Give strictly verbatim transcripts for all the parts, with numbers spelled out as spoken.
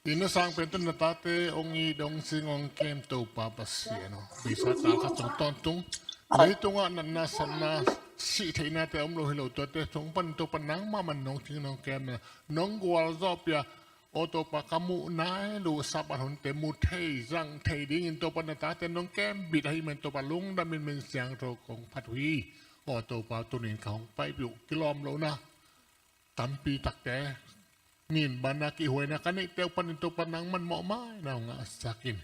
Inn a sang pen tun na tate hong it hong sing hong kem Topa Pasian aw. Beisa kal khat zong tawntung leitungah natna satna sih theihnate om lo hi lo, tuate tung pan Topa nangmah man nong thing nong kem na nong gualzawh pia. Aw Topa, ka muh nai lo Sabbath hunte mu thei zang thei dingin Topa na tate nong kem bit ahih man Topa lungdamin min siangtho kong phat uh hi. Aw Topa, tunin ka hong paipih uh kilawm lohna tampi takte nin banna kihhuaina ka neihte uh panin Topa nangman mawhmaina hong ngahsak in.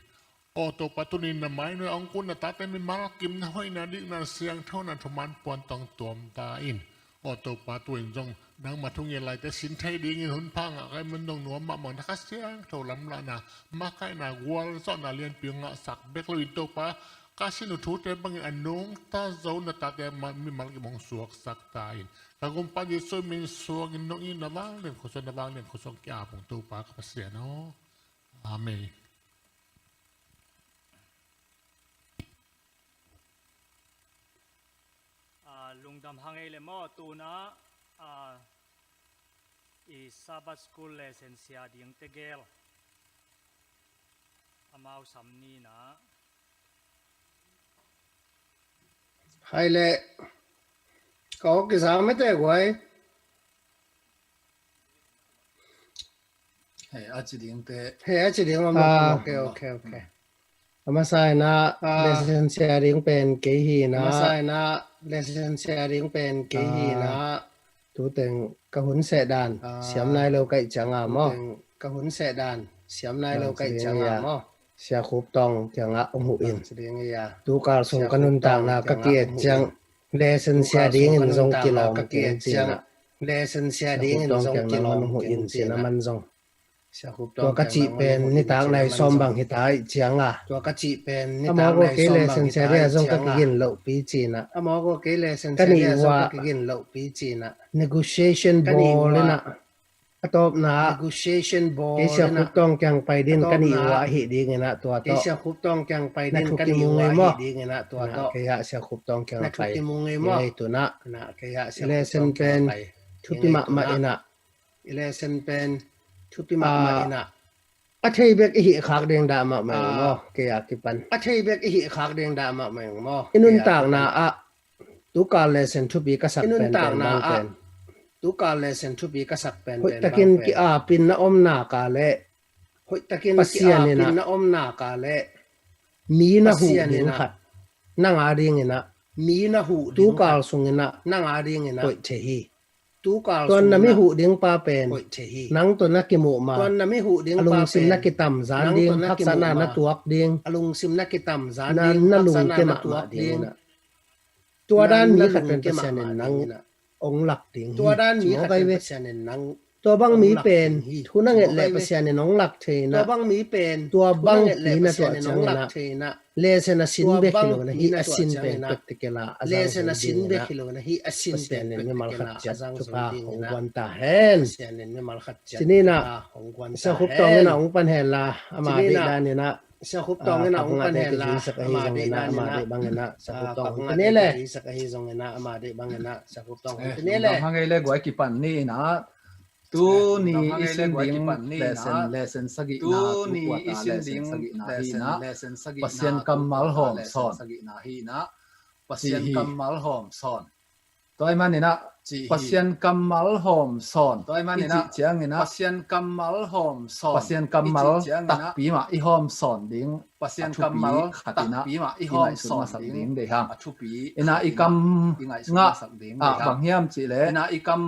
Aw Topa, tunin na mai nuai hong kun na tate mimal kimna hoihna dikna siangthona thuman puan tawng tuam ta in. Aw Topa, tuin zong nangma thungen laite sin thei dingin hun pha ngah ka hih man zong nuam mahmah na ka siangtho lamlahna makaihna gualzawhna lianpi hong ngahsak bek loin Topa, ka sin uh thute bangin a nungta zo na tate mimal kim hong suaksak ta in. Ka gumpa Jesu min suangin nong it na vanglian khuasawn na vanglian khuasawn ki-ap ung Topa ka Pasian aw. Amen. Ah, lungdam hang ei le maw, tuna, ah, i Sabbath School lesson sia ding tegel amau sam nina. Hai le, ka awk kizang mete guai. Hei, a ci ding te. Hei, a ci ding mama. Ah, okay, okay, okay. A masa in ah, lesson sia ding pen kei hi in ah. A masa in ah, lesson sia ding pen kei hi in ah. Tuteng ka hun seh dan siam nai lo ka hih cianga maw? Tuteng ka hun seh dan siam nai lo ka hih cianga maw? Sia Khup Tawng kiangah hong huh in. Tukal sung ka nuntakna ka ki-et ciang lesson sia dingin zong kilawm keng ci in ah. Lesson sia dingin zong kilawm keng ci in ah, aman zong. Tua ka cih pen nitak nai sawm bang hita ahih cianga. Tua ka cih pen nitak nai sawm bang hita ahih cianga. A mawk aw, kei lesson sia dingah zong ka kigin lohpi ci in ah. A mawk aw, kei lesson sia dingah zong ka kigin lohpi ci in ah. Negotiation bawl in ah. A tawpna ah. Negotiation bawl in ah. Kei Sia Khup Tawng kiang pai ding ka nih uh ahih ding in ah tua tawh. Kei Sia Khup Tawng kiang pai ding ka nih uh ahih ding in ah tua tawh. Kei ah Sia Khup Tawng kiang pai. Na thupi mu ngei maw? Kei tun ah. Na kei ah Sia Khup Tawng kiang pai. Thupi mahmah in ah. I lesson pen thupi mahmah in ah. A thei bek i hih khak ding dah mahmah ing maw? Kei a kipan. A thei bek i hih khak ding dah mahmah ing maw? I nuntakna ah tukal lesson thupi ka sak pen pen bang pen. Tukal lesson thupi ka sak pen pen bang pen. Hoihtakin ki-apin na omna ka leh. Hoihtakin ki-apin na omna ka leh. Mi na huh ding khat. Nang a ding in ah. Mi na huh ding khat. Tukal sung in ah. Nang a ding in ah. Koih thei hi. Tuan na mi huh ding pa pen nang tawh na kimuh ma, a lungsim na kitamzan ding, haksatna na tuak ding, na lungkim mahmah ding. Tua dan mi khat pen Pasian in nang hong lak ding hi. Tua bang mi pen thu na nget leh Pasian in hong lak thei na. Tua bang mi na tuah ciangin ah lesson a sin bek hi lo na hih a sin pen practical ah a zang zo ding in ah Pasian in mimal khat ciat thupha hong guan ta hen. Ci ni in ah Sia Khup Tawng in ah hong pan hen la, ama deih dan in ah. Sia Khup Tawng in ah hong pan hen la, ama deih dan in ah. Sia Khup Tawng hong pan hen la. Hang ei le guai kipan ni in ah. Tuni i sin ding lesson, lesson sagihna, tu kuata lesson sagihna hi in ah. Pasian kammal hawm sawn. Pasian kammal hawm sawn. Tua ahih manin ah Pasian kammal hawm sawn i cih ciangin ah Pasian kammal hawm sawn, Pasian kammal takpi mah i hawm sawn ding, Pasian kammal takpi mah i hawm sawn ding, i ngaihsut masak ding deih hang. In ah i kam ngah ah bang hiam cih leh, in ah i kam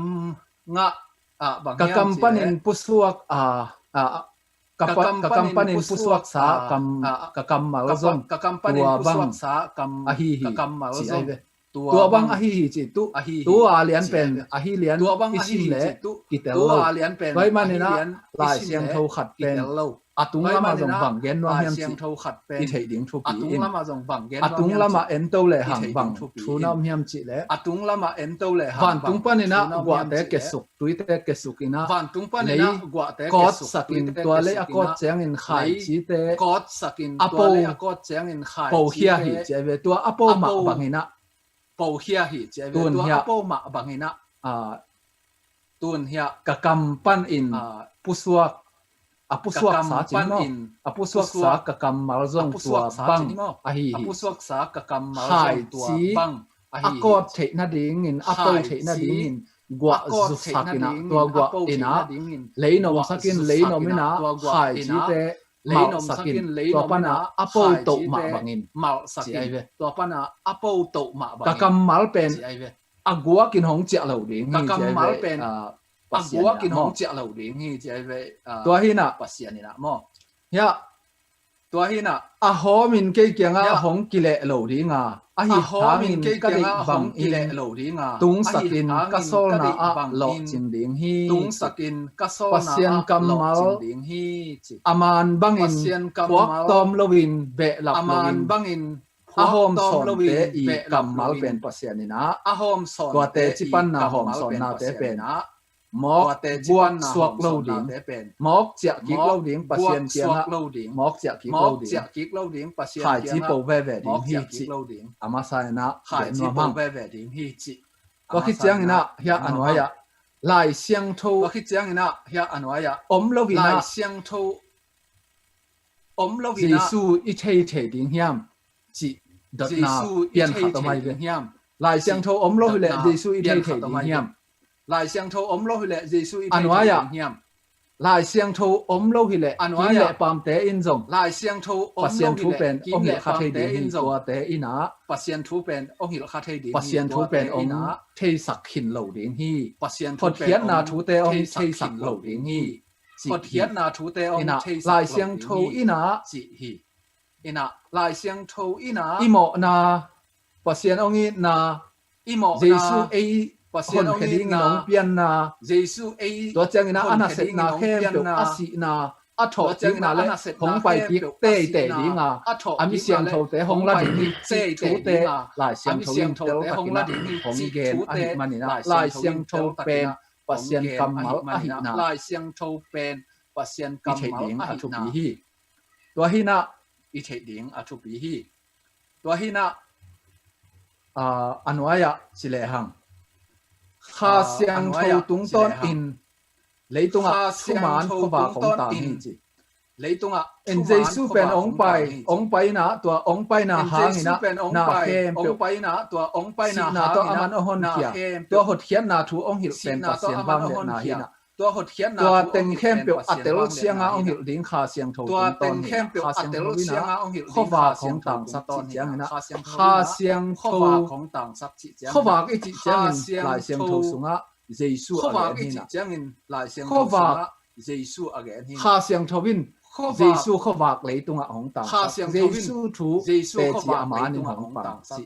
ngah ah bang hiam cih leh, ka kam panin pusuak ah, ah, ka pa-, ka kam panin pusuaksa kam, ka kammal zong tua bang ahi hi ci ai ve. Tua bang ahi hi ci tu, tua lian pen ahi lian i sin leh kitel lo. Tua ahih manin ah Lai Siangtho khat pen a tung lamah zong bang gen nuam hiam cih i theih ding thupi in. A tung lamah en to lehang bang thu na om hiam cih leh, vantung panin ah guahte kesuk, tuite kesuk in ah lei kawtsak in, tua lei a kawt ciangin khaicite a po, po khia hi ci ai ve. Tua a po mah bangin ah, po khia hi ci ai ve. Tua a po mah bangin ah, ah, tun hiah ka kam panin pusuak a pusuaksa cin maw? A pusuaksa ka kammal zong tua bang ahi hi. Khaici a kawt theih nadingin, a to theih nadingin guah zusak in ah, tua guah in ah leinom sak in, leinom in ah khaicite malhsak in, tua pan ah a po toh mah bangin ci ahi ve. Ka kammal pen a guak in hong ciah lo ding hi ci ahi ve. Pasian in ah maw? Tua hi in ah, Pasian in ah maw? Hiah, tua hi in ah, a hawm in kei kiangah hong kileh lo ding a, ahi hangin ka deih bangin tungsak in ka sawlna ah lawhcing ding hi. Pasian kammal a man bangin puak tawm loin, behlap loin, a hawmsawnte i kammal pen Pasian in ah, tuate cipanna hawmsawnnate pen mawk guak suak lo ding, mawk ciah kik lo ding, Pasian kiangah mawk ciah kik lo ding, khaici po veve ding hi cih a masa in ah gen nuam hang. Tua khit ciangin ah hiah a nuai ah Lai Siangtho om lo in ah Jesu i thei thei ding hiam cih dotna pian khat om ahi ve. Lai Siangtho om lo hileh Jesu i thei thei ding hiam? Lai Siangtho om lo hileh Jesu i thei thei ding hiam? Lai Siangtho om lo hileh kim le paamte in zong Pasian thu pen hong hilh kha thei ding hi. Tuate in ah Pasian thu pen hong theisak khin lo ding hi. Hotkhiatna thute hong theisak lo ding hi. Hotkhiatna thute hong theisak lo ding hi. Lai Siangtho in ah, Lai Siangtho in ah i mawhna, Pasian hong itna, Jesu ei honkhia dingin hong pianna, tua ciangin ah a nasepna khempeuh, a sihna, a thawhkikna le hong paikik teitei ding a, a mi siangthote hong la ding hi cih thute Lai Siangtho in teltakin ah hong gen ahih manin ah Lai Siangtho pen Pasian kammal ahihna i theih ding a thupi hi. Tua hi in ah i theih ding a thupi hi. Tua hi in ah a nuai ah ci lehang, Kha Siangtho tungtawnin leitungah thuman khuavak hong tang hi ci. En Jesu pen hong pai, hong pai in ah tua hong paina hangin ah na khempeuh, sihna tawh a man hong honkhia, tua hotkhiatna thu hong hilh pen Pasian vangliatna hi in ah, tua teng khempeuh a tel sianga hong hilh ding Kha Siangtho tungtawn hi in ah, Kha Siangtho in ah khuavak hong tangsak cih ciangin ah, Kha Siangtho, khuavak i cih ciangin Lai Siangtho sungah Jesu a gen hi in ah, khuavak, Kha Siangtho in Jesu khuavak leitungah hong tangsak, Jesu thu teci a manin hong tangsak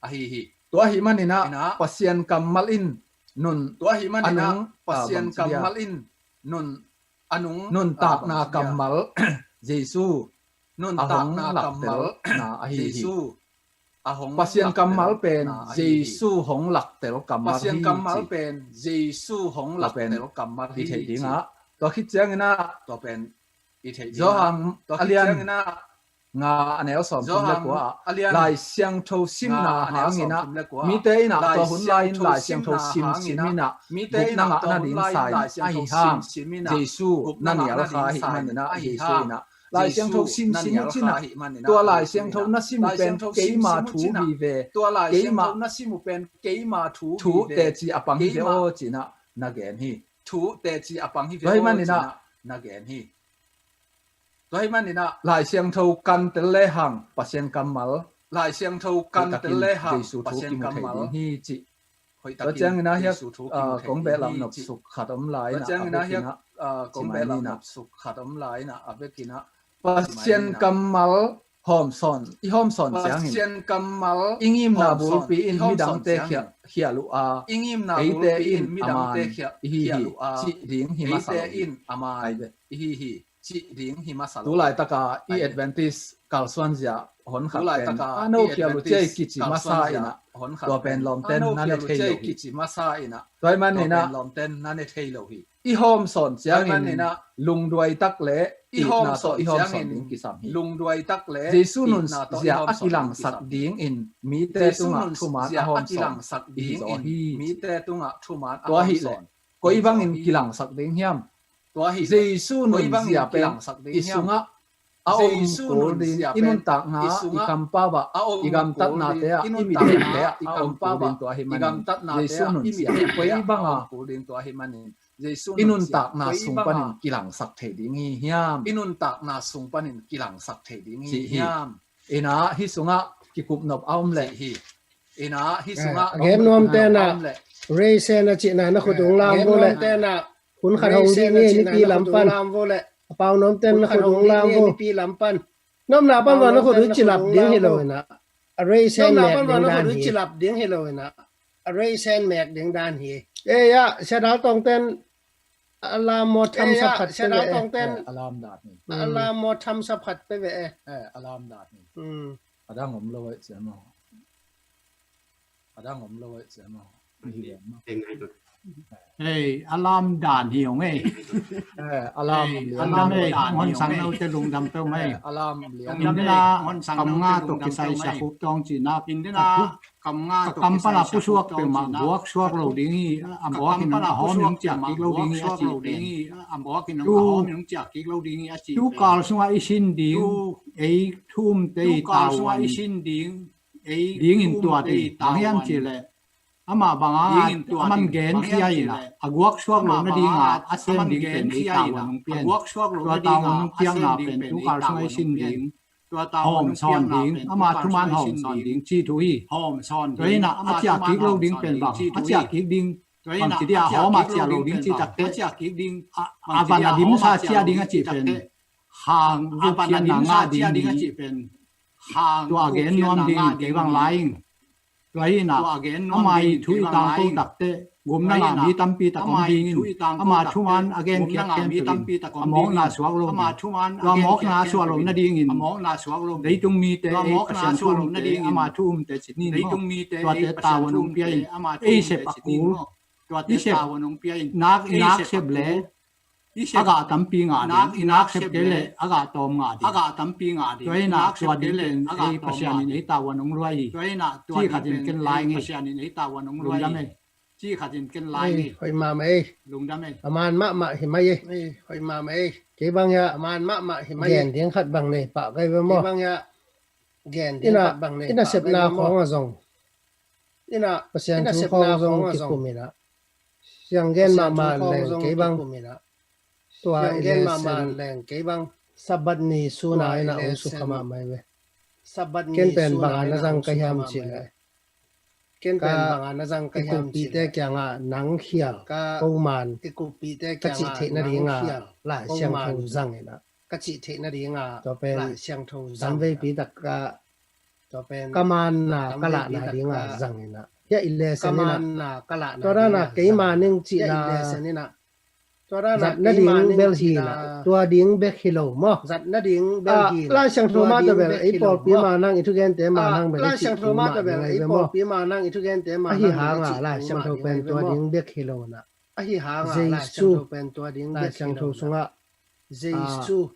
ahi hi. Tua ahih manin ah Pasian kammal in nun, a nung, Pasian kammal in nun, a nung, nuntakna kammal Jesu a hong laktelna ahi hi. Pasian kammal pen Jesu hong laktel kammal hi ci. Tua pen i theih ding ah, tua khit ciangin ah Johan a lian nga a neu sawmthum le kua ah Lai Siangtho simna hangin ah mite in ah tua hun lai-in Lai Siangtho simsim in ah gupna ngah nading sa in, ahi hang Jesu na nial kha ahih manin ah Jesu in ah Lai Siangtho simsim uh cin ah, tua Lai Siangtho na sim uh pen keima thu vive, keima thu teci a pang hi ve aw ci in ah na gen hi. Tua ahih manin ah Tua ahih manin ah Lai Siangtho kan tel lehang Pasian kammal, Lai Siangtho kan tel lehang Jesu thu Pasian kimu thei kammal ding hi cih. Tua ciangin ah hiah, ah, kong behlap nopsuk khat om lai in ah, a vekin ah, kong behlap nopsuk khat om lai in ah, a vekin ah, Pasian kammal hawmsawn, i hawmsawn ciangin, Pasian kammal i ngimna hawmsawn, bulpi in i hawmsawn midangte ciangin, khial, khial uh a, i ngimna bulpi in midangte khial, eite in a man ihi hi, khial uh a, cih ding hi masa lo. Eite in a man ihi hi. Cih ding hi masa lo. Tu laitaka i Adventist kalsuanzia honkhat pen a no khial uh ciai kici masa in ah, tua pen lawmten na ne thei lo hi. Tua ahih manin ah lawmten na ne thei lo hi. I hawmsawn ciangin lungduai tak le itna tawh i hawmsawn ding kisam hi. Jesu nunzia a kilangsak dingin mite tungah thuman a hawmsawn i hi zaw hi. Tua ahih leh Koi bangin kilangsak ding hiam? Jesu nunzia pen i sungah a om kul ding, i nuntakna, i kampau ah, i gamtatnate ah, i mite ah a om kul ding tua hi manin, Jesu nunzia koi banga i nuntakna sung panin kilangsak thei ding hi hiam? I nuntakna sung panin kilangsak thei ding hi hiam? Ina hi sungah kikupnop a om leh hi. Ina hi sungah a gen nuam tenah, raise hand a cihna na khut ung lam vo leh. Hun khat hong dih ni, mipi lam pan. A pau nuam ten na khut ung lam vo. Nuamna pan vo na khut ui cilap ding hi lo ina. A raise hand mek ding dan hi. A raise hand mek ding dan hi. Eh, ya, Sia Dal Tawng ten a lam maw, thumbs up khat pe ve. Eh, a lam dan hi. A lam maw, thumbs up khat pe ve. Eh, a lam dan hi. A dang om lo ai cia maw. A dang om lo ai cia maw. Hei, a lam dan hi ong ei. Eh, a lam lian dan hi. Hon sang no te lungdam peuh mai. Eh, a lam lian. Indena kam nga tawh kisai sia khup tawng cihna. Indena kam nga tawh kam pana pusuak peuhmah buak suak lo ding hi. A buak in a hawm in ciak kik lo ding hi a cih pen. Tu kal sungah i sin ding, ei thu umte i tavuan dingin tuate i tang hiam cih leh, amah bangah a man genkhia in a, a guak suak loh nadinga a sem ding pen ei tavuan hong pia in. Tua tavuan hong piakna pen tu kal sungah i sin ding, hawm sawn ding, ama thuman hawm sawn ding cih thu hi. Tua hi in a, a ciah kik lo ding pen bang, a ciah kik ding bang ci dih a, hawm a ciah lo ding cih takteh, a van a dimsa ciah ding a cih pen hang gupkhiatna ngah ding hi. Tua a gen nuam ding kei bang lai ing. Tua hi in a, ama i thu i tangko takteh gupna ngah mi tampi tak om dingin, ama thuman a genkhiat khempeuh in a mawkna suak lo ding. Tua mawkna suak lo nadingin leitung mite ei Pasian thu umte, ama thu umte ci ni maw. Tuate tavuan hong pia in, ei sep a kul, i sep nak, i nak sep le a gah tampi ngah ding, i nak sep kei leh a gah tawm ngah ding. Tua hi in a, tua ding pen ei Pasian in ei tavuan hong luah hi. Ci khat in ken lai ngei. Lungdam ei. Ci khat in ken lai ngei. Hoi mahmah ei. Lungdam ei. A man mahmah hi mai ei. Hoi mahmah ei. Kei bang hiah a man mahmah hi mai ei. Gen ding khat bang nei pah kei ve maw. Kei bang hiah gen ding khat bang nei pah kei ve maw. Ina, ina sepna khawng a zong, ina, Pasian thu khawng zong kikum ina. Siang gen mahmah leng kei bang. Tua i lesen, Sabbath ni suna ina hong sukha mahmah hi ve. Ken pen banga na zang ka hiam cih leh, ken pen banga na zang ka hiam cih leh, ka kikuhpihte kiangah nang khial, ko man, ka cih theih nadinga Lai Siangtho zang ina. Ka cih theih nadinga Lai Siangtho zang ina. Tua pen tamveipi tak ka, tua pen ka manna ka lahna dinga zang ina. Hiah i lesen ina. Tua dana keima ning cihna zat nading bel hi ina. Tua ding bek hi lo maw. Zat nading bel hi ina. Lai Siangtho mah tawh bel ei pawlpi manang i thugente manang bel i cih tu mah ding ahi ve maw. Ahi hanga Lai Siangtho pen tua ding bek hi lo ina. Ahi hanga Lai Siangtho pen tua ding bek hi lo ina. Jesu,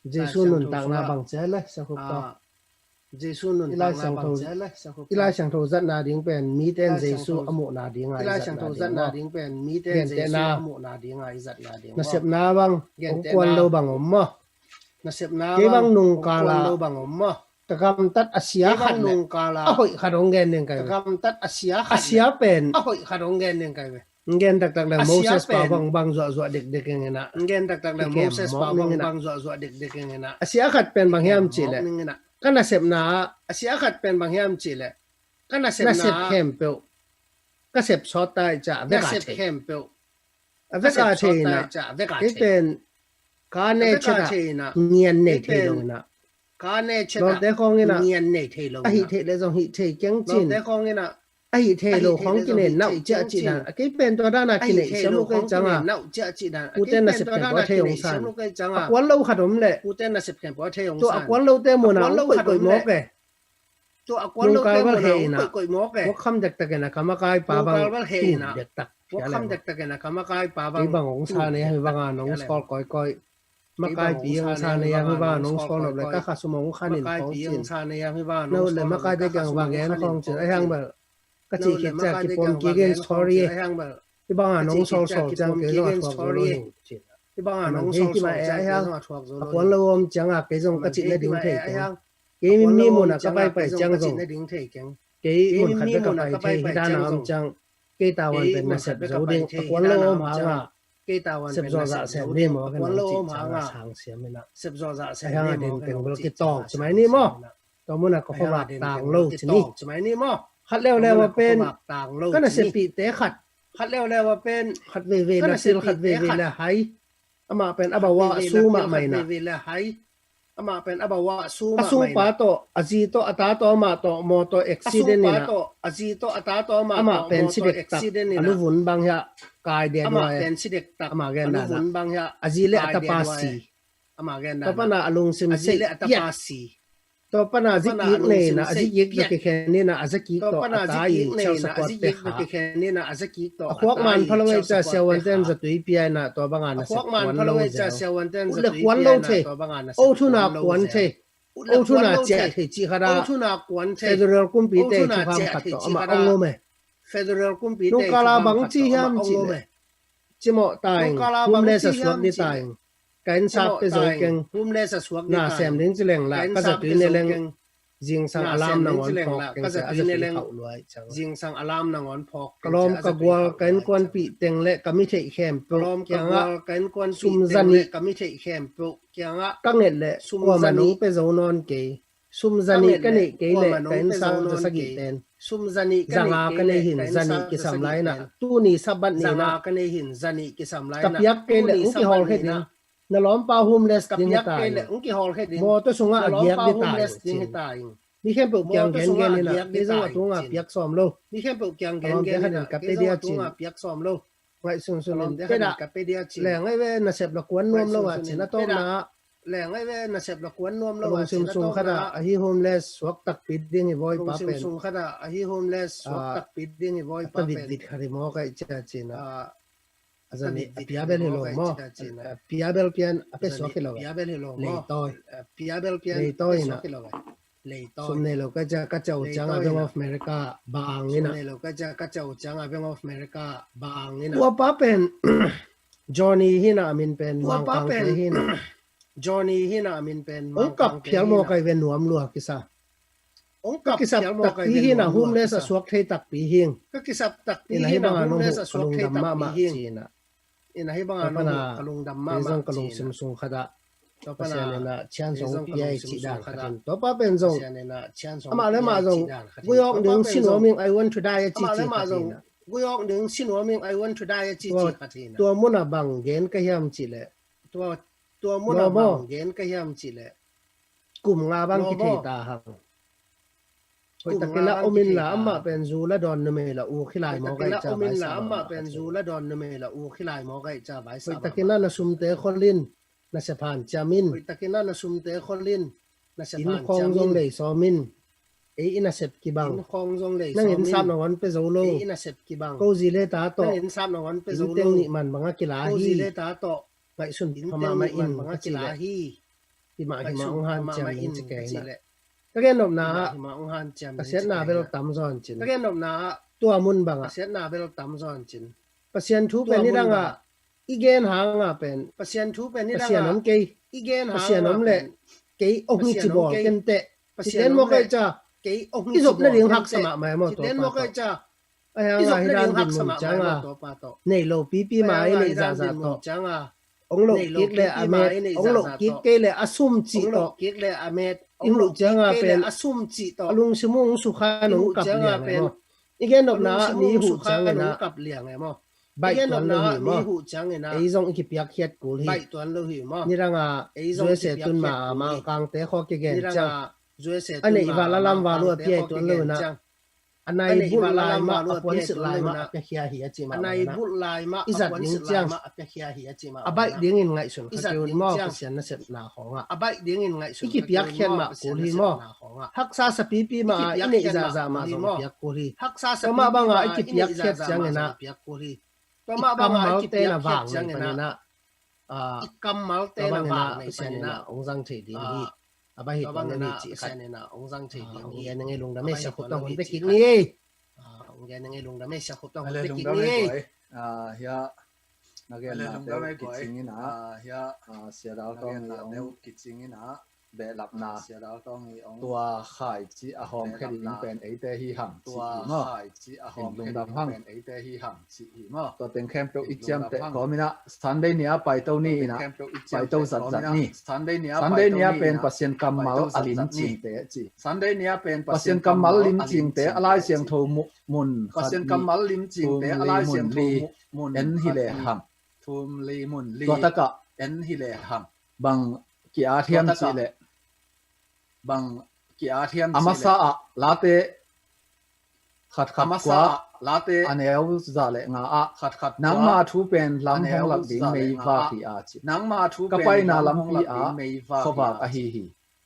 Jesu nuntakna bang ci a le, Siangkhup tawh. Jesu nuntakna bang ci a le, Siangkhup tawh. I Lai Siangtho zatna ding pen mite in Jesu a muhna dinga i zatna ding maw. Gentehna, nasepna bang hong kuan lo bang om maw. Kei bang nungkala ka gamtat a sia khat le a hoih khat hong gen ding ka hi ve. A sia pen gen taktak le Moses pa bang bang zuahzuah dekdek ing ina. Gen taktak le Moses pa bang bang zuahzuah dekdek ing ina. A sia khat pen bang hiam cih leh, ka nasepna ah, a sia khat pen bang hiam cih leh, ka nasepna, nasep khempeuh ka sep sawt ta i cah a vek a thei. A vek a thei ina. Kei pen ka nature ah ngian nei thei lo ina. Lawmte khawng ina a hih theih le zong hih thei keng cin. A hih thei lo khawng kinei nauh ciah cih dan a, kei pen tua dana kinei siam lo kei canga. Pute nasep khempeuh a thei hong san. A kuan lo khat om leh, tua a kuan lote muna hong koihkoih mawk e. Nungkal val he ina, huakham dektak ina ka makaipa bang tung dektak. Kei bang hong sa nei a, hi banga nong sawl kawikawi. Makaipi hong sa nei a, hi banga nong sawl nop le ka khasum hong khan in khawng cin. No le makaite kiang va gen khawng cin, a hiang bel ka cih khit ciah kipom kik in, sorry e. Hih banga nong sawlsawl ciang kei zong a thuak zo lo hi. Hih banga nong sawlsawl ciang kei zong a thuak zo lo hi. A kuan lo om cianga kei zong ka cih nading thei keng. Kei mi munah ka paipai ciang zong kei mun khat bek ka pai thei hi. Hih dana om ciang kei tavuan pen nasep zo ding. A kuan lo om hanga sepzawh zah sem ni maw, ka nong cih cianga sang siam inah. Sepzawh zah sem ni maw, ka nong cih cianga sang siam inah. Tua munah ka khuavak tang lo ci ni. Khat leuleu a pen ka naseppihte khat, khat leuleu a pen khat veivei na sil, khat veivei na hai. Amah pen a bawah su mahmah inah. Amah pen a bawah su mahmah inah. A supa tawh, a zi tawh, a ta tawh, amah tawh mawtaw accident inah. A supa tawh, a zi tawh, a ta tawh, amah tawh mawtaw accident inah. Amah pen si dektak, a luvun bang hiah kai dek huai. Amah pen si dektak, amah gen dan ah. A zi le a tapa si. Amah gen dan ah. Tua pana a lungsim sei piak. Tua pana zikik nei inah, a zikik tawh kikhen inah, a zakik tawh a ta in ciau sa kuat pek kha. A khuak man pha lo ei ca siavuanten zatui pia inah, tua banga nasep kuan lo zeu. Ut le kuan lo thei. O thuna kuan thei. O thuna ciah thei cih khat ah. Federal kumpite thukham khat tawh amah ong om e. Nungkala bang ci hiam cih leh, cimawh ta ing, homeless a suak ding ta ing. Ka inn sak pia zo keng. Na sem ding ci leng lah ka zatui ne leng, zingsang a lam nangawn phawk keng cia, a zatui khauh lua ahih ciang. Ka lawm ka gual, ka innkuanpih teng le ka mi theih khempeuh kiangah sum zanih ka nget leh kuamah nong pia zo nawn kei. Sum zanih ka neih kei leh ka inn sak za sagih pen zanga ka nei hin, zanih kisam lai inah. Tuni Sabbath ni inah ka piak kei leh hong kihawl khe ding. Na lawmpa homeless ding hi ta ing. Mawtaw sungah a giak ding hi ta ing. Mi khempeuh kiang gengen inah, kei zong a tunga piak sawm lo. A lawmte khat in ka pe dia cin. Ngaihsun sun in pe dah. Leng ai ve, nasep la kuan nuam lo a cin a tawpna ah. Leng ai ve, nasep la kuan nuam lo a cin a tawpna ah. A lungsim sung khat ah ahi homeless suak takpi ding hi vawipa pen. A lungsim sung khat ah ahi homeless suak takpi ding hi vawipa pen. A ta vitvit khat hi maw ka ih cia cin ah. A zanih a pia bel hi lo maw? A pia bel pian a pe suak hi lo. Leitawi. Leitawi inah. Sum nei lo ka cia ka cau cianga Bank of America bang inah. Tua pa pen Johnny hi inah, a min pen Mangkangte hi inah. Ong kap phial maw ka ih ve, nuam lua kisa. Ka kisap takpi hi inah, homeless a suak thei takpi hi ing. Inah hih banga nong huh ka lungdam mahmah ci inah. Inah hih banga nong huh ka lungdam mahmah ci inah. Ka lungsim sung khat ah Pasian inah chance hong pia hi cih dan khat in. Tua pa pen zong amah le amah zong gui awk ding si nuam ing, I want to die a ci ci khat inah. Gui awk ding si nuam ing, I want to die a ci ci khat inah. Tua munah bang gen ka hiam cih leh. Tua munah bang gen ka hiam cih leh. Kum nga bang kithei ta hang. Hoihtakin a om inla, amah pen zu la dawn numei la uk hi lai maw ka ih cia vaisa bang. Hoihtakin a na sumte khol in, na sep hanciam in. Inn khawng zong lei sawm in. Ei i nasep kibang. Nang in sap nangawn pia zo lo. Ko zi le ta tawh inn teng nih man bang a kila hi. Ngaihsun pha mahmah in ka cih leh. Himah himah hong hanciam in ci kei inah. Ka gennopna ah ka siatna bel tam zaw in cin. Tua mun bangah Pasian thu pen nidangah i gen hangah pen Pasian om kei. Pasian om leh kei ong hi ci bawl kenteh. Pasian om kei ca i zop nading haksa mahmah e maw tua pa tawh. Ahi hanga hih dan dinmun cianga nei lo pipi ma i neih zahzah tawh, ong loh kik le a met, ong loh kik kei le a sum cih tawh i huh cianga pen a lungsim uh hong sukha in hong kap liang e maw? I gennopna ah mi huh ciangin ah baih tuan lo hi maw? Ei zong i kipiakkhiat kul hi. Nidanga U S A tun ma a Mangkangte khawng kigen ciang a neih val a lam val uh a pia hi tuan lo inah. A nai bulh lai mah, a puansilh lai mah a piakhia hi a cih mah bangin ah i zat ding ciang a baih dingin ngaihsun kha kei un maw, Pasian nasepna khawngah i kipiakkhiat mah kul hi maw? Haksa sapipi mah a i neih zahzah mah zong piak kul hi. Tua mah bangah i kipiakkhiat ciangin ah i kammalte na vang nei panin ah, i kammalte na vang nei panin ah hong zang thei ding hi. A baih hi tuan lo hi cih khat. Hong hi a, na ngei lungdam ei, sia khut tawh hun pia kik ni ei. Gen nang ei lungdam ei, sia khup tawng. Ale lungdam ei guai. Ah, hia. Na gen na teu kicing ina. Ah, hia. Ah, sia dau tawng i ong kicing ina. Behlapna. Sia dau tawng i ong. Tua khaici a hawm khe ding pen eite hi hang ci hi maw. Tua khaici a hawm khe ding pen eite hi hang ci hi maw. Tua teng khempeuh i ciamteh kawm ina. Sunday ni a paito ni ina. Paito zatzat ni. Sunday ni a pen Pasian kammal a limcingte ci. Sunday ni a pen Pasian kammal limcingte a Lai Siangtho mun khat, Pasian kammal limcingte a Lai Siangtho mun en hi le hang. Thum li mun li. Tua takah en hi le hang. Bang ki-at hiam cih leh, bang ki-at hiam cih leh, a masa ah Late khat khat kua, a neu za le nga ah, khat khat kua, nangma thu pen lam hong lak ding meivak hi a ci. Nangma thu pen lam hong lak ding meivak hi a ci. Ka paina lampi ah khuavak ahi hi.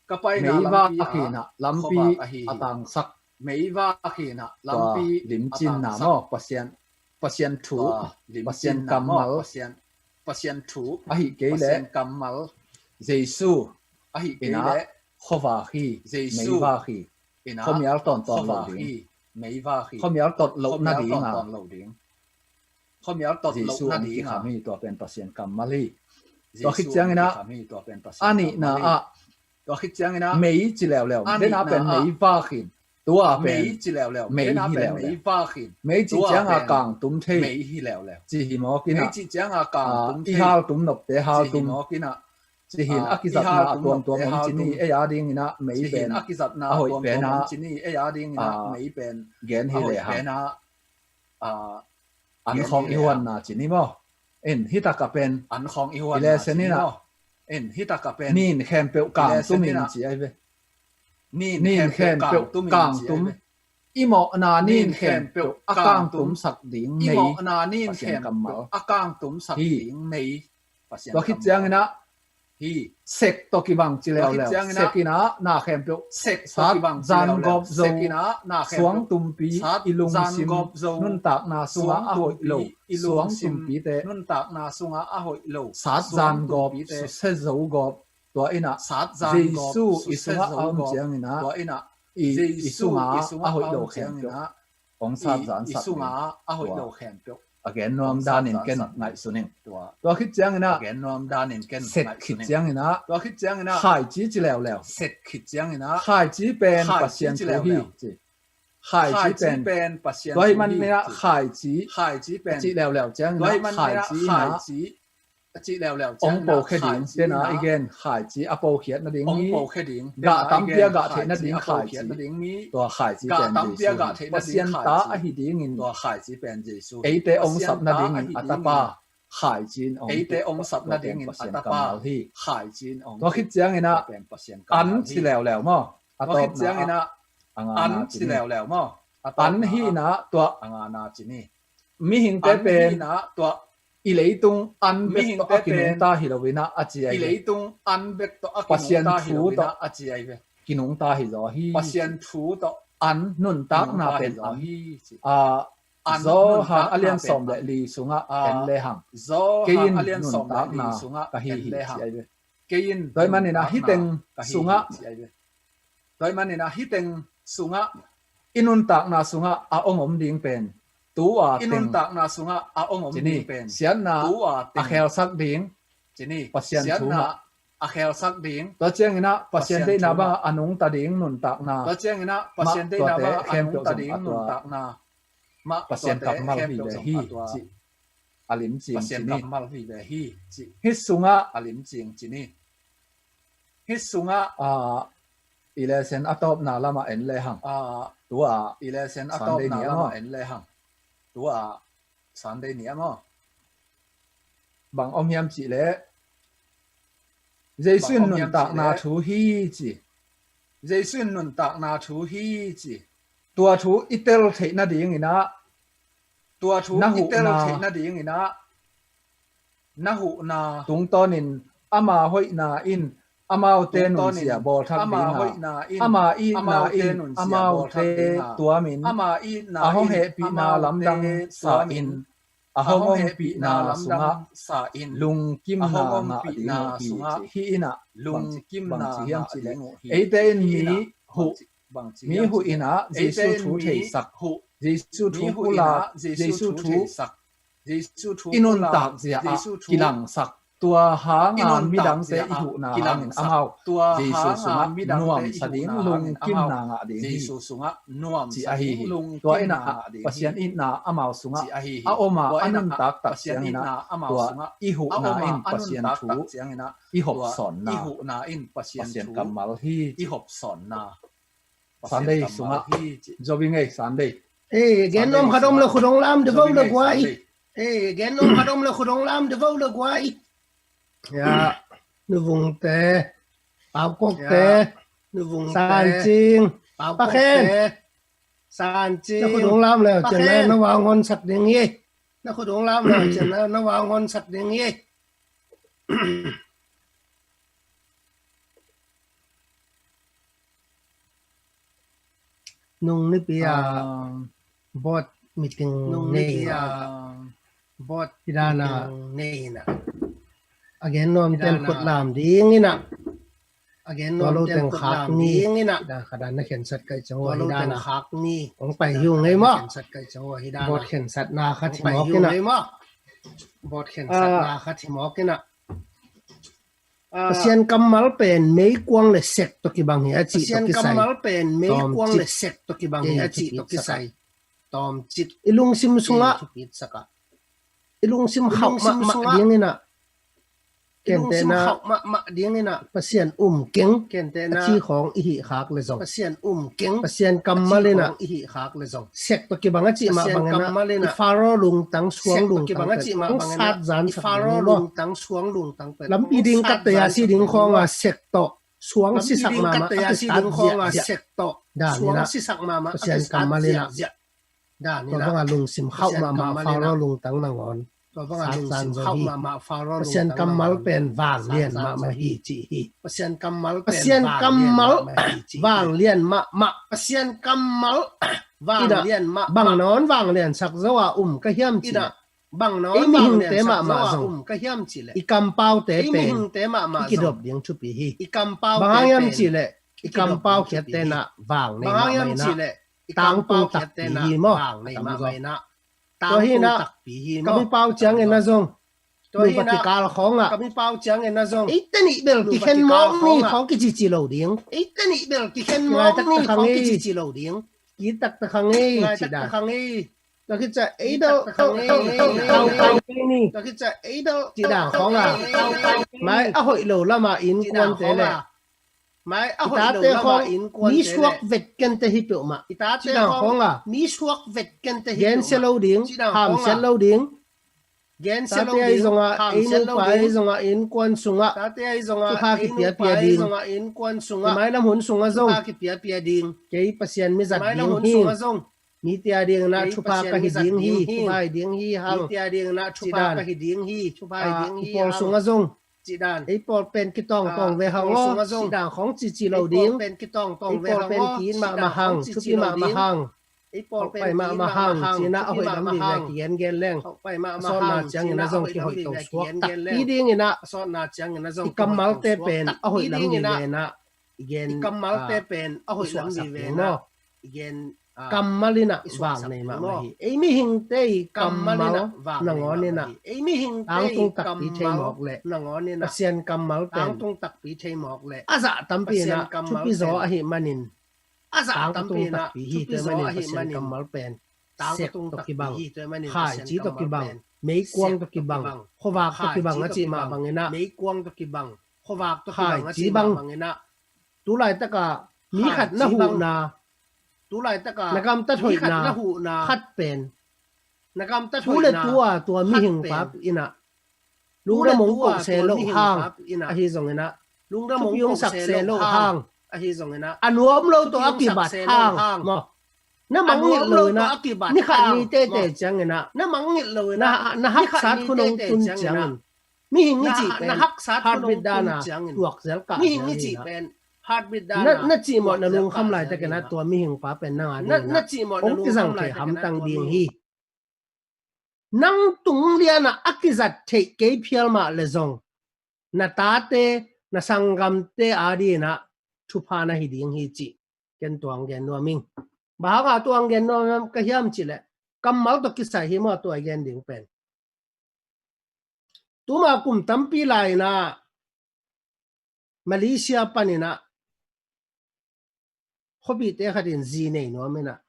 Ka paina lampi ah khuavak ahi hi. Meivak hi na, lampi a tangsak. Meivak hi na, lampi a tangsak. Tua limcinna maw, Pasian, Pasian thu, tua limcinna maw, Pasian kammal. Pasian, Pasian thu, ahi kei leh, Pasian kammal. Jesu, ahi kei leh, ina, khuavak hi, Jesu, meivak hi. Ina, khuamial tawntawn lo ding. Khuavak hi, meivak hi. Khuamial tawn lo nading a. Khuamial tawntawn lo ding. Khuamial tawn lo nading a. Jesu hong kikham hi, tua pen Pasian kammal hi. Tua khit ciang ina, Jesu hong kikham hi, tua pen Pasian kammal hi. A nihna ah, tua khit ciang ina, mei ci leuleu, a nihna ah, den a pen meivak hi. Tua pen mei ci leuleu, mei hi leuleu. Den a pen meivak hi. Mei cih ciang a kangtum thei. Tua pen mei hi leuleu. Ci hi mawk ina. Mei cih ciang a kangtum thei. Ah, i haltum nopte haltum. Ci hi mawk ina. Ci hi in, ah, a kizatna a tuamtuam om ci ni, ei a ding ina mei pen a hoih pen a, ah, gen hi le hang. Ah, an khawng i huanna ci ni maw. In, hi takah pen, an khawng i huanna ci ni maw. In, hi takah pen, nin khempeuh kangtum in ci ahi ve. Nin khempeuh kangtum in ci ahi ve. I mawhna nin khempeuh a kangtumsak ding mei, Pasian kammal. Hi. Tua khit ciang ina, hi, sek tawh kibang ci leuleu. Sek ina na khempeuh, sat zan gawp zo, suang tumpi, i lungsim nuntakna sungah a hoih lo suang tumpite, sat zan gawp, susia zo gawp, tua ina, Jesu i sungah a om ciang ina, i, i sungah a hoih lo khempeuh hong sat zansak ding. Tua a gen nuam danin ken ngaihsun ing. Tua khit ciang ina, a gen nuam danin ken ngaihsun ing. Set khit ciang ina, tua khit ciang ina, khaici ci leuleu. Set khit ciang ina, khaici pen Pasian thu hi ci. Khaici pen Pasian thu hi ci. Tua ahih manin ina khaici, khaici pen, a cih leuleu ciang ina, tua ahih manin ina khaici ina, khaici a cih leuleu ciang ina, hong po khe ding, khaici tena ina, i gen khaici a po khiat nading mi, hong po khe ding, gah tampi a gah theih nading khaici, tua khaici pen Jesu hi. Pasian ta ahi dingin, tua khaici pen Jesu hi. Eite hong sap nadingin a tapa khaici in hong, eite hong sap nadingin a tapa khaici in hong. Tua khit ciang ina, an ci leuleu maw. A tawpna ah, an ci leuleu maw. An hihna tua, a ngana ci ni. Mihingte pen, an hihna tua, i leitung an bek tawh a kinungta hi lo ina a ci ahi ve. I leitung an bek tawh a kinungta hi lo ina a ci ahi ve. Kinungta hi zaw hi. Pasian thu tawh an nuntakna pen an, a, Johan a lian sawm le li sungah en le hang. Kei in nuntakna ka hi hi ci ahi ve. Kei in, tua ahih manin a hih teng sungah, tua ahih manin a hih teng sungah, i nuntakna sungah a hong om ding pen, tu a teng, i nuntakna sungah a hong om ding pen, siatna a khelsak ding, ci ni, Pasian thu mah a khelsak ding. Tua ciang ina Pasian deihna bang a nungta ding nuntakna, tua ciang ina Pasian deihna bang a nungta ding nuntakna mah, Pasian kammal hi ve hi ci. A limcing ci ni. Pasian kammal hi ve hi ci. Hih sungah a limcing ci ni. Hih sungah, ah, i lesson a tawpna lamah en le hang. Ah, tua i lesson a tawpna lamah en le hang. Tua Sunday ni a maw. Bang om hiam cih leh, Jesu in nuntakna thu hi ci. Jesu in nuntakna thu hi ci. Tua thu i tel theih nadingin ah, tua thu i tel theih nadingin ah, na huhna tungtawnin ama hoihna in amaute nunsia bawlthak dingah, ama itna in amaute tuamin, a hong hehpihna lamdang sa in, a hong ompihna sungah lungkimna ngah ding uh hi ci. Hih in ah bangci hiam cih leh, eite in mi huh, mi huh in ah Jesu thu theisak, Jesu thu pulak, Jesu thu i nuntak zia ah kilangsak. Tua hanga midangte i huhna hangin amau Jesu sungah nuamsa ding lungkimna ngah ding hi, ci ahi hi. Tua inah Pasian itna amau sungah a om a, a nuntak tak ciangin ah tua i huhna in Pasian thu i hopsawnna, Pasian kammal hi, ci. Sunday sungah Job i ngei Sunday. Ei, gen nuam khat om le khut hong lam de vo le guai. Ei, gen nuam khat om le khut hong lam de vo le guai. Ya, Nu Vungte, Pau Kokte, Nu Vungte, San Cing, Pau Kokte, San Cing. Na khut hong lam le cian na vang hon sak ding hi. Na khut hong lam le cian na vang hon sak ding hi. Nung nipi a board meeting nei ina, board hidana nei ina, a gen nuam ten khut lam ding ina, a gen nuam ten khut lam ding ina. Hidana khadan na khensat kai chang hidana khak ni. Hong pai hiu ngei maw? Board khensatna khat hi mawk ina. Board khensatna khat hi mawk ina. Pasian kammal pen meikuang le sek tawh kibang hi a cih tawh kisai. Pasian kammal pen meikuang le sek tawh kibang hi a cih tawh kisai. Tawmcik. I lungsim sungah, i lungsim khauh mahmah ding ina, kentehna, Pasian um keng a ci khawng i hih khak le zong, Pasian kammal ina sek tawh kibang a cih mah bangin ah, i Faro lungtang suang lungtang pen hong sat zansak ding maw? Lampi ding kattei a si ding khawnga sek tawh suang sisak mahmah a kisat ziahziah. Dan ina, Pasian kammal ina, tua banga lungsim khauh mahmah Faro lungtang nangawn sat zan zo hi. Pasian kammal pen vanglian mahmah hi cih hi. Pasian kammal vanglian mahmah. Pasian kammal vanglian mahmah. Bang nawn vangliansak zo a um ka hiam cih leh, ei mihingte mahmah zong i kampaute pen i kidop ding thupi hi. Bang hang hiam cih leh i kampau khiatte na vanglei mahmah ina, tangtung takpi hi maw? Tua hi ina, ka mipau ciangin na zong, nupa kikal khawngah, eite nih bel kikhen mawk ni khawng kicici lo ding. Eite nih bel kikhen mawk ni khawng kicici lo ding. Kitaktak hang ei, ci dan. Tua khit ciah ei bel, ci dan khawngah, mai a hoih lo lama innkuante le, i tate khawng mi suak vet kente hi peuhmah, ci dan khawngah, gensia lo ding, hamsia lo ding. Tate ahi zongah, ei nupa ahi zongah, innkuan sungah thupha kipiapia ding. I mailam hun sungah zong kei Pasian mizat ding hi. Mite a dingin ah thupha ka hi ding hi, thupha hi ding hi hang, ci dan. I pawl sungah zong, ei pawl pen kitawngtawng ve hang aw, ci dan khawng cici lo ding. Ei pawl pen ki-it mahmah hang, thupi mahmah hang, hauhpai mahmah hang, ci-in ah a hoih lam vive kigengen leng, a sawtna ciangin ah zong kihoih to suak takpi dingin ah, i kammalte pen a hoih lam vive in ah i gen, i kammalte pen a hoih lam vive in ah i gen, kammal in ah vanglei mahmah hi. Ei mihingte i kammal nangawn in ah tangtung takpi thei mawk leh, Pasian kammal pen a zah tampi in ah thupi zaw ahih manin tangtung takpi hi. Tua ahih manin Pasian kammal pen sek tawh kibang, khaici tawh kibang, meikuang tawh kibang, khuavak tawh kibang a cih mah bangin ah, khaici bang, tu laitaka mi khat na huhna, na gamtat hoihna khat pen, tu le tu a tua mihing pa in ah lungdam hong koh se loh hang, ahi zongin ah thupi hong sak se loh hang, a nuam lo tawh a kibat hang maw, na mangngilh lo in ah, ni khat ni teitei ciangin ah, na haksat hun hong tun ciangin, mihing i cih pen heartbeat dan a tuak zel kah zel hi in ah, na cihmawh na lungkham laitakin ah tua mihing pa pen nang a dingin ah hong kizang thei hamtang ding hi. Nang tung lianah a kizat theih kei phial mah le zong, na tate, na sanggamte a dingin ah thupha na hi ding hi cih ken tuang gen nuam ing. Bang hanga tua ang gen nuam ka hiam cih leh, kammal tawh kisai hi maw tua i gen ding pen. Tuma kum tampi lai-in ah Malaysia panin ah khuapite khat in zi nei nuam in ah,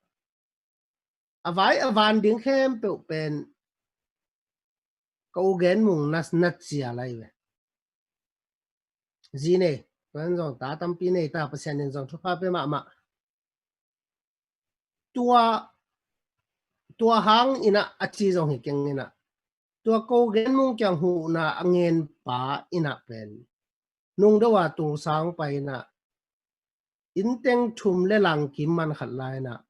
a vai a van ding khempeuh pen ka u Gen Mung na, na cial lai ve. Zi nei, tua in zong ta tampi nei ta, Pasian in zong thupha pia mahmah. Tua, tua hang in ah a ci zong hi keng in ah, tua ka u Gen Mung kiang huhna a ngen pa in ah pen nungdeuh a tul sang pai in ah, innteng thum le langkim man khat lai in ah,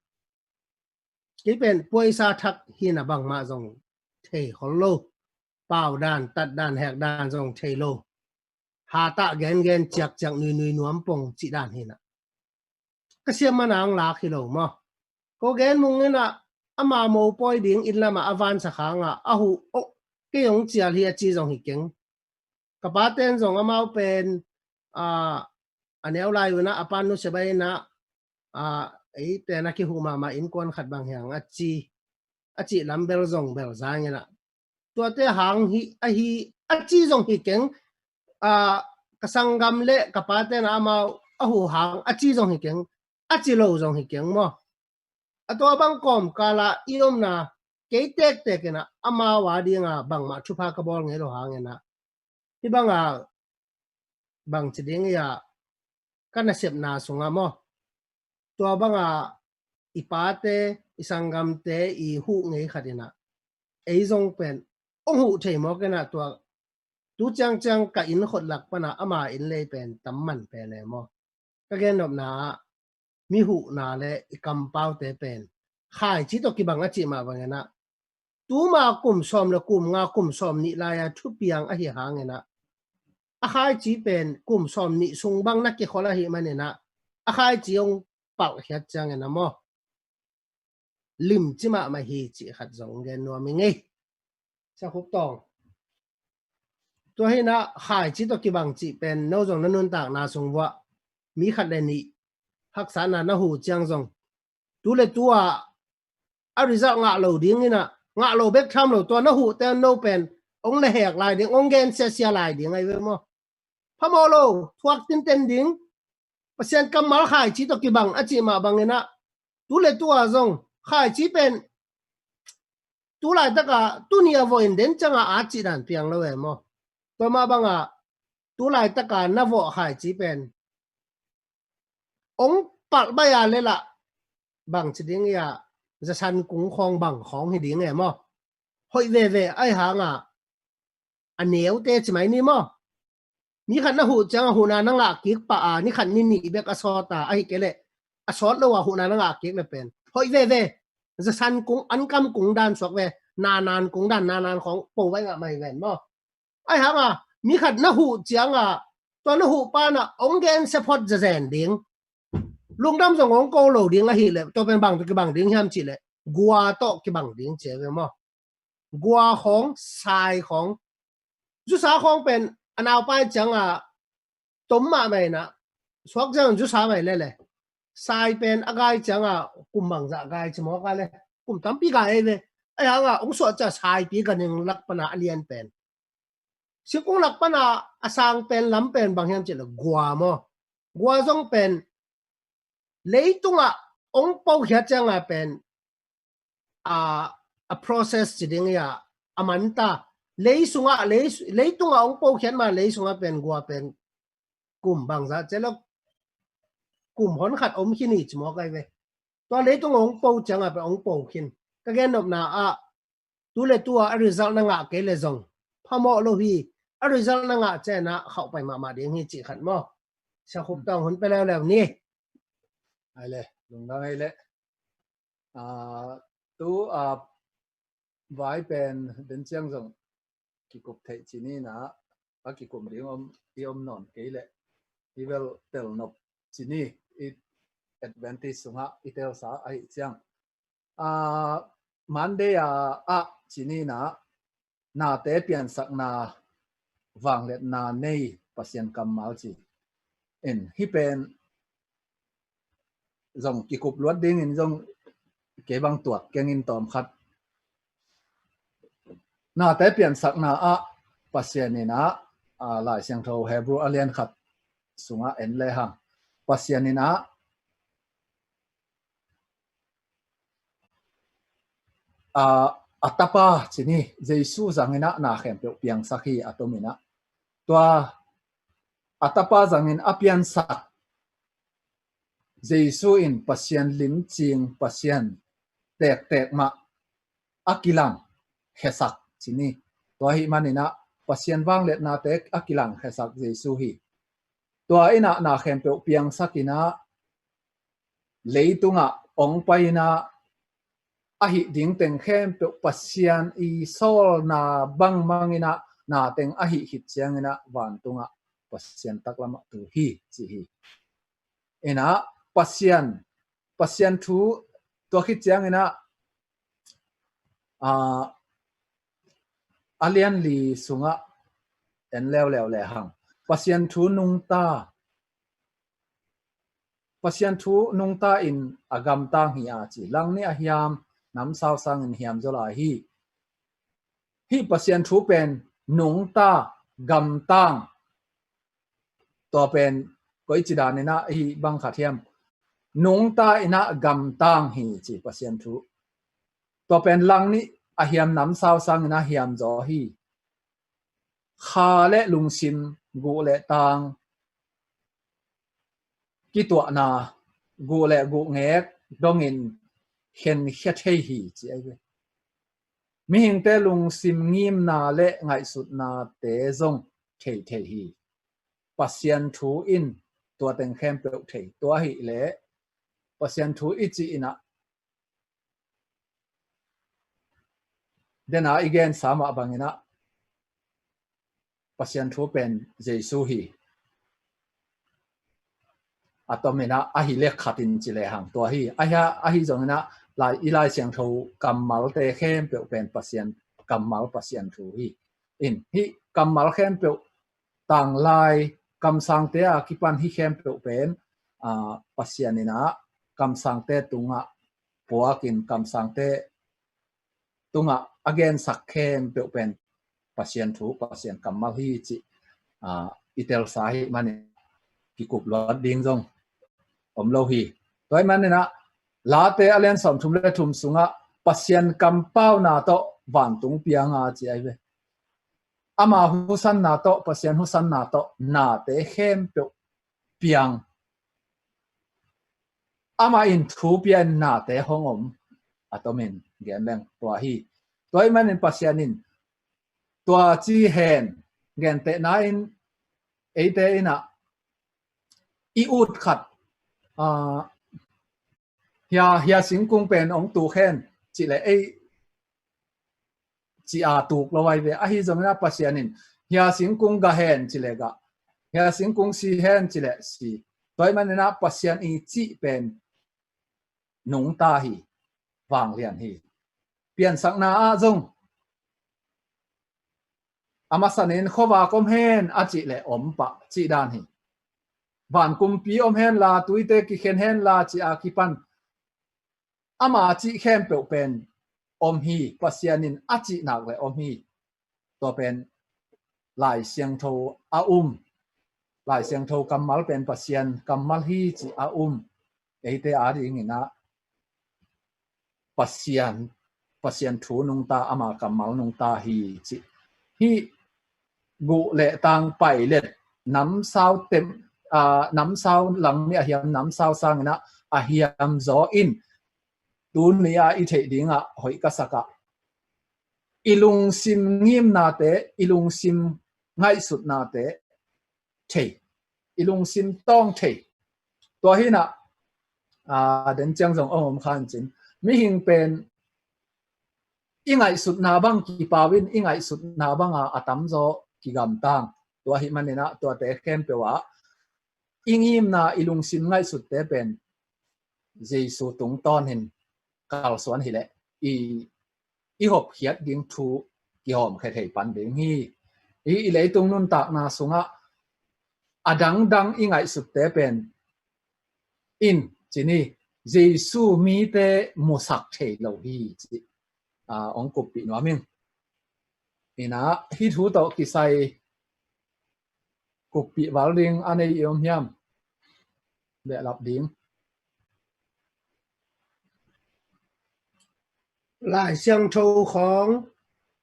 kei pen puaisa thak hi in ah bangmah zong thei khol lo. Pau dan, tat dan, hek dan zong thei lo. Hatah gengen, ciakciak nuinui, nuam pong cih dan hi in ah, ka siam man ang lak hi lo maw. Ka u Gen Mung in ah ama mopawi ding inn lamah a vansak hang ah a huh, oh, kei hong cial hi a ci zong hi keng. Ka pate'n zong amau pen, ah, a neu lai un ah a pa nusia bai in ah, ah, eite na kihuh mahmah innkuan khat bang hi hang a ci, a cih lam bel zong bel zang in ah, tuate hang hi, ahi, a ci zong hi keng. Ah, ka sanggam le ka pate'n ah amau a huh hang a ci zong hi keng, a ci lo zong hi keng maw. A tua bang kawmkal ah i omna, kei tektek in ah amau a ding ah bangmah thupha ka bawl ngei lo hang in ah, hih bang ah bangci ding i ah, ka nasepna sung ah maw, tua bang ah i pate, i sanggamte i huh ngei khat in ah, ei zong pen hong huh thei mawk in ah, tua tu ciangciang ka inn khut lak pan ah ama inn lei pen tam man pen e maw. Ka gennopna ah mi huhna le i kampaute pen khaici tawh kibang a cih mah bang in ah, tuma kum sawm le kum nga, kum sawm nih lai-a thupiang ahi hang in ah, a khaici pen kum sawm nih sung bang na kikhol ahih man in ah, a khaici hong palh khiat ciang in ah maw, limci mahmah hi cih khat zong gen nuam ing ei. Sia Khup Tawng, tua hi in ah khaici tawh kibang cih pen no zong na nuntakna sung vuah mi khat le nih haksatna na huh ciang zong, tu le tu ah a result ngah lo ding in ah, ngah lo bek tham lo, tua na huhte no pen hong na hek lai ding, hong gen siasia lai ding ahi ve maw. Phamawh lo, thuak tinten ding. Pasian kammal khaici tawh kibang a cih mah bang in ah, tu le tu ah zong khaici pen tu laitak ah tuni a vawh in den ciang ah at cih dan piang lo e maw. Tua mah bang ah tu laitak ah na vawh khaici pen hong palh baih a lel ah bangci ding i ah, zasan kung khawng bang khawng hi ding e maw. Hoih veve ahi hang ah a neute ci mai ni maw. Mi khat na huh ciang ah huhna na ngah kik pah a, ni khat ni nih bek a sawt a, ahi kei leh a sawt lo ah huhna na ngah kik le pen hoih veve, zasan kung, ankam kung dan suak ve, nanan kung dan, nanan khawng po baih ngah mai ven maw. Ahi hang ah mi khat na huh ciang ah tua na huh pa in ah hong gen sia phot zazen ding. Lungdam zong hong ko lo ding ahih leh tua pen bang tawh kibang ding hiam cih leh, gua tawh kibang ding ci ve maw. Gua khawng, sai khawng. Zusa khawng pen a naupai ciang ah tom mahmah in ah suak ciang zusa mai le le. Sai pen a gai ciang ah kum bangzah gai ci mawk a le, kum tampi gai ei ve. Ahi hang ah hong suah ciang saipi ganhing lak pan ah a lian pen, singkung lak pan ah a sang pen, lam pen bang hiam cih leh gua maw. Gua zong pen leitung ah hong po khiat ciang ah pen, a, a process ci ding i ah, a man ta. Lei sung ah, lei, leitung ah hong po khiat ma, lei sung ah pen gua pen kum bangzah ci lo, kum hon khat om khin hi ci mawk ahi ve. Tua leitung ah hong po ciang ah pen hong po khin. Ka gennopna ah tu le tu ah a result na ngah kei le zong phamawh lo hi. A result na ngah ciang ah khauh pai mahmah ding hi cih khat maw. Sia Khup Tawng, hun pia leuleu ni. Ai le, lungdam ei le. Ah, tu, ah, vai pen den ciang zong kikup theih ci ni in ah, a kikup ding om, i om nawn kei leh i bel telnop ci ni, i Adventist sungah i telsa ahih ciang. Ah, Monday ah, ah, ci ni in ah, nate piansakna vangliatna nei Pasian kammal ci. In, hih pen zong kikup luat dingin zong kei bang tuak kengin tawm khat. Nate piansakna ah Pasian in ah, a, Lai Siangtho Hebrew a lian khat sungah en lehang, Pasian in ah, a, a tapa cini Jesu zangin ah na khempeuh piangsak hi a tomin ah. Tua a tapa zangin a piansak Jesu in Pasian limcing, Pasian tektek mah a kilang khesak cini. Tua hi manin ah Pasian vangliatnate a kilang khesak Jesu hi. Tua in ah na khempeuh piangsak in ah leitungah ong pai in ah, ahi ding teng khempeuh Pasian i sawlna bangmang in ah na teng ahi khit ciangin ah vantungah Pasian taklamah tu hi ci hi. In ah Pasian, Pasian thu tua khit ciangin ah, a, a lian li sungah en leuleu lehang, Pasian thu nungta, Pasian thu nungta in a gamtang hi a ci. Langnih a hiam, namsau sangin hiam zaw lai hi. Hih Pasian thu pen nungta, gamtang, tua pen koici danin ah hih bang khat hiam, nungta in ah gamtang hi ci Pasian thu. Tua pen langnih a hiam, namsau sangin ah hiam zaw hi. Kha le lungsim, guh le tang, kituahna, guh le guhngek dongin khenkhia thei hi ci ahi ve. Mihingte lungsim ngimna le ngaihsutnate zong thei thei hi. Pasian thu in tua teng khempeuh thei. Tua hi leh Pasian thu i cih in ah, dena i gensa mah bangin ah Pasian thu pen Jesu hi. A tomin ah ahi leh khatin ci lehang tua hi. Ahi, ahi zongin ah lai, i Lai Siangtho kammalte khempeuh pen Pasian kammal, Pasian thu hi. In hih kammal khempeuh, tanglai kamsangte a kipan hih khempeuh pen, a, Pasian in ah kamsangte tungah puakin kamsangte tungah a gensak khempeuh pen Pasian thu, Pasian kammal hi cih, a, i telsa hi manin kikup luat ding zong om lo hi. Tua hi manin ah Late a lian sawmthum le thum sungah Pasian kampauna tawh vantung piang a ci ahi ve. Ama husanna tawh, Pasian husanna tawh nate khempeuh piang. Amah in thu pia in nate hong om a tomin gen leng tua hi. Tua hi manin Pasian in tua ci hen, gentehna in eite in ah i ut khat, a, hia, hia singkung pen ong tuk hen ci leh ei ci a tuk lo ahi ve. Ahi zongin ah Pasian in hia singkung gah hen ci leh gah, hia singkung si hen ci leh si. Tua hi manin ah Pasian i cih pen nungta hi, vanglian hi. Piansakna ah zong a masanin khuavak om hen a cih leh om pah cih dan hi. Van kumpi om hen la, tuite kikhen hen la ci a kipan ama cih khempeuh pen om hi, Pasian in a cih nak leh om hi. Tua pen Lai Siangtho a um, Lai Siangtho kammal pen Pasian kammal hi ci a um. Eite adingin ah Pasian, Pasian thu nungta, ama kammal nungta hi ci. Hih guh le tang pailet, namsau tem, a, namsau langnih a hiam, namsau sangin ah a hiam zaw in tuni a i theih dingah hoih ka sak ah i lungsim ngimnate, i lungsim ngaihsutnate thei, i lungsim tawng thei. Tua hi in ah, a, den ciang zong ong om khan cin, mihing pen i ngaihsutna bang kipau in, i ngaihsutna bang a, a tamzaw kigamtang. Tua hi manin ah tuate khempeuh ah i ngimna, i lungsim ngaihsutte pen Jesu tungtawn in kalsuan hi leh i, i hopkhiat ding thu kihawmkhia thei pan ding hi. I, i leitung nuntakna sungah a dangdang i ngaihsutte pen in cini, Jesu mite musak thei lo hi ci. Aa, ong kuppih nuam ing. Ina, hih thu tawh kisai kuppih val ding a nei i om hiam? Behlap ding. Lai Siangtho khawng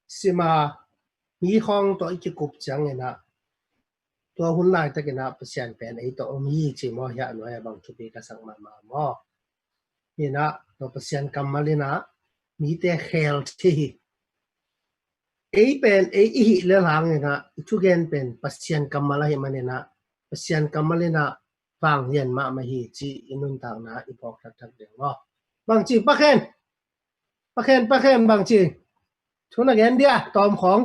sima, mi khawng tawh i kikup ciangin ah, tua hun laitakin ah Pasian pen ei tawh om hi ci maw, hiah nuai a bang thupi ka sak mahmah maw? Ina, tua Pasian kammal ina mite khel thei hi. Ei pen ei i hih lel hangin ah i thugen pen Pasian kammal ahih manin ah Pasian kammal ina vanglian mahmah hi ci i nuntakna i phawk thakthak ding maw? Bangci pakhen, pakhen, pakhen bangci. Thu na gen dia tawm khawng.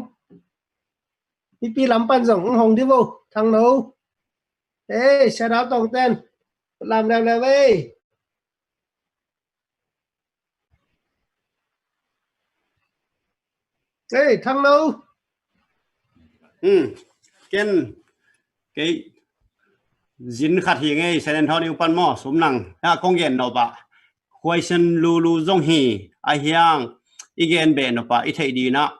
Mipi lam pan zong hong hong di vo, Thangno. Ei, Sia Dau Tawng ten lam leuleu ei. Ei, Thangno. Hmm. Ken kei zin khat hi ngei, San Antonio pan maw, sum nang. Na kong gen nop ah question lulu zong hi, a hiang i gen beh nop ah i theih dinah.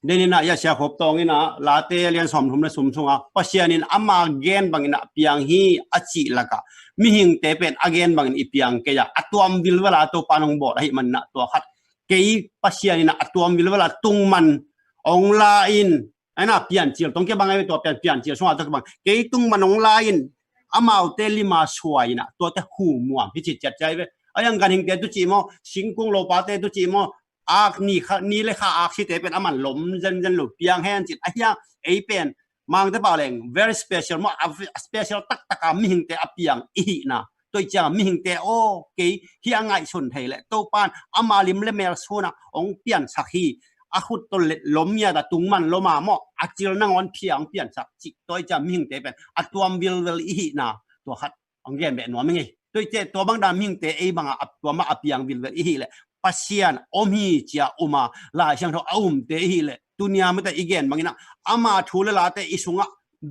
Deninah ya Sia Khup Tawng inah Late lian sawm thum le sum sungah Pasian in ama gen bangin a piang hi a cih lakah mihingte pen a gen bangin i piang kei a, a tuam vilvel a Topa nong bawl ahih maninah tua khat. Kei Pasian inah a tuam vilvel a tungman ong la in, aina piancil tong kei bang ai tua pian, piancil sungah tawh kei bang kei tungman ong la in, amaute lima suai inah tuate humuam hi ci ciat ciai ve. A hiang ganhingte tu cih maw, singkung lopate tu cih maw, ak ni kha, ni le kha aksite pen aman lom zenzen lo piang hen cin. A hiang ei pen mangte pau leng very special maw, a special taktak a mihingte a piang i hihna. Tua i ciang a mihingte aw kei hi a ngaihsun thei leh Topan ama lim le mel suna ong piansak hi. A khut tawh lom ngiat a tungman lom a maw, a cil nangawn phiang piansak cih tua i ciang mihingte pen a tuam vilvel i hihna tua khat ong gen beh nuam i ngei. Tua i ciang tua bang dan mihingte ei bangah a tuam a piang vilvel i hih leh Pasian om hi cia um a, Lai Siangtho a umte i hih leh tunia mite i gen bangin ah ama thu le late i sungah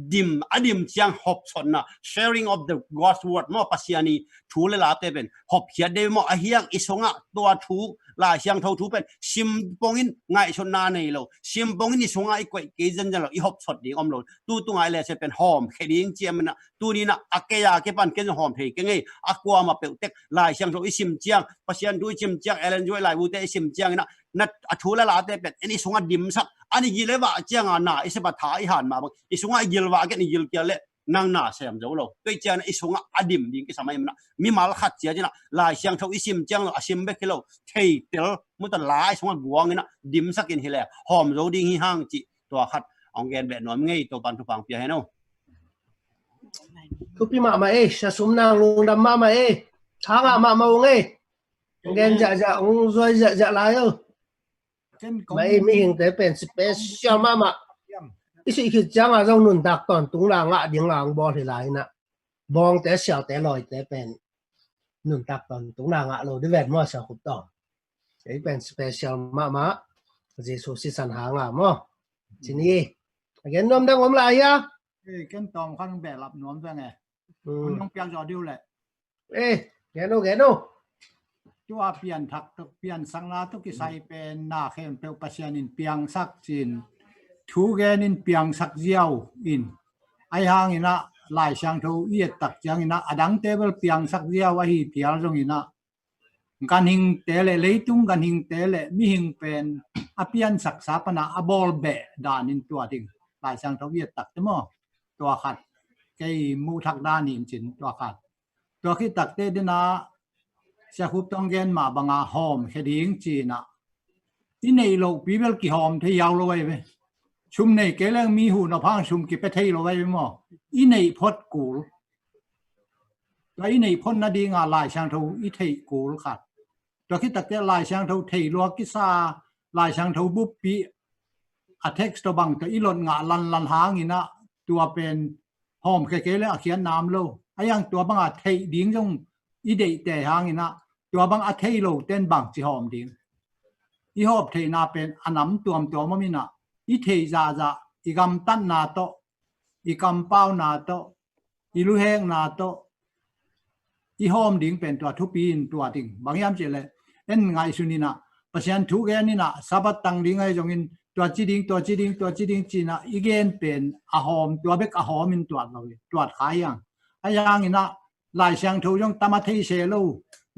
dim, a dim ciang hopsotna, sharing of the God's word maw, Pasian i thu le late pen hopkhiat dei maw, a hiang i sungah tua thu, Lai Siangtho thu pen sim pongin ngaihsutna nei lo, sim pongin i sungah i koih kei zenzen lo, i hopsot ding om lo. Tu tungai le se pen hawm khe ding ciam inah, tuninah a kei a kei pan ken hawm thei kei ngei, a kuama peuhtek Lai Siangtho i sim ciang, Pasian thu i sim ciang, Ellen White laibute i sim ciang inah, na a thu le late pen en i sungah dimsak, an i gil le vah cianga na i sep a tha i han mah bang i sungah i gil vah ken i gil kial le nang na sem zo lo. Tua i ciang i sungah a dim ding kisam a i manah mimal khat cia cinah Lai Siangtho i sim ciang lo a sim bek hi lo, theitel muta la i sungah guang inah dimsak in hi le hawm zo ding hi hang cih tua khat ong gen beh nuam ngei, Topan thupha ong pia hen o. Thupi mahmah ei, Sia Sum Nang lungdam mahmah ei, thangah mahmah ung ei. Ong gen ziahziah, ong zuai ziahziah lai o. Ken kong mei mihingte pen special mahmah. Siam. I sih khit cianga zong nuntak tawntung la ngah ding la ong bawl hi lai inah. Bawngte siaute lawite pen nuntak tawntung la ngah lo di ven maw Sia Khup Tawng. Ei pen special mahmah. Jesu sisan hanga maw. Cini. A gen nuam dang om lai hia? Ei, ken tawm khan ong behlap nuam veng e. Hmm. Hun ong piak zaw diu leh. Eh, gen o, gen o. Tua pianthak tuk, piansakna tuk kisai pen na khempeuh Pasian in piangsak cin. Thu gen in piangsak ziau in. Ahi hang inah Lai Siangtho i et tak ciang inah a dangte bel piangsak ziau ahi pial zong inah ganhingte le leitung ganhingte le mihing pen a piansaksa pana a bawlbeh danin tua ding Lai Siangtho i et takte maw? Tua khat kei muhthak danin cin tua khat. Tua khit takte dena Sia Khup Tawng gen mah banga hawm khe ding cinah i neih lohpi bel kihawm thei hiau lo ai ve. Sum nei kei leng mi huhna phang sum kipia thei lo ai ve maw? I neih phot kul. Tua i neih phot nadinga Lai Siangtho i theih kul khat. Tua khit takte Lai Siangtho theih lua kisa, Lai Siangtho buppi a text tawh bang tawh i lot ngah lanlan hang inah tua pen hawm khe kei le a khiatna om lo. A hiang tua banga theih ding zong i deihte hang inah tua bang a thei lo ten bangci hawm ding. I hawp theihna pen a nam tuamtuam om inah i theih zahzah, i gamtatna tawh, i kampauna tawh, i luhekna tawh, i hawm ding pen tua thupi in tua ding. Bang hiam cih leh en ngaihsun in ah, Pasian thu gen in ah, Sabbath tang ding ahi zongin tua ci ding, tua ci ding, tua ci ding ci-in ah i gen pen a hawm, tua bek a hawm in tuat lo hi, tuat kha hi hang. Ahi hangin ah Lai Siangtho zong tam a thei se lo,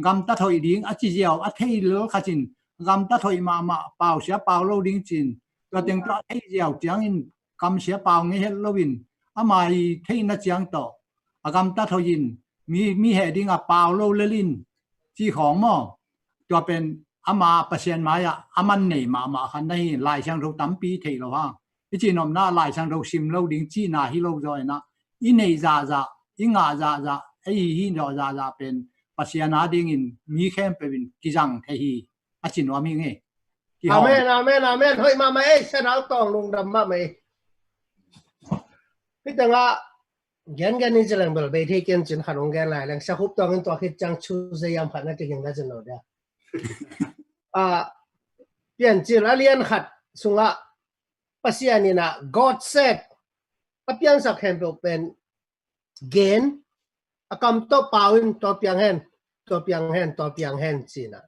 gamtat hoih ding a ci ziau a thei lel khat in, gamtat hoih mahmah, pau sia pau lo ding ci-in, tua teng tawh a thei ziau ciangin kam sia pau ngei het loin, ama i theihna ciang tawh a gamtat hoih in, mi, mi heh ding a pau lo lel in, ci khawng maw. Tua pen ama Pasian mai-ah a man nei mahmah khat na hi, Lai Siangtho tampi thei lo hang. I cihnopna Lai Siangtho sim lo ding cihna hi lo zaw in ah, i neih zahzah, i ngah zahzah, ei hi zawh zahzah pen Pasian a dingin mi khempeuh in kizang thei hi, a ci nuam hi ngei. Kihawm. Amen, amen, amen. Hoih mahmah ei, Sia Nau Tawng, lungdam mahmah ei. Hih tengah gengen in ci leng bel bei thei kei in cin khat hong gen lai leng, Sia Khup Tawng in tua khit ciang Tuesday yam khat na kihing na cin lo dia. Ah, Piancil a lian khat sungah Pasian in ah God said, a piangsak khempeuh pen gen, a kam tawh pau in, tua piang hen, tua piang hen, tua piang hen ci-in ah.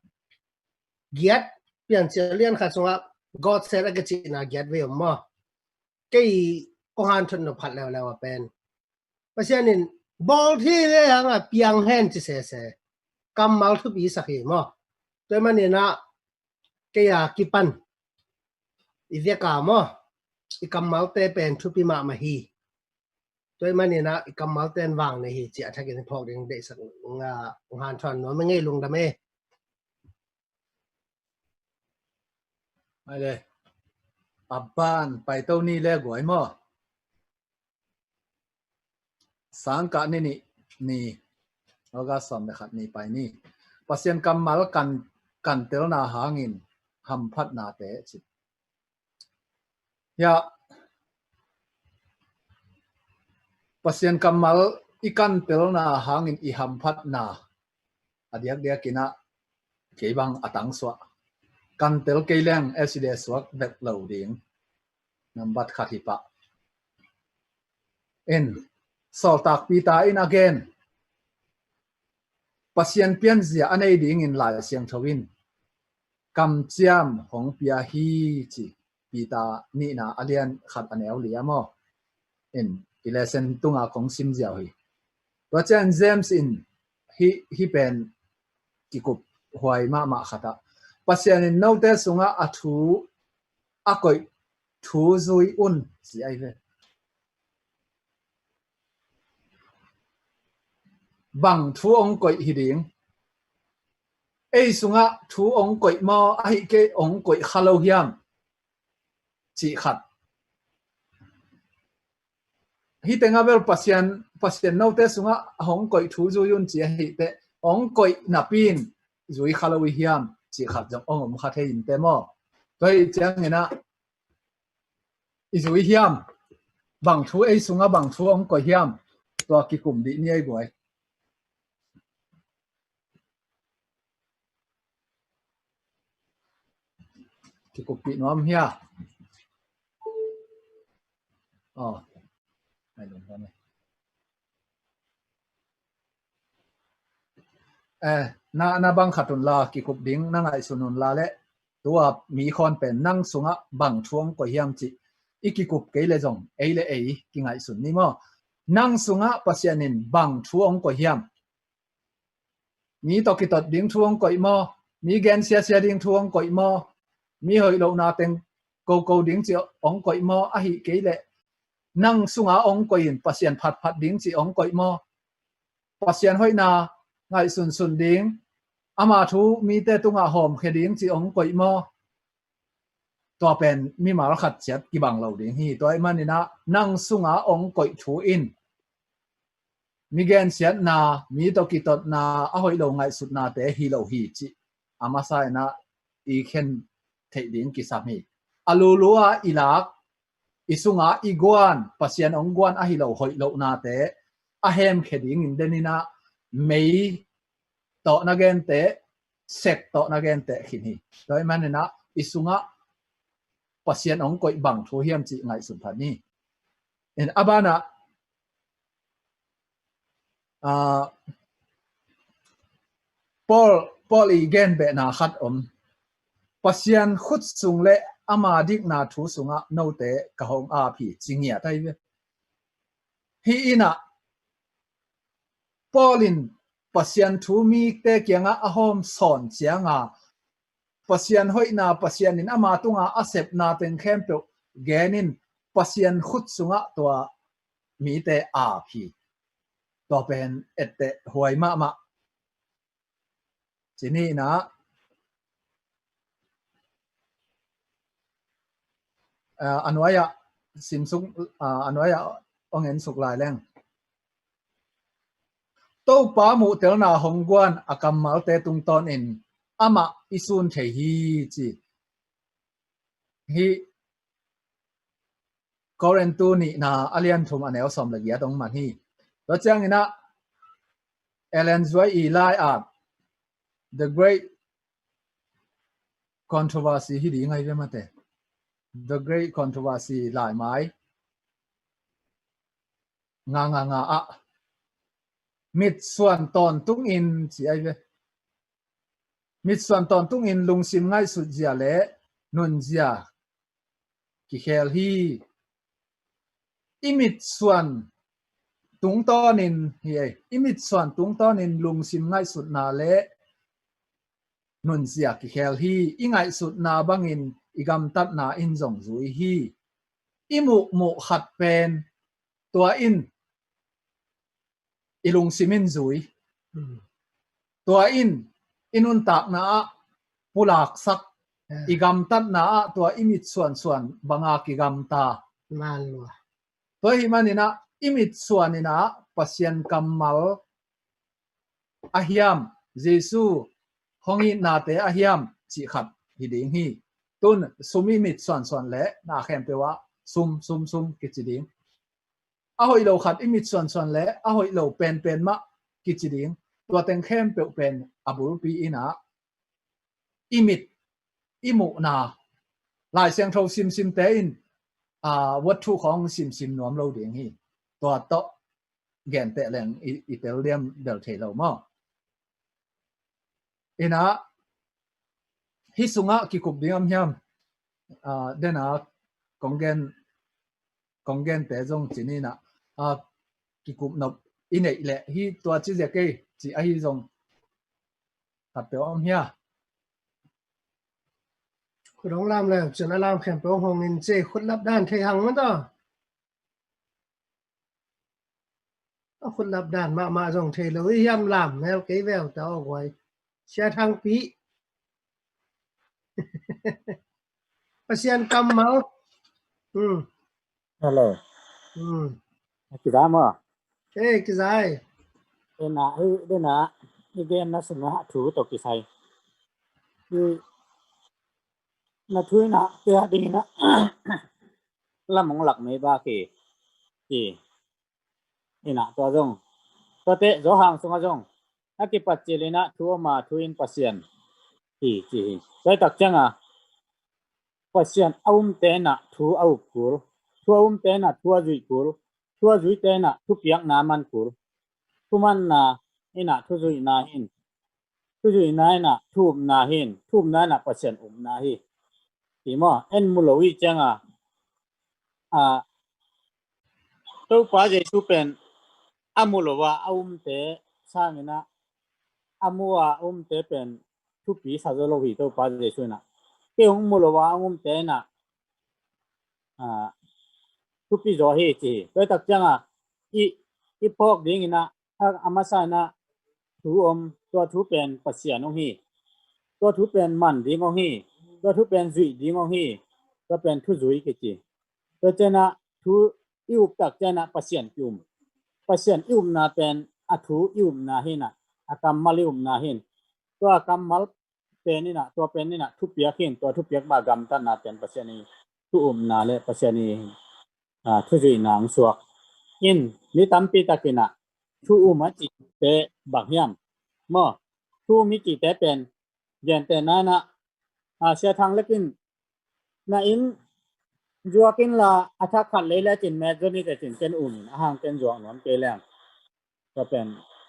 Giat, Piancil a lian khat sungah God said a kicihna giat vei om maw. Kei kong hanthot nop khat leuleu a pen, Pasian in bawl thei ve hang a piang hen ci sese. Kammal thupi sak hi maw. Tua ahih manin ah kei a kipan i vek a maw, i kammalte pen thupi mahmah hi. Tua ahih manin ah i kammalte in vang nei hi ci a thakin i phawk ding deihsak, nga, hong hanthawn nuam i ngei, lungdam e. Ai le. A ban paito ni le guai maw. Sangkah ni nih ni, August sawm le khat ni pai ni. Pasian kammal kan, kantelna hangin hamphatnate ci. Hiah Pasian kammal i kantelna hangin i hamphatna a diakdiak in ah kei bang a tangsuah. Kantel kei leng S D suak vet lo ding. Nambat khat hi pah. In, Sawltak Peter in a gen, Pasian pianzia a nei dingin Lai Siangtho in kamciam hong pia hi ci. Peter nihna a lian khat a neu li a maw. In, i lesson tunga kong sim ziau hi. Tua ciang James in hih, hih pen kikup huai mahmah khat ah, Pasian in note sungah a thu a koih thu zui un ci ahi ve. Bang thu hong koih hi ding? Ei sungah thu hong koih maw, ahih kei hong koih kha lo hiam? Cih khat. Hih tengah bel Pasian, Pasian note sungah hong koih thu zui un ci ahih teh, hong koih napi in zui kha lo i hiam? Cih khat zong hong om kha thei in teh maw. Tua hi ciangin ah i zui hiam? Bang thu ei sungah bang thu hong koih hiam? Tua kikum dih ni ei guai. Kikuppih nuam hia? Oh. Ai lungdam e. Eh, na, na bang khat un la, kikup ding na ngaihsun un la leh, tua mi khawn pen nang sungah bang thu hong koih hiam cih i kikup kei leh zong, ei le ei kingaihsun ni maw. Nang sungah Pasian in bang thu hong koih hiam? Mi tawh kitot ding thu hong koih maw? Mi gensiasia ding thu hong koih maw? Mi hoih lohna teng koko ding cih hong koih maw? Ahih kei leh nang sungah hong koih in Pasian phatphat ding cih hong koih maw? Pasian hoihna ngaihsunsun ding, ama thu mite tungah hawmkhia ding cih hong koih maw? Tua pen mimal khat ciat kibang lo ding hi. Tua ahih manin ah nang sungah hong koih thu in mi gensiatna, mi tawh kitotna, a hoih lo ngaihsutnate hi lo hi cih a masa in ah i khen theih ding kisam hi. A lulu ah i lak, i sungah i guan, Pasian hong guan ahi lo hoih lohnate a hemkhia dingin den in ah mei tawh na genteh, sek tawh na genteh khin hi. Tua ahih manin ah i sungah Pasian hong koih bang thu hiam cih ngaihsun phat ni. In a banah, ah, Paul, Paul i genbehna khat om. Pasian khut sung le ama dikna thu sungah note ka hong ap hi, ci ngiat ahi ve. Hih inah Paul in Pasian thu mite kiangah a hawm sawn cianga Pasian hoihna, Pasian in ama tunga a sepna teng khempeuh genin Pasian khut sungah tua mite ap hi. Tua pen etteh huai mahmah. Ci ni inah, ah, a nuai-ah simsuk, ah, a nuai-ah ong ensuk lai leng. Topa muhtelna hong guan a kammalte tungtawnin amah i sun thei hi, ci. Hih Korintu nihna a lian thum a neu sawm le giat ong man hi. Tua cianginah Ellen White i lai-at The Great Controversy hi ding ahi ve mate. The Great Controversy laimai nga nga nga ah mitsuan tawntungin ci ahi ve. Mitsuan tawntungin lungsim ngaihsutzia le nunzia kikhel hi. I mitsuan tungtawnin hi ei, i mitsuan tungtawnin lungsim ngaihsutna le nunzia kikhel hi. I ngaihsutna bangin i gamtatna in zong zui hi. I muhmuh khat pen tua in i lungsim in zui. Hmm. Tua in i nuntakna ah pulaksak, yeah, i gamtatna ah tua i mitsuansuan banga kigamta. Tua hih maninah i mitsuan inah Pasian kammal a hiam, Jesu hong itnate a hiam cih khat hi ding hi. Tun sum i mitsuansuan le na khempeuh ah sum, sum, sum kici ding. A hoih lo khat i mitsuansuan le a hoih lo penpen mah kici ding. Tua teng khempeuh pen a bulpi inah i mit, i muhna, Lai Siangtho simsimte in, aa, wathu khawng simsim nuam lo ding hi. Tua tawh genteh leng i, i tel liam bel thei lo maw? Inah hih sungah kikup ding om hiam? Aa, dena kong gen, kong gente zong ci ni inah, aa, kikup nop i neih leh hih tua ci zia kei ci ahi zong khat peuh om hia? Khut hong lam le cun a lam khempeuh hong in ci, khut lap dan thei hang man taw. A khut lap dan mahmah zong thei lo i hiam, lam mel kei veu ta aw guai. Sia Thangpi. Pasian kammal. Hmm. Hello. Hmm. Kiza maw? Eh, kizai. Ena, hi, dena, i genna sungah thu tawh kisai. Hi, na thu inah, tia ding inah. Lam hong lak mei ba ki. Ki. Inah tua zong. Tua teh, Johan sungah zong. A kipat cil inah, thu a om a, thu in Pasian. Ki, ki hi. Tua tak ciangah. Pasian a umte inah, thu a up kul. Thu a umte inah, thu a zuih kul. Thu a zuite inah thupiakna man kul. Thumanna inah thuzuihna hin. Thuzuihna inah thu upna hin. Thu upna inah Pasian upna hi. Ti maw, en mu lo i cianga. A, Topa Jesu pen a mu lo a a umte sang inah, a mu a a umte pen thupi sa zaw lo hi Topa Jesu inah. Kei hong mu lo a a umte inah, a, thupi zaw hi ci hi. Tua tak cianga i, i phawk ding inah, a, a masa inah thu om, tua thu pen Pasian hong hi. Tua thu pen man ding hong hi. Tua thu pen zuih ding hong hi. Tua pen thu zui kici. Tua cianah thu i up tak cianah Pasian ki um. Pasian i upna pen a thu i upna hinah, a kammal i upna hin. Tua a kammal pen inah, tua pen inah thupiak hin, tua thupiak mah gamtatna pen Pasian i thu upna le Pasian i, a, thuzuihna hong suak. In, mi tampi tak inah thu um a cihte bang hiam? Maw, thu um i cihte pen gentehna inah, a, Sia Thang Lek in, na inn zuak inla a thak khat lei le cin met zaw ni teh cin ken um in, a hang ken zuak nuam kei leng. Tua pen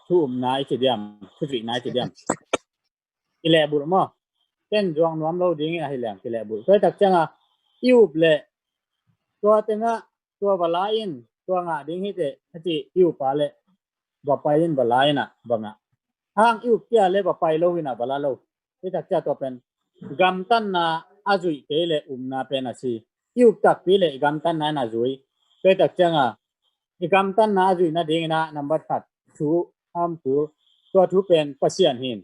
thu upna i ci diam, thuzuihna i ci diam? kilehbulh maw? Ken zuang nuam lo dingin ahi leng kilehbulh. Tua hi tak cianga i up leh tua tengah tua va la in, tua ngah ding hi teh a ci i upa leh va pai in, va la in ah va ngah. Hang i up kei leh va pai lo in ah va la lo. Hi tak cia tua pen gamtatna a zuih kei leh upna pen a si. I up takpi leh i gamtatna in a zui. Tua hi tak cianga i gamtatna a zuih nadingin ah nambat khat thu, hamkul, tua thu pen Pasian hi in.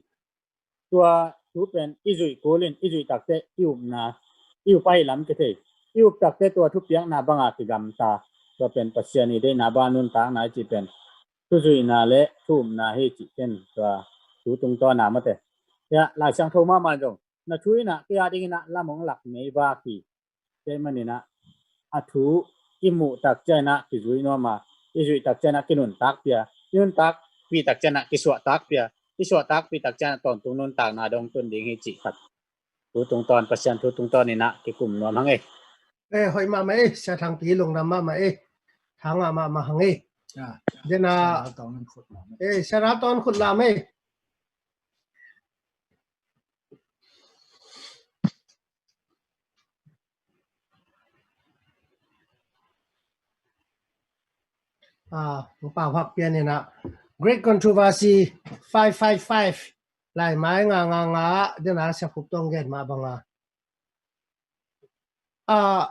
Tua thu pen i zuih kul in, i zuih tak teh i upna, i up ahi lam kithei. I up tak teh tua thupiakna banga kigamta. Tua pen Pasian i deihna banga nuntakna i cih pen thuzuihna leh thu upna hi cih ken tua thu tungtawn a mate. Hiah Lai Siangtho mahmah zong na thu in ah kei a dingin ah lam hong lak mei vak hi. Tua ahih manin ah a thu i muh tak ciangin ah kizui nuam a, i zuih tak ciangin ah kinuntakpih a, i nuntakpih tak ciangin ah kisuahtakpih a, i suahtakpih tak ciangin ah tawntung nuntakna dong tun ding hi cih khat thu tungtawn, Pasian thu tungtawn in ah kikum nuam hang ei. Eh, hoih mahmah ei, Sia Thangpi, lungdam mahmah ei. Thangah mahmah hang ei. Ah, dena, Sia Raltawn khut lam ei. Eh, Sia Raltawn khut lam ei. Ah, Pau Hak Pian in ah Great Controversy five five five, Laimai nga nga nga, dena Sia Khup Tawng gen mah banga, ah,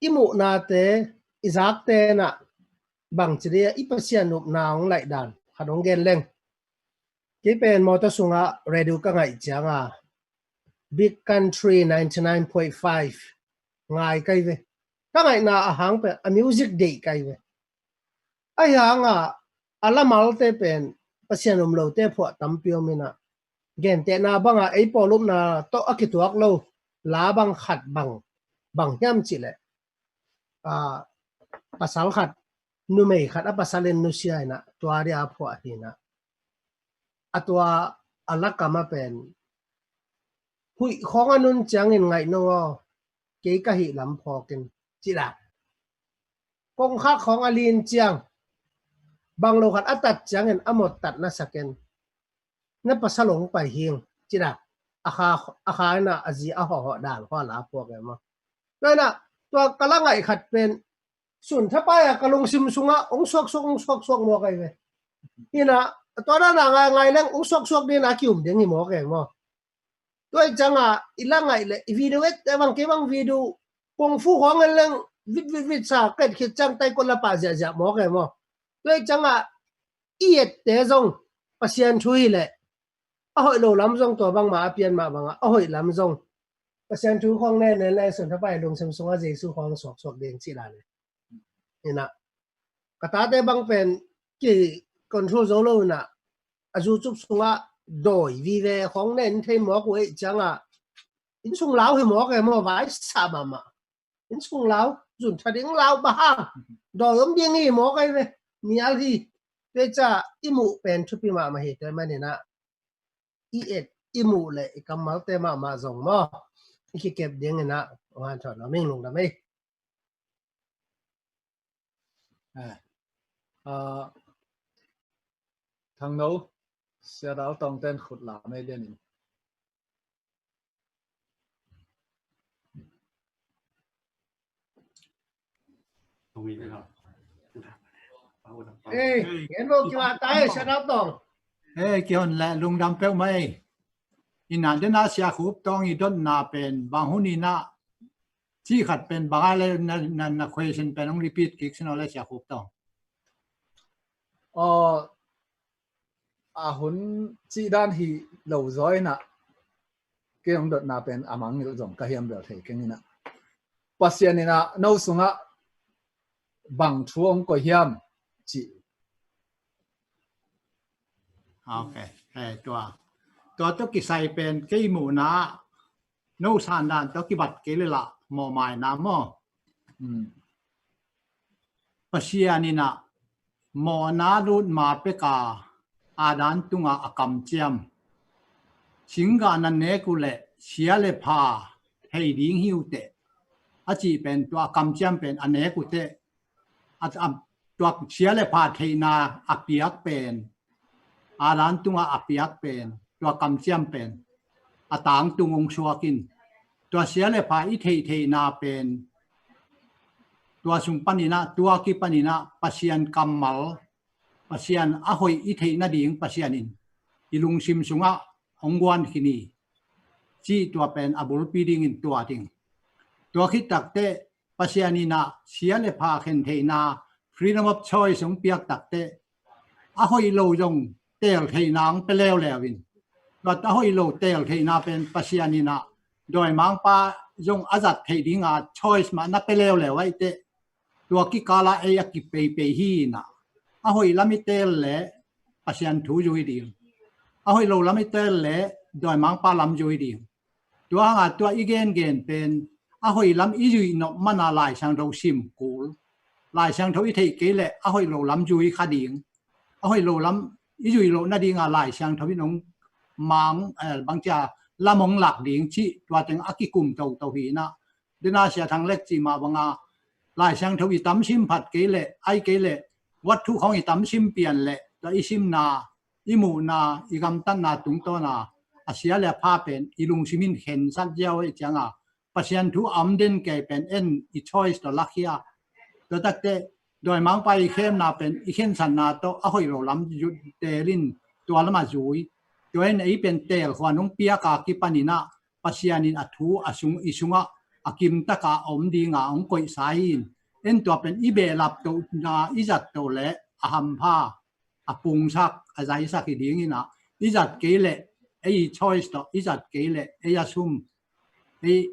i muhnate, i zakte in ah bangci dia i Pasian upna hong laih dan khat hong gen leng. Kei pen mawtaw sungah radio ka ngaih cianga Big Country ninety nine point five ngai ka hi ve. Ka ngaihna a hang pen a music deih ka hi ve. Ahi hanga a lamalte pen Pasian um lote phuah tampi om in ah, gentehna banga ei pawlupna tawh a kituak lo la bang khat bang, bang hiam cih leh, ah, pasal khat, numei khat a pasal in nusia in ah tua dia a phuah hi in ah, a tua a lakam a pen, huih khawng a nun ciangin ngaih nong aw, kei ka hih lam phawk in, ci dan. Kongkhak khawng a lin ciang, bang lo khat a tat ciangin a mawt tat na sa ken, na pasal hong pai hing, ci dan. A kha, a kha in ah a zi a hawhhawh dan khawng a la phuak e maw. Tua in ah tua ka la ngaih khat pen, sun thapai a ka lungsim sungah hong suaksuak, hong suaksuak mawk ahi ve. Hi in ah tua dan a ngai ngai leng hong suaksuak ding in a kium ding hi mawk e maw. Tua hi cianga i la ngaih leh i video et te bang, kei bang video kung fu khawng en leng vit vit vit sa, ket khit ciang taekwondo la pah ziahziah mawk e maw. Tua hi cianga i ette zong Pasian thu hi leh, a hoih lo lam zong tua bangmah a pian mah bangah a hoih lam zong Pasian thu khawng nen nen leh sun thapai lungsim sungah Jesu khawng suaksuak ding ci dan e. Hi in ah ka tate bang pen ki control zo lo in ah a YouTube sungah dawi vive khawng nen thei mawk uh ei cianga, innsung lau hi mawk e maw, vai sa mahmah. Innsung lau, zun tha ding lau bang hang, dawi om ding hi mawk ahi ve. Mial hi. Tua hi cianga i muh pen thupi mahmah hi. Tua ahih manin ah i et i muh leh i kammalte mahmah zong maw, i kikep ding in ah hong hanthawn nuam ing. Lungdam ei. Eh, ah, Thangno, Sia Raltawn ten khut lam ei lian in. Ei, en lo kiwa ta ei, Sia Raltawn. Ei, kihon leh lungdam peuhmah ei. Ina dena Sia Khup Tawng i dotna pen bang hun ina, cih khat pen bang a le na, na, na question pen hong repeat kik sin aw le Sia Khup Tawng. Aw, a hun cih dan hi lo zaw ina, kei hong dotna pen a mangngilh zong ka hiam bel thei keng ina. Pasian ina no sungah bang thu hong koih hiam cih. Ok. Eh, tua, tua tawh kisai pen kei muhna no sandan tawh kibat kei le lah mawhmaina maw. Hmm. Pasian ina mawhna lut ma peka Adam tunga a kamciam, singgah na nek uh leh sia le pha thei ding hi uh teh, a cih pen tua a kamciam pen a nek uh teh, a, a, tua sia le pha theihna a piak pen, Adam tunga a piak pen tua kamciam pen a tangtung hong suak in, tua sia le pha i theihtheihna pen tua sung paninah, tua kipaninah Pasian kammal, Pasian a hoih i theih nading Pasian in i lungsim sungah hong guan khin hi, cih tua pen a bulpi dingin tua ding. Tua khit takteh Pasian inah sia le pha khen theihna, freedom of choice hong piak takteh a hoih lo zong teel theihna hong pia leuleu in, tua a hoih lo teel theihna pen Pasian inah dawimangpa zong a zat theih dinga choice mah na pia leuleu aih teh, tua kikala ei a kipeipei hi inah, a hoih lam i teel leh Pasian thu zui ding, a hoih lo lam i teel leh dawimangpa lam zui ding. Tua hanga tua i gengen pen a hoih lam i zuih nop mana Lai Siangtho sim kul. Lai Siangtho i theih kei leh a hoih lo lam zui kha ding, a hoih lo lam i zuih loh nadinga Lai Siangtho in hong mang, eh, bangcia lam hong lak ding cih tua teng a kikum toto hi inah. Dena Sia Thang Lek cih mah banga Lai Siangtho i tam sim phat kei leh, ai kei leh, wathu khong i tam sim pian leh, tua i simna, i muhna, i gamtatna tungtawna a sia le a pha pen i lungsim in khensat ziau aih cianga Pasian thu a om den kei pen en i choice tawh lakhia. Tua takteh dawimangpa i khemna pen i khensatna tawh a hoih lo lam zut teelin tua lamah zui. Tua in ei pen teel khuan hong piaka kipaninah Pasian in a thu a sung, i sungah a kimtaka a om dinga hong koihsa hi in. En tua pen i behlap tohna i zat toh leh a hampha, a pungsak, a zaisak hi dinginah, i zat kei leh ei choice tawh, i zat kei leh ei a sum, ei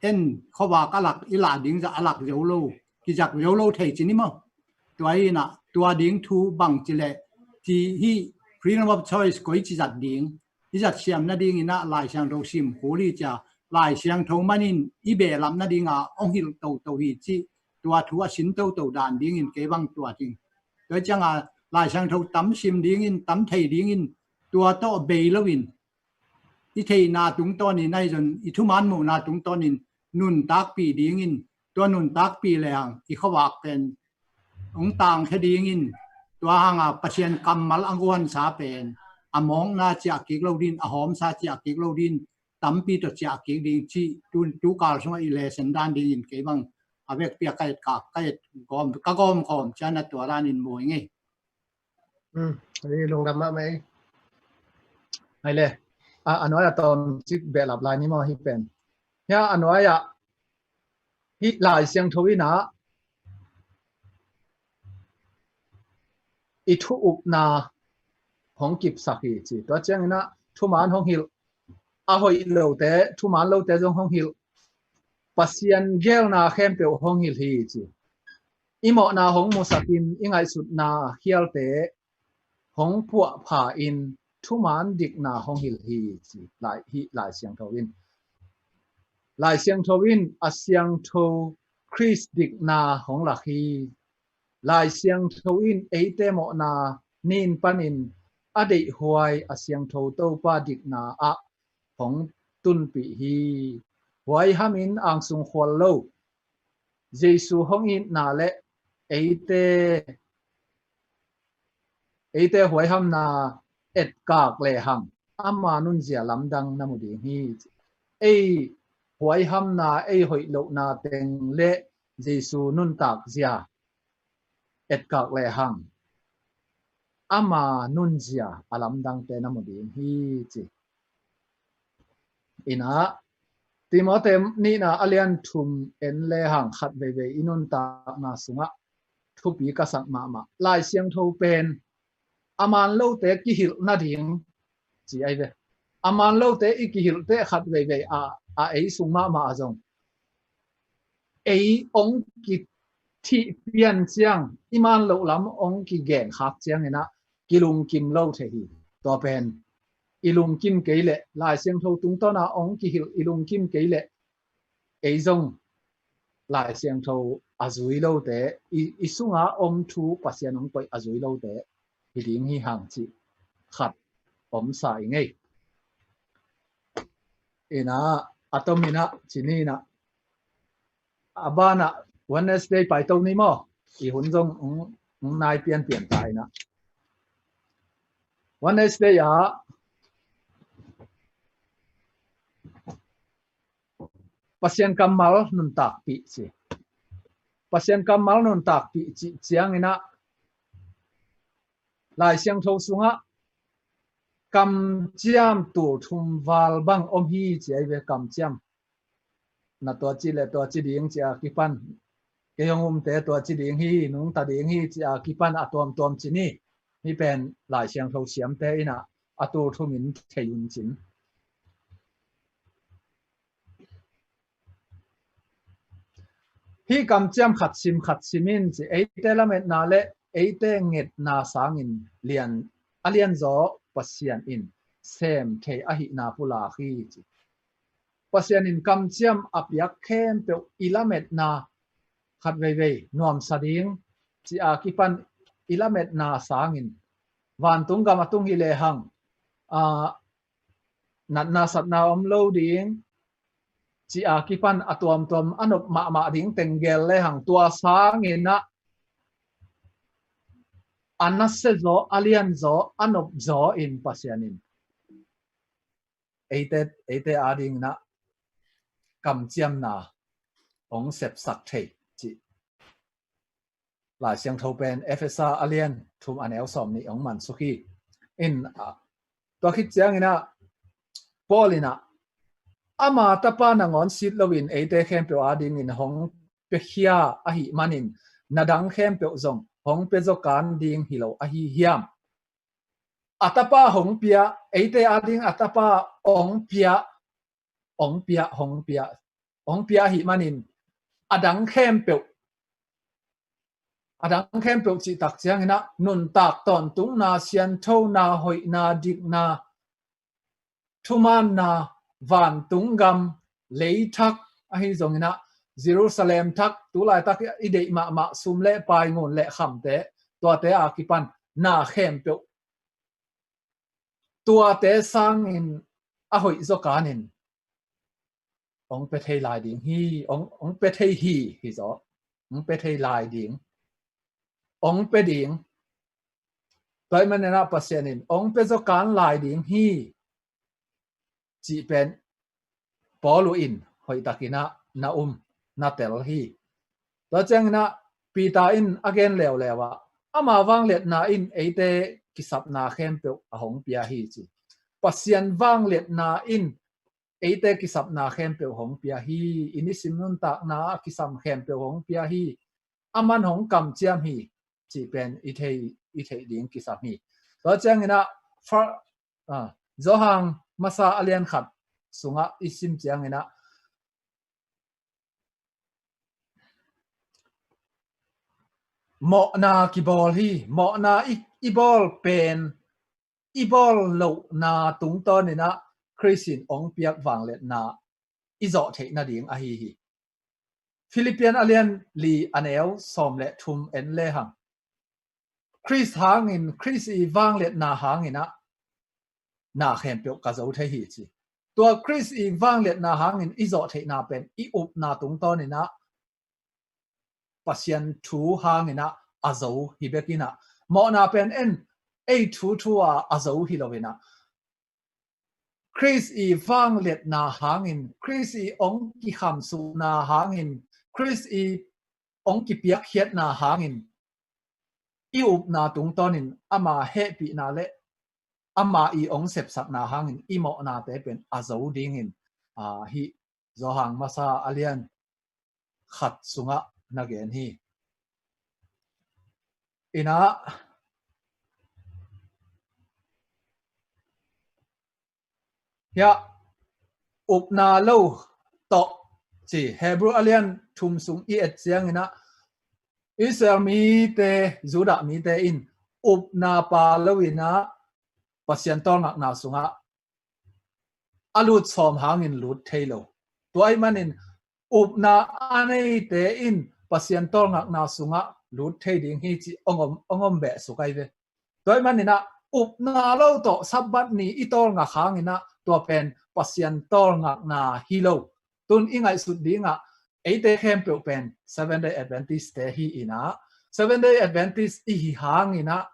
en khuavak a lak i lah ding zah a lak zo lo, kizak zo lo thei ci ni maw? Tua inah tua ding thu bang ci leh ci hi, freedom of choice koi ci zat ding, i zat siam nadinginah Lai Siangtho sim kul hi cia, Lai Siangtho manin i behlap nadinga hong hilh toto hi cih tua thu a sin toto dan dingin kei bang tua ding. Tua cianga Lai Siangtho tam sim dingin, tam thei dingin, tua tawh bei loin i theihna tungtawnin ahi zong i thuman muhna tungtawnin nuntakpih dingin, tua nuntakpih lehang i khuavak pen hong tangkhia dingin, tua hanga Pasian kammal a guansa pen a mawkna ciah kik lo din, a hawmsa ciah kik lo din, tampi tawh ciah kik ding cih tu, tukal sungah i lesson dan dingin kei bang a vekpi a ka et ka, ka et gawm, ka gawm khawm ciana tua danin muai ngei. Hmm, hei lungdam mahmah ei. Hei le, a, a nuai a tawmcik behlap lai ni maw hih pen. Hia a nuai ah hih Lai Siangtho inah i thu upna hong kipsak hi ci. Tua cianginah thuman hong hilh, a hoih lote, thuman lote zong hong hilh, Pasian geelna khempeuh hong hilh hi ci. I mawhna hong musakin i ngaihsutna khialte hong puahpha in thuman dikna hong hilh hi ci. Lai, hih Lai Siangtho in, Lai Siangtho in a siangtho Khrist dikna hong lak hi. Lai Siangtho in eite mawhna nin panin a deihhuai a siangtho Topa dikna ah hong tunpih hi. Huaihamin angsung khual lo Jesu hong itna le eite, eite huaihamna etkak lehang ama nunzia lamdang na mu ding hi. Ei huaihamna, ei hoih lohna teng le Jesu nuntakzia etkak lehang ama nunzia a lamdangte na mu ding hi ci. Inah Timoti nihna a lian thum en lehang khat veivei i nuntakna sungah thupi ka sak mahmah. Lai Siangtho pen a man lote kihilh nading ci ahi ve. A man lote i kihilhte khat veivei a, a ei sung mahmah a zong ei ong kithih pian ciang, i man loh lam ong kigen khak cianginah kilungkim lo thei hi. Tua pen i lungkim kei leh, Lai Siangtho tungtawna ong kihilh i lungkim kei leh ei zong Lai Siangtho a zui lote, i, i sunga om thu Pasian ong koih a zui lote hi ding hi hang cih khat omsa i ngei. Inah a tominah cininah a banah Wednesday paito ni maw? I hun zong ong, ong nai pianpian ta inah Wednesday ah Pasian kammal nuntakpih ci. Pasian kammal nuntakpih cih cianginah Lai Siangtho sungah kamciam tul thum val bang om hi ci ahi ve. Kamciam, na tua ci le tua ci ding ci a kipan, kei hong umte tua ci ding hi, nungta ding hi ci a kipan a tuamtuam ci ni. Hih pen Lai Siangtho siamte inah a tul thumin thei un cin. Hih kamciam khat sim khat sim in ci, eite lametna le eite ngetna sangin lian, a lianzaw Pasian in sem thei ahihna pulak hi ci. Pasian in kamciam a piak khempeuh i lametna khat veivei nuamsa ding ci a kipan i lametna sangin vantung gam a tung hi lehang, a, natna satna om lo ding ci a kipan a tuamtuam a nop mahmah ding teng gel lehang, tua sanginah a nasia zaw, a lianzaw, a nop zaw in Pasian in eite, eite adinginah kamciamna hong sepsak thei cih Lai Siangtho pen Efesa a lian thum a neu sawm nih hong mansuk hi. In, a, tua khit cianginah Paul inah ama tapa nangawn sit loin eite khempeuh adingin hong piakhia ahih manin na dang khempeuh zong hong pia zawkan ding hi lo ahi hiam? A tapa hong pia, eite ading a tapa hong pia, hong pia, hong pia, hong pia ahih manin a dang khempeuh, a dang khempeuh cihtak cianginah nuntak tawntungna, sianthona, hoihna, dikna, thumaanna, vantung gam, leithak, ahi zonginah Jerusalem thak, tulaitak i deih mahmah sum le pai, ngun le khamte, tuate a kipan na khempeuh tuate sangin a hoih zawkanin hong pia thei lai ding hi, hong, hong pia thei hi, hi zaw, hong pia thei lai ding, hong pia ding. Tua ahih maninah Pasian in hong pia zawkan lai ding hi cih pen Paul in hoihtakinah na um, na tel hi. Tua cianginah Peter in a gen leuleu ah, ama vangliatna in eite kisapna khempeuh a hong pia hi ci. Pasian vangliatna in eite kisapna khempeuh hong pia hi. I nisim nuntakna a kisam khempeuh hong pia hi. Aman hong kamciam hi cih pen i thei, i theih ding kisam hi. Tua cianginah, fa-, a, Johan masa a lian khat sungah i sim cianginah, mawhna kibawl hi. Mawhna i, i bawl pen, i bawl lohna tungtawninah Khrist in hong piak vangliatna i zawh theih nading ahi hi. Philippian a lian li a neu sawm le thum en lehang, Khrist hangin, Khrist i vangliatna hanginah na khempeuh ka zo thei hi ci. Tua Khrist i vangliatna hangin i zawh theihna pen i upna tungtawninah Pasian thu hanginah a zo hi bekinah, mawhna pen en ei thu thu a a zo hi loinah, Khrist i vangliatna hangin, Khrist i hong kikhamsukna hangin, Khrist i hong kipiakkhiatna hangin i upna tungtawnin ama hehpihna le ama i hong sepsakna hangin i mawhnate pen a zo dingin, a, hih Johan masa a lian khat sungah na gen hi. Inah, hiah upna lo tawh ci, Hebrew a lian thum sung i et cianginah Israel mite, Judah mite in upna pha loinah Pasian tawlngakna sungah a lut sawm hangin lut thei lo. Tua ahih manin upna a neite in Pasian tawlngakna sungah lut thei ding hi cih hong om, hong om behsuk ahi ve. Tua ahih maninah upna lo tawh Sabbath ni i tawlngak hanginah tua pen Pasian tawlngakna hi lo. Tun i ngaihsut dingah eite khempeuh pen Seventh Day Adventist te hi inah, Seventh Day Adventist i hi hanginah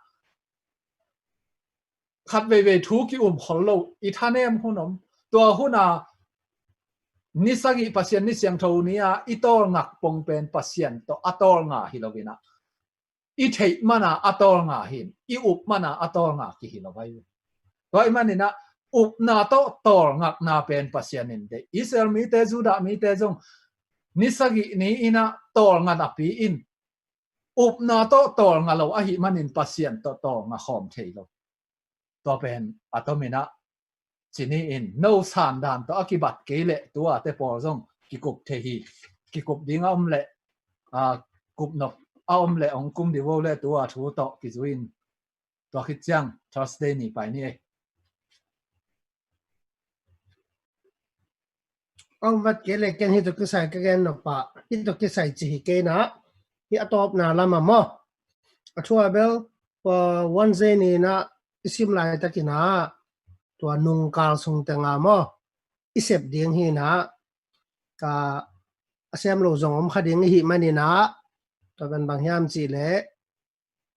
khat veivei thu ki-um khol lo, i thanem hun om. Tua huna ni sagih Pasian ni siangtho ni-a i tawlngak pong pen Pasian tawh a tawlnga hi lo-in ah, i theih mana a tawlnga hi-in, i up mana a tawlnga kihi lo ahi ve. Tua ahih manin ah upna tawh tawlngakna pen Pasian in deih. Israel mite, Judah mite zong ni sagih ni-in ah tawlnga napi-in, upna tawh tawlnga lo ahih manin Pasian tawh tawlnga khawm thei lo. Tua pen a tomin ah, ci ni-in, no sandan tawh a kibat kei leh tua te pawl zong kikup thei hi. Kikup ding a om leh, a, kup nop a om leh hong kum dih vo leh tua thu tawh kizui-in, tua khit ciang Thursday ni pai ni ei. Om vat kei le ken hih tawh kisai ka gen nop ah, hih tawh kisai ci hi kei na, hih a tawpna lam ah maw, a thu a bel, uh, Wednesday ni-in ah i sim laitakin ah, tua nungkal sung teng ah maw, i sep ding hi na, ka a sem lo zong om kha ding i hih manin ah, tua pen bang hiam cih leh,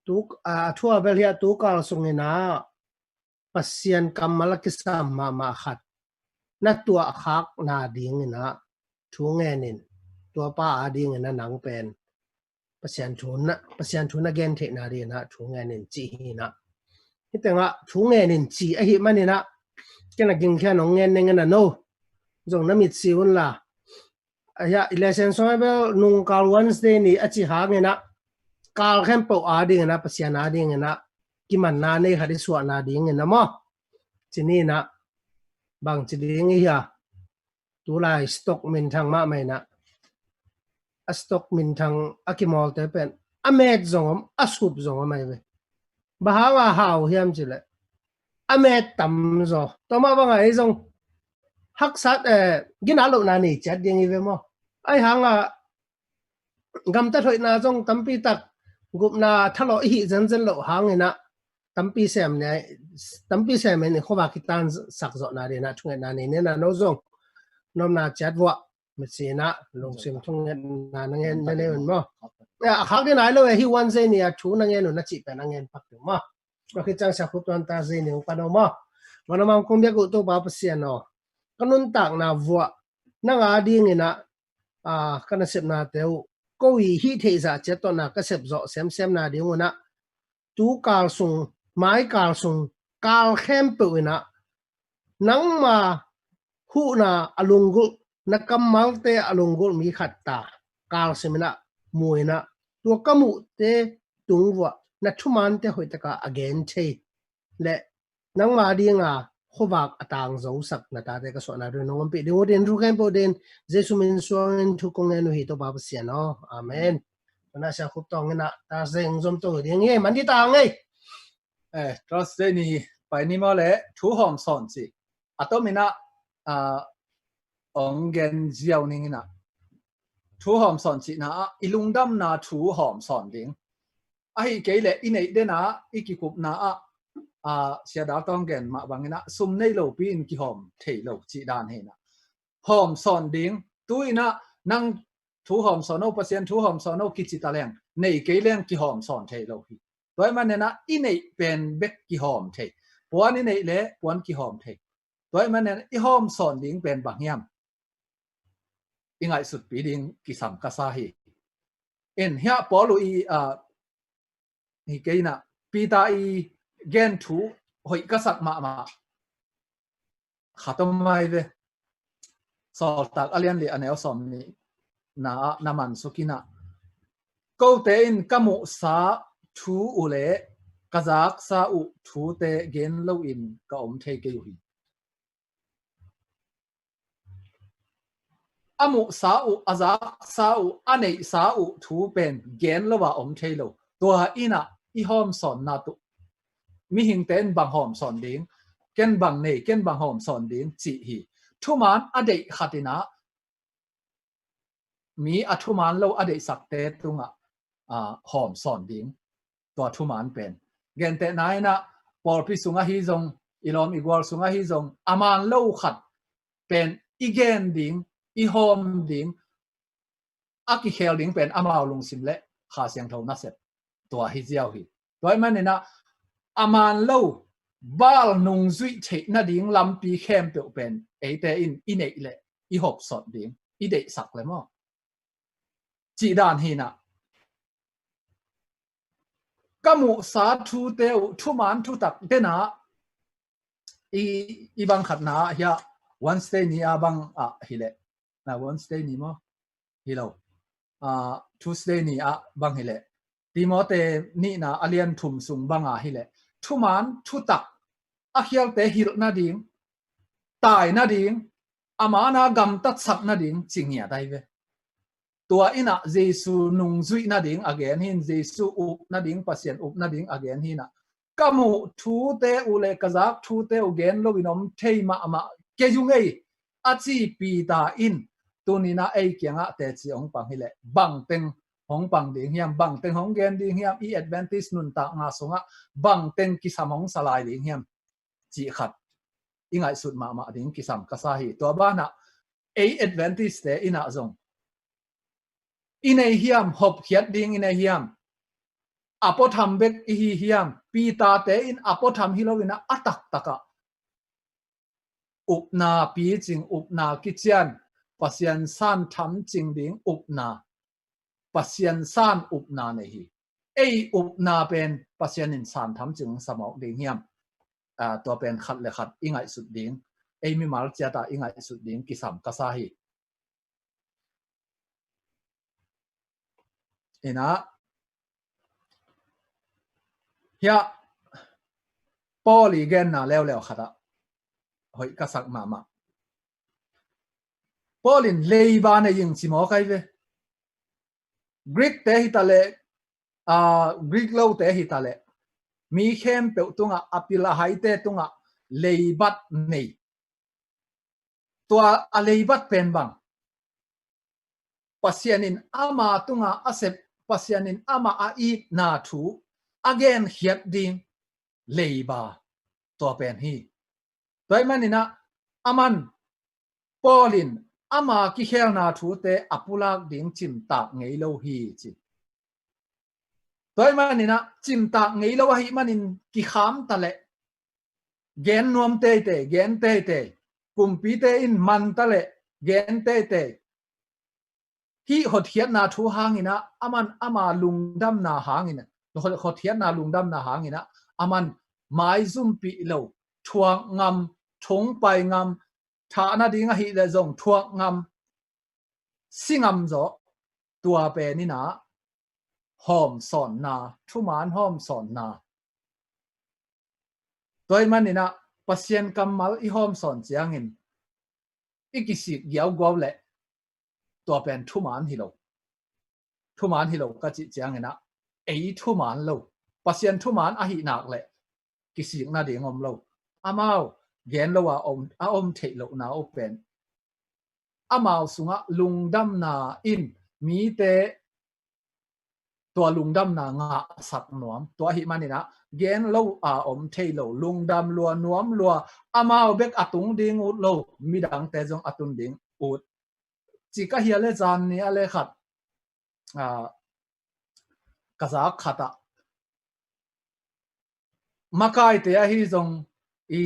tu, a, a thu a bel hi a, tu kal sungin ah Pasian kammal a kisam mahmah khat na tuahkhakna dingin ah thu ngenin, tua pa a dingin ah nang pen Pasian thu na, Pasian thu na gen theihna dingin ah thu ngenin ci hi na. Hih tengah thu ngenin ci ahih manin ah, ken a gingkhian hong ngen ning in ah, no zong na mit si un la. Ahi a, i lesson sung a bel nungkal Wednesday ni a ci hangin ah, kal khempeuh a dingin ah, Pasian a dingin ah kimanna nei khat i suahna dingin ah maw, ci ni-in ah, bang ci ding i hia, tulai stock minthang mahmah in ah, a stock minthang a kimawlte pen a met zong om, a sup zong om ahi ve. Bang hanga hau hiam cih leh, a met tam zaw. Tua mah bangah ei zong haksat, eh, ginat lohna nei ciat ding i ve maw. Ahi hangah gamtat hoihna zong tampi tak, gupna thalawh i hih zenzen loh hangin ah, tampi sem ni, tampi sem in i khuavak kitansak zawhna dingin ah thungetna nei ni in ah, no zong na omna ciat vuah, mit si-in ah lungsim thungetna na ngen, na nei un maw. A khak ding nai lo e, hih Wednesday ni a thu na ngen un a cih pen a ngen pak ding maw. Tua khit ciang Sia Khup tawh Thursday ni hong pan o maw. Vanlam a kong biak uh Topa Pasian aw, ka nuntakna vuah nang a dingin ah, a, ka nasepnate uh ko i hih theih zah ciat tawh na ka sep zawh semsemna ding un ah, tu kal sung, mai kal sung, kal khempeuh in ah, nangma huhna a lunggulh, na kammalte a lunggulh mi khat ta kal sim in ah, mu in ah, tua ka muhte tung vuah na thumante hoih taka a gen thei le nangma dinga khuavak a tangzosak na tate ka suahna dingin nong ompih ding uh dingin thu khempeuh dingin Jesu min suangin thu kong ngen uh hi Topa Pasian aw. Amen. Tuna Sia Khup tawng in ah Thursday hong zom to ding hi, man dih ta ngei. Eh, Thursday ni pai ni maw le, thu hawm sawn ci. A tomin ah, ah, hong gen ziau ning in ah, thu hawm sawn cihna ah i lungdamna thu hawm sawn ding. Ahi kei leh i neih den ah, i kikupna ah, ah, Sia Dal tawng gen mah bangin ah sum nei lopi in kihawm thei lo cih dan hi in ah, hawm sawn ding. Tu-in ah nang thu hawm sawn o, Pasian thu hawm sawn o kici ta leng, nei kei leng kihawm sawn thei lo hi. Tua ahih manin ah i neih pen bek kihawm thei. Puan i neih leh puan kihawm thei. Tua ahih manin ah i hawm sawn ding pen bang hiam, i ngaihsutpih ding kisam ka sa hi. In hiah Paul uh i, ah, hi kei in ah, Peter i gen thu hoih ka sak mahmah khat om ahi ve. Sawltak a lian li a neu sawm nihna ah na man suk in ah, kote in ka muhsa thu uh le ka zaksa uh thute gen loin ka om thei kei uh hi. A muhsa uh, a zaksa uh, a neihsa uh thu pen gen lo a om thei lo. Tua in ah i hawm sawnna tuh, mihingte in bang hawm sawn ding, ken bang nei, ken bang hawm sawn ding cih hi. Thuman a deih khat in ah, mi a thuman lo a deihsakte tungah, ah, hawm sawn ding. Tua thuman pen, gentehna in ah, pawlpi sungah hi zong, i lawm i gual sungah hi zong, a man lo khat pen i gen ding, i hawm ding, a kikhel ding pen amau lungsim le Kha Siangtho nasep tua hi ziau hi. Tua ahih manin ah, a man lo Baal nungzuih theih nading lampi khempeuh pen eite in i neih leh i hopsot ding, i deihsak le maw? Cih dan hinah, ka muhsa thute uh thuman thutak denah i, i bang khatna ah hiah Wednesday ni a bang ah hileh, na Wednesday ni maw? Hi lo. Ah, Tuesday ni ah bang hileh, Timothy nihna a lian thum sung banga hileh, thuman thutak a khialte hilh nading, tai nading, a mana gamtatsak nading ci ngiat ahi ve. Tua inah Jesu nungzuih nading a gen hin, Jesu up nading, Pasian up nading a gen hinah, ka muh thute uh le ka zak thute uh gen loin om thei mahmah kei ung ei, a ci Peter in tuninah ei kiangah teci hong pang hileh, bangteng hong pang ding hiam, bangteng hong gen ding hiam, i Adventist nuntakna sungah bangteng kisam hong sa lai ding hiam, cih khat i ngaihsut mahmah ding kisam ka sa hi. Tua banah ei Adventist-te inah zong i nei hiam, hopkhiat ding i nei hiam, a puatham bek i hi hiam? Peter-te in a puatham hi loinah a taktakah upna picing, upna kician, Pasian san thamcing ding upna, Pasian san upna nei hi. Ei upna pen Pasian in san thamcing sa mawk ding hiam? Ah, tua pen khat le khat i ngaihsut ding, ei mimal ciatah i ngaihsut ding kisam ka sa hi. Inah, hiah Paul i genna leuleu khatah hoih ka sak mahmah. Paul in leiba nei ing ci mawk ahi ve. Greek-te hitaleh, ah, Greek lote hitaleh, mi khempeuh tungah, a pil a haite tungah leibat nei. Tua a leibat pen bang? Pasian in ama tunga a sep, Pasian in ama a itna thu a genkhiat ding leiba tua pen hi. Tua ahih maninah aman, Paul in ama kikhelna thute a pulak ding cimtak ngei lo hi ci. Tua ahih maninah cimtak ngei lo ahih manin kikham taleh gen nuam teitei, gen teitei, kumpite in man taleh gen teitei. Hih hotkhiatna thu hanginah aman ama lungdamna hanginah, hot-, hotkhiatna lungdamna hanginah aman maizumpih lo, thuak ngam, thungpai ngam, thah nading ahih leh zong thuak ngam, si ngam zawh, tua pen inah hawmsawnna, thuman hawmsawnna. Tua ahih maninah Pasian kammal i hawmsawn ciangin i kisik giauguau leh tua pen thuman hi lo. Thuman hi lo ka cih cianginah ei thuman lo, Pasian thuman ahih nak leh kisik nading om lo. Amau gen lo a om, a om theih lohna uh pen amau sungah lungdamna in mite tua lungdamna ngahsak nuam. Tua ahih maninah gen lo a om thei lo, lungdam lua, nuam lua, amau bek a tung ding ut lo, midangte zong a tun ding ut. Ci ka hia le zan ni a le khat, ah, ka zak khatah makaite ahi zong i,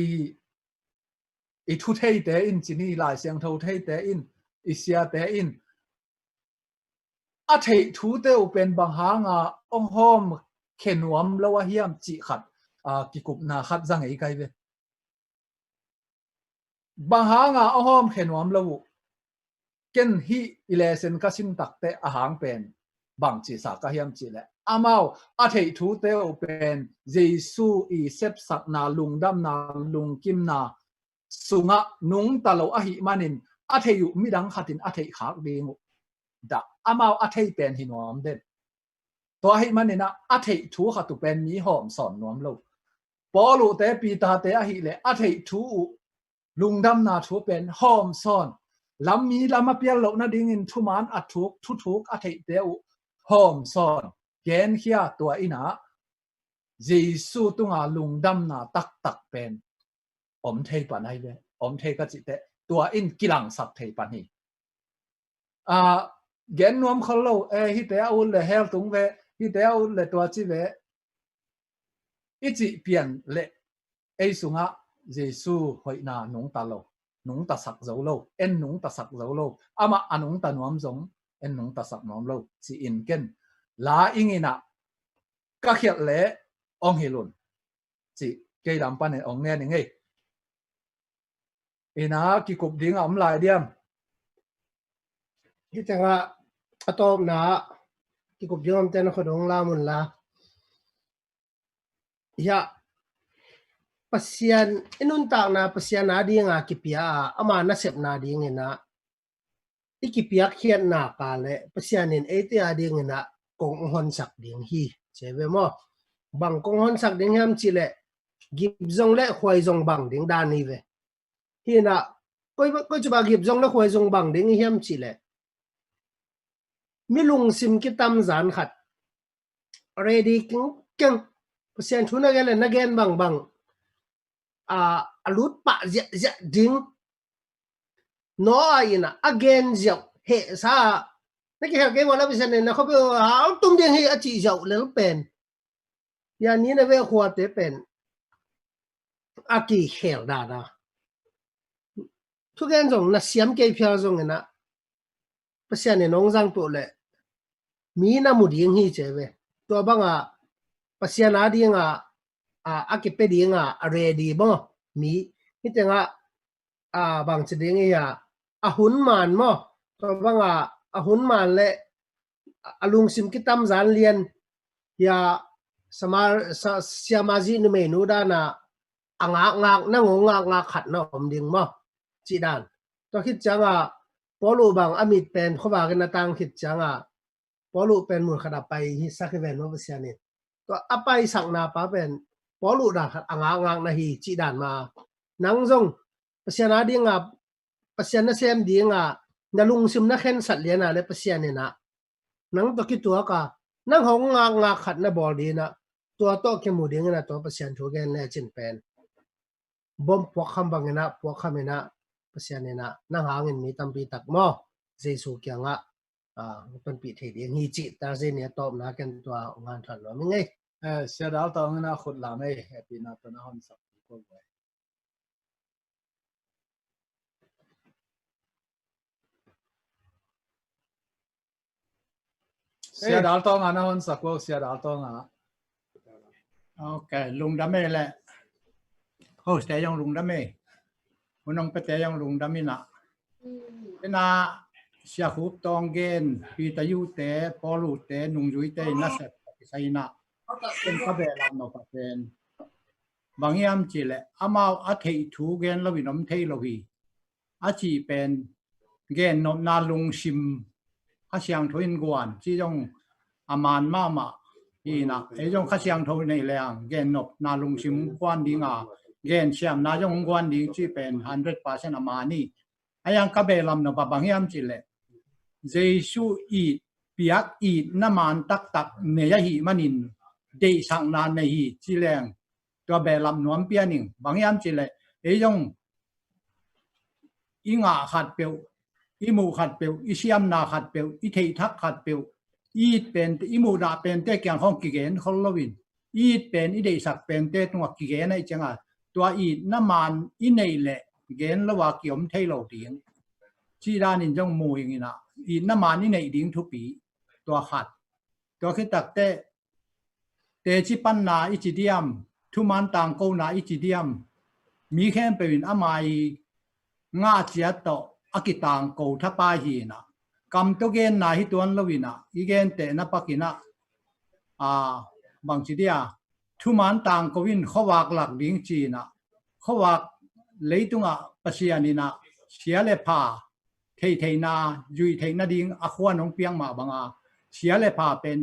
i thu theite in ci ni, Lai Siangtho theite in, i siate in a theih thute uh pen bang hanga hong hawm khe nuam lo a hiam cih khat, ah, kikupna khat za ngei kai ve. Bang hanga a hawm khe nuam lo uh? Ken hih i lesen ka sim takteh a hang pen bang cisa ka hiam cihleh, amau a theih thute uh pen Jesu i sepsakna, lungdamna, lungkimna sungah nungta lo ahih manin a theih uh midang khatin a theih khak ding uh dah, amau a thei pen hi nuam den. Tua ahih maninah a theih thu khat uh pen mi hawmsawn nuam lo. Paul uhte, Peter-te ahih leh a theih thu uh, lungdamna thu pen hawmsawn. Lam mi lam a pial loh nadingin thuman a thuk, thuthuk a theihte uh hawmsawn, genkhia. Tua inah Jesu tunga lungdamna taktak pen om thei pan ahi ve. Om thei ka cihteh tua in kilangsak thei pan hi. Ah, gen nuam khol lo, eh, hihte a ut le hell tung ve, hihte a ut le tua ci ve, i cih pian leh ei sungah Jesu hoihna nungta lo. nungtasak zo lo, en nungtasak zo lo, amah a nungta nuam zong en nungtasak nuam lo, ci-in ken la ing inah ka khialh leh ong hilh un, ci kei lam panin ong ngen ing ei. Inah kikup ding a om lai diam? Hih tengah a tawpna ah kikup ding a omte na khuadong lam unla. Hiah Pasian i nuntakna Pasian a dinga kipia a ama nasepna dinginah i kipiakkhiatna ka le Pasian in eite a dinginah kong honsak ding hi, ci ve maw? Bang kong honsak ding hiam cihleh gip zong le khuai zong bang ding dan hi ve. Hinah koi, koi cuba gip zong le khuai zong bang ding hi hiam cihleh mi lungsim kitamzan khat ready kingkeng, Pasian thu na gen le na gen bangbang a, a lut pah ziahziah ding. Noah inah a gen ziauh hehsa, na kihel kei vua la Pasian in na khuapi hau tum ding hi a cih ziauh lel pen, ya Nineveh khuate pen a kikhel dada. Thugen zong na siam kei phial zonginah Pasian in hong zang tuh leh mi na mu ding hi, ci ve. Tua bangah Pasian a dinga a, a kipia dinga a ready maw? Mi hih tengah a, bangci ding hi a, a hun man maw? Tua bangah a hun man le a lungsim kitamzan lian hi a, Samar-, sa-, siamazi numeinu dana a ngakngak, nang hong ngakngak khat na om ding maw? Cih dan. Tua khit ciangah Paulu bang a mit pen khuavakin a tang khit ciangah Paulu pen mun khat a pai hi sak hi ven maw Pasian in. Tua a paisakna pa pen Paulu dan khat a ngakngak na hi cih dan ma. Nang zong Pasian a dinga, Pasian nasem dinga na lungsim na khensat liana le Pasian inah nang tawh kituaka nang hong ngakngak khat na bawl dinah tua tawh kimu dinginah tua Pasian thu gen lecin pen bom puakkham banginah puakkham inah Pasian inah nang hangin mi tampi tak maw Jesu kiangah a, panpih thei ding hi cih Thursday ni a tawpna ken tua hong hanthawn nuam ing ei. Eh, Sia Dal Tawng inah khut lam ei, hehpihna tawh na honsak ko ei. Sia Dal Tawng a na honsak ko, Sia Dal Tawng a. Ok, lungdam ei le. Host te zong lungdam ei. Hunong pete zong lungdam inah. Inah Sia Khup Tawng gen, Peter Yu te, Paulu te, Nungzui te in nasep kisai inah. Ken ka behlap nop a pen bang hiam cihleh amau a theih thu gen loin om thei lo hi. A cih pen gennopna lungsim Kha Siangtho in guan ci zong a man mahmah hi inah, ei zong Kha Siangtho nei leng gennopna lungsim guan dinga, gensiamna zong guan ding cih pen hundred percent a man hi. A yang ka behlap nop a bang hiam cihleh Jesu it piak itna man taktak nei ahih manin deihsakna nei hi ci leng tua behlap nuam pian ing. Bang hiam cihleh ei zong i ngah khat peuh, i muh khat peuh, i siamna khat peuh, i theihthak khat peuh, i it pente, i muhdah pente kiang khawng kigen khol loin i it pen, i deihsak pente tungah kigen ahih cianga tua itna man i neih leh gen lo a kiom thei lo ding. Cih danin zong mu ing inah itna man i neih ding thupi tua khat. Tua khit takteh teci panna i ci diam, thuman tangkona i ci diam, mi khempeuh in ama i ngah ciat tawh a kitangko thapai hi inah. Kam tawh genna hi tuan lo inah i gentehna pak inah, a, bangci dia thuman tangko in khuavak lak ding ci inah, khuavak leitungah Pasian inah sia le pha theihtheihna, zuih theihna ding a khuan hong piak mah banga sia le pha pen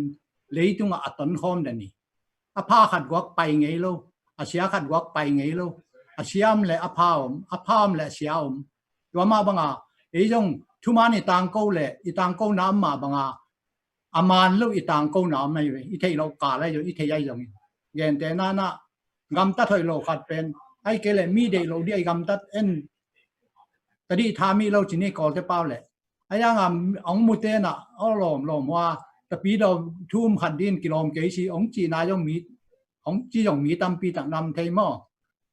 leitungah a tonkhawm den hi. A pha khat guak pai ngei lo, a sia khat guak pai ngei lo. A sia om le a pha om, a pha om le a sia om. Tua mah banga ei zong thuman i tangko le i tangkona om mah banga a man lo i tangkona om ahi ve. I theih loh kal ahi zong, i theih ahi zongin gentehna inah gamtat hoih lo khat pen, ahih kei leh mi deih loh dih a i gamtat en tadih tha mi lo ci ni Kawlte pau leh. A yanga ong mute inah aw lawm lawm hua, tapidaw thum khat din kilawm kei si ong cihna zong mi, ong ci zong mi tampi tak nam thei maw?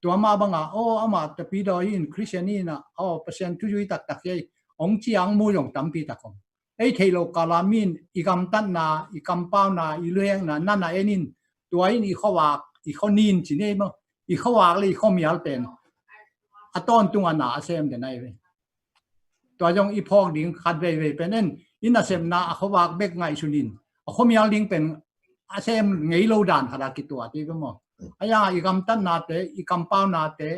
Tua mah banga, aw, amah tapidaw hi in, Christian hi in ah, aw, Pasian thu zui taktak hi ei, hong ciang mu zong tampi tak om. Ei theih loh kala mi in i gamtatna, i kampauna, i luhekna, na na en in, tua in i khuavak, i khuanin ci nei maw, i khuavak le i khuamial pen a tawntung a na a sem den ahi ve. Tua zong i phawk ding khat veivei pen en, i nasepna a khuavak bek ngaihsun in, a khuamial ding pen a sem ngei lo dan khat a kituat hi ve maw. A yang i gamtatnate, i kampaunate,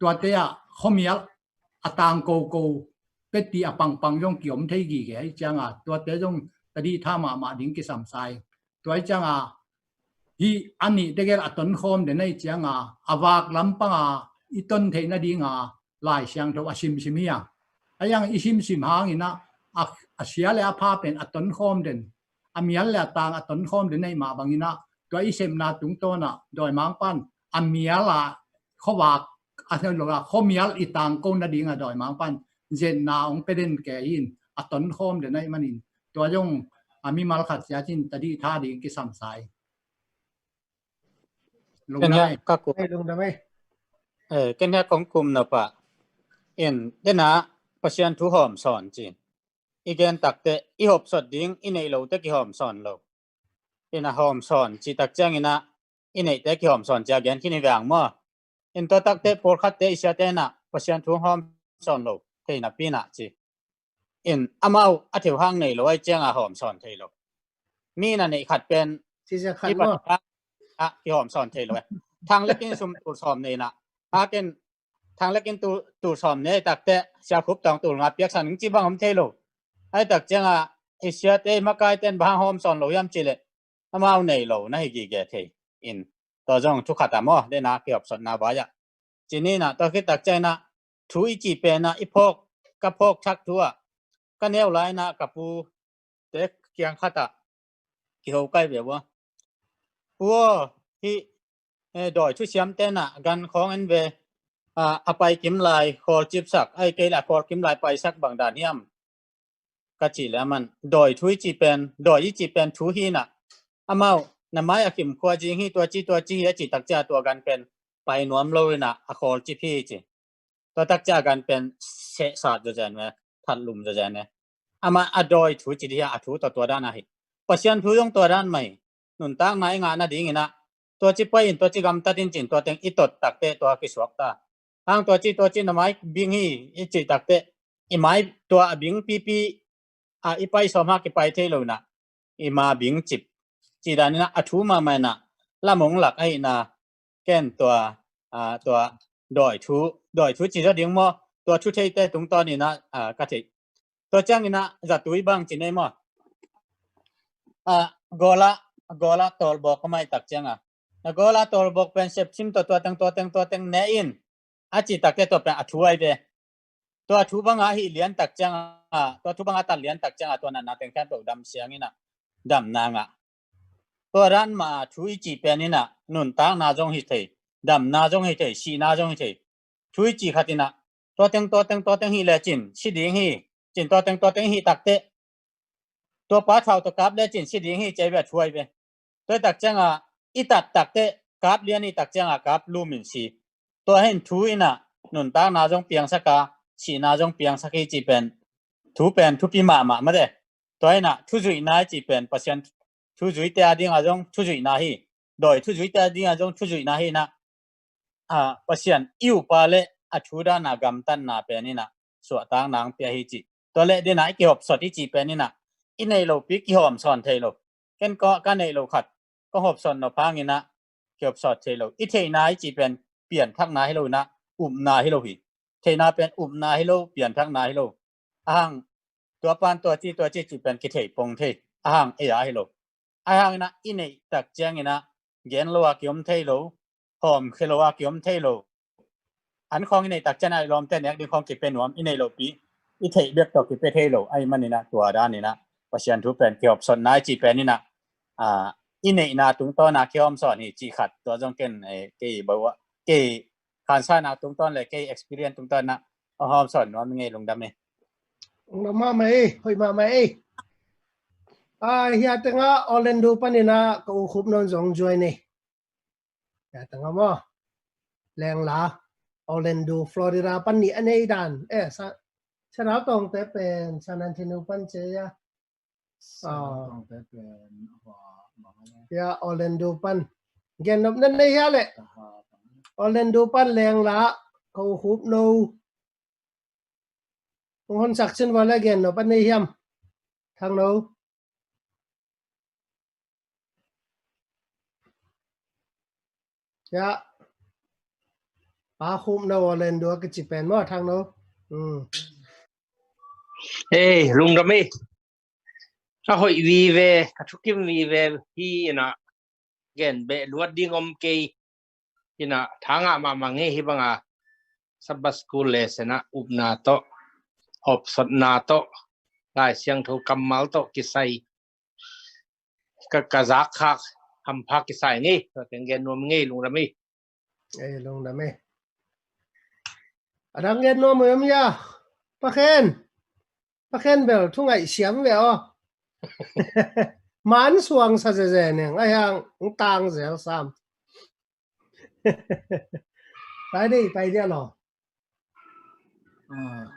tuate ah khuamial a tang koko, peti a pangpang zong kiom thei gige ahi cianga, tuate zong tadih tha mahmah ding kisam sa hi. Tua hi cianga, hi a nih tegel a tonkhawm den ahi cianga, a vak lampanga i ton theih nadinga Lai Siangtho a simsim hi a. A yang i simsim hangin ah, a, a sia le a pha pen a tonkhawm den, a mial le a tang a tonkhawm den ahi mah bangin ah, tua i sepna tungtawn ah dawimangpan a mial a khuavak, a lo a khuamial i tangko nadinga dawimangpan zetna hong pia den kei in, a tonkhawm den ahi manin, tua zong a mimal khat ciatin tadih tha ding kisam sa hi. Lungdam ei. Ka ku. Ei, lungdam ei. Eh, ken hia kong kum na pa. In, dena Pasian thu hawm sawn ci. I gen takte, i hawmsawn ding, i neih lote kihawm sawn lo. In a hawm sawn, ci tak ciangin ah, i neihte kihawm sawn cia gen khin hi veng maw. In tua takte, pawlkhatte, i siate in ah, Pasian thu hawm sawn lo, thei napi in ah ci. In amau a theuhang nei lo ahi cianga hawm sawn thei lo. Mi na neih khat pen, ci sia khat i pat maw. Ah, kihawm sawn thei lo eh. Thang lekin sum tul sawm nei na. Hakin thang lekin tul, tul sawm nei takte, sia khup tawng tul nga piaksan ci bang om thei lo. Ahi tak cianga, i siate, i makaite in bang hawm sawn lo hiam ci le, amau nei lo na hi gige thei. In, tua zong thu khat a maw, dena kihawmsawnna vai ah. Ci ni na, tua khit tak ciangin ah, thu i ci pen ah, i phawk, ka phawk thak thu ah, ka neu lai na, ka pute kiang khat ah, kiho kai ve ua. Pu aw, hi, eh, dawi thusiamte na, gan khawng en ve, ah, a pai kim lai, khawl cipsak, ahi kei la khawl kim lai paisak bang dan hiam. Ka cih le aman, dawi thu i cih pen, dawi i cih pen thu hi na. Amau, na mai a khim khua zing hi, tua ci, tua ci hi a cih tak ciang tua gan pen pai nuam lo in a, a khawl cip hi ci. Tua tak ciang gan pen sehsat zaw zen ve, that lum zaw zen ve. Amah a dawi thu ci dih a, a thu tua tua dan ahi. Pasian thu zong tua dan mah hi. Nuntakna i ngah nadingin a, tua ci pai in, tua ci gamtat in cin, tua teng i tot takte tua kisuak ta. Hang tua ci, tua ci na mai bing hi i cih takte, i mai tua a bing pipi a i pai sawm hak i pai thei lo na, i ma bing cip. Ci dan in a, a thu mahmah in a, lam hong lak ahi na, ken tua, a, tua dawi thu, dawi thu ci zaw ding maw, tua thu theite tungtawn in a, a, ka theih. Tua ciangin a, zatui bang ci nei maw. A, gawla, gawla tawlbawk ka mai tak ciang a, na gawla tawlbawk pen sepsim tua, tua teng, tua teng, tua teng ne in, a cih takte tua pen a thu ahi ve. Tua thu banga hih lian tak cianga, tua thu banga tat lian tak cianga, tua natna teng khempeuh dam siang in a, damna ngah. Tua dan mah thu i cih pen in a, nuntakna zong hi thei, damna zong hi thei, sihna zong hi thei. Thu i cih khat in a, tua teng, tua teng, tua teng hih le cin, si ding hi, cin tua teng, tua teng hih takte, tua pa thau tua kap le cin si ding hi ci ve a thu ahi ve. Tua tak cianga i tat takte kap lian i tak cianga kap lum in si. Tua hin thu in a nuntakna zong piangsak a, sihna zong piangsak hi ci pen. Thu pen thupi mahmah mate. Tua in a thuzuihna i ci pen Pasian thuzuite a dinga zong thuzuihna hi. Dawi thuzuite a dinga zong thuzuihna hi na. A, Pasian i upa le a thu dana gamtatna pen in a suahtakna ang pia hi ci. Tua le dena i kihopsot i ci pen in a i neih lopi kihawmsawn thei lo. Ken ka, ka neih lo khat ka hopsot nop hangin a kihopsot thei lo. I theihna i ci pen pianthakna hi lo in a upna hi lo hi. Theihna pen upna hi lo, pianthakna hi lo. Ahang tua pan tua ci, tua ci ci pen kithei pong thei. Ahang ei a hi lo. Ahang in a i neih tak ciangin a gen lo a kiom thei lo, hawmkhia lo a kiom thei lo. An khawng i neih tak ciang a i lawmte nek ding khawng kipia nuam, i neih lopi i theih bek tawh kipia thei lo. Ahi manin a tua dan in a Pasian thu pen kihopsotna i ci pen in a, a, i neihna tungtawn a kihawmsawn hi ci khat. Tua zong ken, eh, kei bawah, kei khansana tungtawn le kei experience tungtawn a hawmsawn nuam i ngei, lungdam hi. Lungdam mahmah ei, hoih mahmah ei. A, hia tengah Orlando panin a ka u Khup non zong join ei. Hia tengah maw. Lengla, Orlando, Florida pan nih a nei dan. Eh, sa, Sianau Tawngte pen San Antonio pan ci a. Sianau Tawngte pen, ya, Orlando pan. Gen nop na nei hia leh. Orlando pan Lengla, ko Khup No. Hong honsak cin vua leh gen nop a nei hiam? Thang No. Ya. Pa Khup No Orlando a kici pen maw, Thang No. Hmm. Ei, lungdam ei. A hoih vive, a thukim vive hi inah, gen beh luat ding om kei. Inah, tha ngah mahmah ngei hi banga. Sabbath school lesson ah upna tawh, hopsotna tawh, Lai Siangtho kammal tawh kisai. Ka, ka zak khak hampha kisai ngei, tua teng gen nuam ngei, lungdam ei. Ei, lungdam ei. A dang gen nuam ei om ya. Pa Khen. Pa Khen bel thu ngaih siam ve aw. Man suang sa zeze neng, a hiang tang zel sam. Pai dei, pai dia lo. Ah.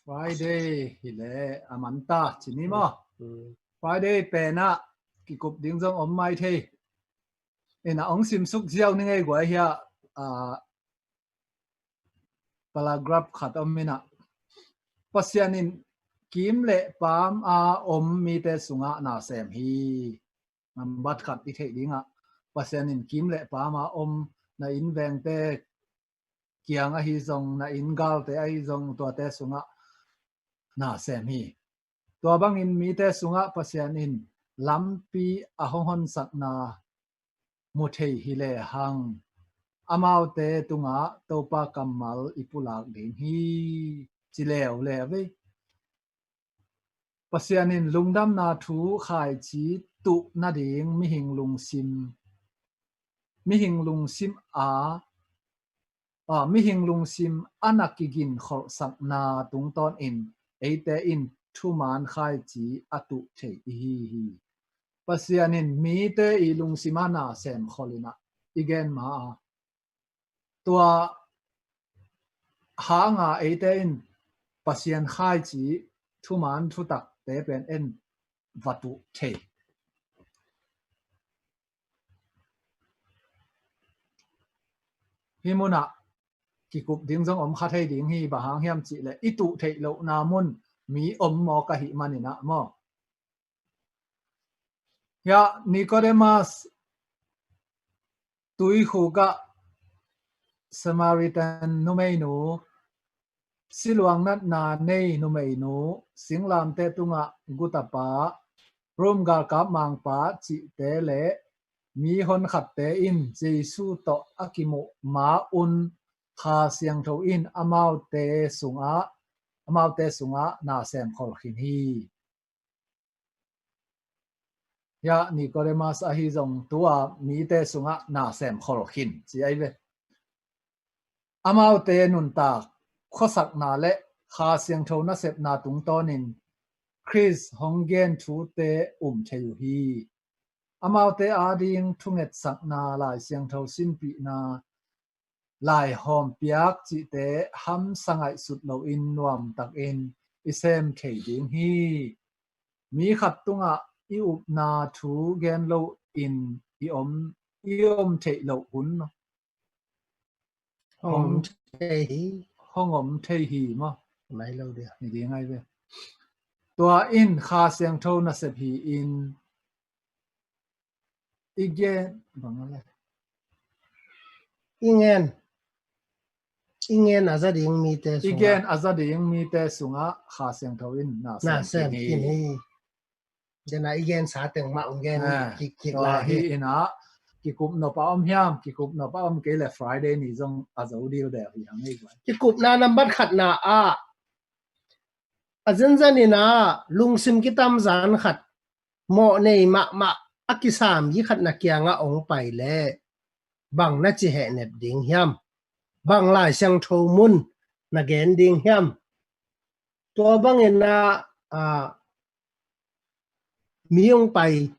Friday hi leh a man ta, ci ni maw? Mm. Friday pen ah kikup ding zong om mai thei. Inah hong simsuk ziau ni ngei guai hia, ah, paragraph khat om inah. Pasian in kim le paam a om mite sungah na sem hi. Nambat khat i theih dingah, Pasian in kim le paam a om na innvengte kiang ahi zong, na inngalte ahi zong, tuate sungah na sem hi. Tua bangin mite sungah Pasian in lampi a hong honsakna mu thei hi lehang, amaute tungah Topa kammal i pulak ding hi, ci leuleu ei. Pasian in lungdamna thu khaici tuh nading mihing lungsim, mihing lungsim a, a, mihing lungsim a na kiginkholhsakna tungtawnin eite in thuman khaici a tuh thei i hi hi. Pasian in mite i lungsim a na semkhol inah i gen ma a, tua hanga eite in Pasian khaici thuman thutakte pen en va tuh thei. Hih munah kikup ding zong om kha thei ding hi, bang hang hiam cihleh i tuh theih lohna mun mi om mawk ahih maninah maw? Hiah Nicodemus tuikhuk ah Samaritan numeinu, siluang natna nei numeinu, singlamteh tungah gutapa, Rom galkap mangpa cihte le mi honkhatte in Jesu tawh a kimuh ma-un Kha Siangtho in amaute sungah, amaute sungah na semkhol khin hi. Hiah Nicodemus ahi zong tua mite sungah na semkhol khin ci ahi ve. Amaute nuntak khuasakna le Kha Siangtho nasepna tungtawnin Khrist hong gen thute um thei uh hi. Amaute ading thungetsakna, Lai Siangtho sinpihna, laihawm piak cihte hamsa ngaihsut loin nuamtakin i sem thei ding hi. Mi khat tungah i upna thu gen loin i om, i om theih loh hun hong om thei hi. Hong om thei hi maw? Nai lo dia. Ni ding ai ve. Tua in Kha Siangtho nasep hi in i gen bang a le. I ngen. I ngen a za ding mite sungah. I gen a za ding mite sungah Kha Siangtho in na sem khin hi. Dena i gensa teng mah ong gen kik kik lai hi. Inah kikup nop a om hiam, kikup nop a om kei le Friday ni zong a zo dil deuh hi hang ei. Kikupna nambat khatna ah a zenzen inah lungsim kitamzan khat, mawh nei mahmah a kisam yi khat na kiangah ong pai le bang na ci hehnep ding hiam? Bang Lai Siangtho mun na gen ding hiam? Tua bangin ah, ah, mi ong pai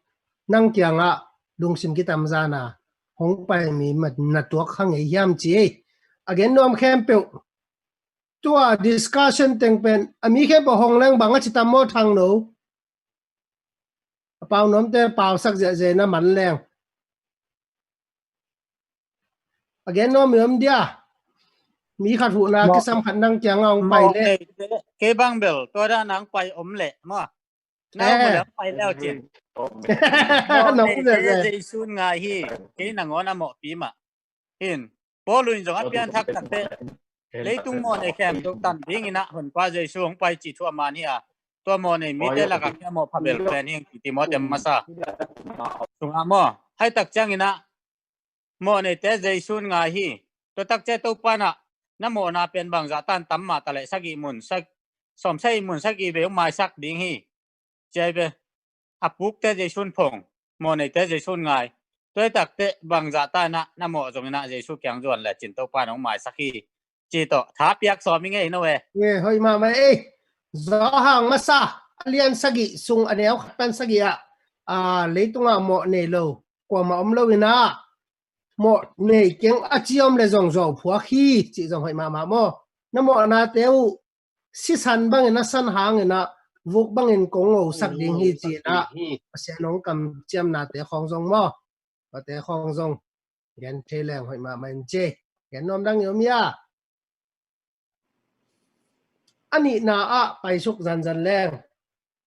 nang kiangah lungsim kitamzan a hong pai mi mat na tuak kha ngei hiam ci ei. A gen nuam khempeuh tua discussion teng pen a mi khempeuh hong leng bang a ci tam maw Thang No? A pau nuamte pausak ziahziah na man leng. A gen nuam i om dia. Mi khat huhna kisam khat nang kiangah hong pai leh. Kei bang bel tua dan hong pai om leh maw. Nau maw leh hong pai leh cin. Nong neite Jesu ngai hi. Kei nangawn a mawhpi mah. Hin Paul in zong a pianthak takteh leitung mawhnei khempeuh tan dingin ah Honpa Jesu hong pai cih thu a man hi a, tua mawhnei mite lakah kei a mawh phabel pen hi ing ci Timoti masa sungah maw. Haitak ciangin ah mawhneite Jesu ngai hi. Tua tak ciang Topa in ah na mawhna pen bangzah tan tam mah taleh sagih mun, sawm sagih mun sagih vei hong maisak ding hi. Ciai ve, a pukte Jesu phong, mawhneite Jesu ngai. Tua hi takteh bangzah tan ah na mawh zongin ah Jesu kiang zuan le cin Topa in hong maisak hi. Ci tawh tha piak sawm i ngei no e. Nge hoih mahmah ei. Zawhang masa a lian sagih sung a neu khat pan sagih ah, a, leitungah mawh nei lo kuamah om lo in ah mawh nei keng a ci om le zong zuau phuak hi cih zong hoih mahmah maw. Na mawhnate uh sisan bangin a san hangin ah vuk bangin kong ngosak ding hi ci-in ah Pasian hong kamciamnate khawng zong maw, tuate khawng zong gen thei leng hoih mahmah in ci. Gen nuam dang i om hia? A nihna ah paisuk zanzan leng.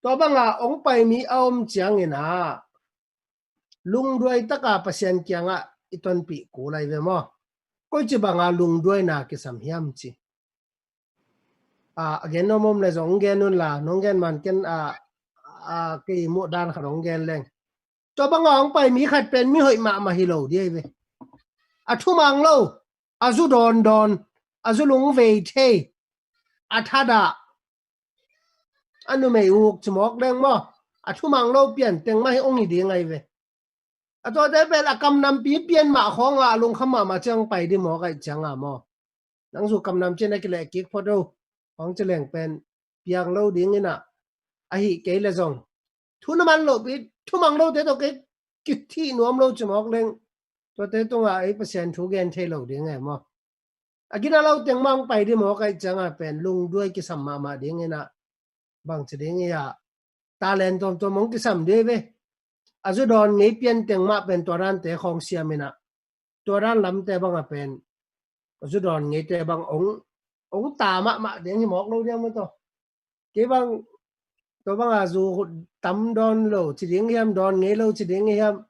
Tua banga hong pai mi a om ciangin ah lungduai taka Pasian kiangah i tonpih kul lai ve maw? Koici banga lungduaina kisam hiam ci. A, a gen nuam om le zong hong gen un la, nong gen man ken a, a, kei muh dan khat hong gen leng. Tua banga hong pai mi khat pen mi hoih mahmah hi lo dia hi ve. A thumang lo, a zu dawndawn, a zu lungvei thei, a thadah, a numei uk ci mawk leng maw, a thumang lo pian teng mah hi hong hi ding ahi ve. A tuate pen a kamnampi pian mah khawngah a lungkham mahmah ciang pai ding mawk aih cianga maw. Nang zu kamnam cin a kileh kik phot o, hong ci leng pen piang lo dingin ah, ahi kei le zong thu na man lohpi, thumang lote tawh kei kithih nuam lo ci mawk leng. Tuate tungah ei Pasian thu gen thei lo ding e maw. A gina lo teng mah hong pai ding mawk aih cianga pen lungduai kisam mahmah dingin ah, bangci ding i ah, talent tuamtuam hong kisam ding ve. A zu dawn ngei pian teng mah pen tua dante khawng siam in ah, tua dan lamte banga pen a zu dawn ngeite bang hong, hong ta mahmah ding hi mawk lo diam maw taw. Kei bang tua banga zu tam dawn lo ci ding hiam, dawn ngei lo ci ding hiam.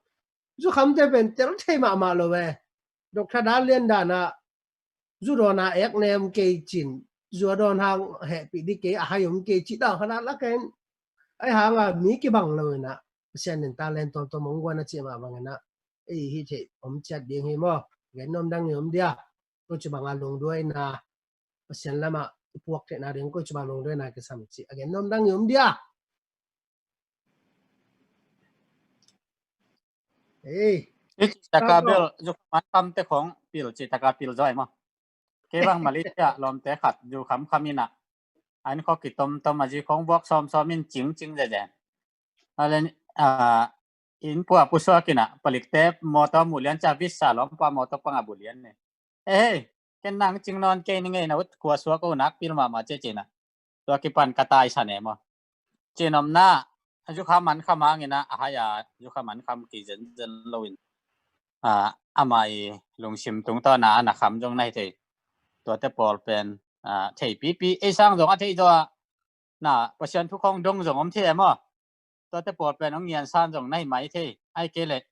Zukhamte pen tel thei mahmah lo ve. Doctor Dan Lian Dan ah zu dawn a ek nem kei cin, zu a dawn hang hehpih ding kei, a hai om kei ci dan khat a lak in. Ahi hanga mi kibang lo in ah, Pasian in talent tuamtuam hong guan a cih mah bangin ah, ei hih theih om ciat ding hi maw. Gen nuam dang i om dia. Koici banga lungduaina Pasian lamah i puak theihna ding koici banga lungduaina kisam cih a gen nuam dang i om dia. Ei, taka bel zu man kamte khong pil ci taka pil zoi maw. Kei bang Malaysia lawmte khat zu khamkham in ah, an khawk kitomtom a zi khong vuak sawmsawm in cingcing zezen. A len, a, inn pua pusuak in ah, palikte mawtaw muh lian ca visa lawmpa mawtaw panga bu lian ne. Hei, hei, ken nang cing nawn kei ni ngei na ut khua suak uh nak pil mahmah cecin ah. Tua kipan ka taisan e maw. Cin omna, a zukha man kham hangin ah, a hai a zukha man kham ki zenzen lo in. A, ama i lungsim tungtawn a na kham zong na hi thei. Tuate pawl pen, a, thei pipi, ei sang zong a thei zaw a, na Pasian thu khong dong zong om thei e maw. Tuate pawl pen hong ngiansan zong na hi mai thei. Ai kei leh,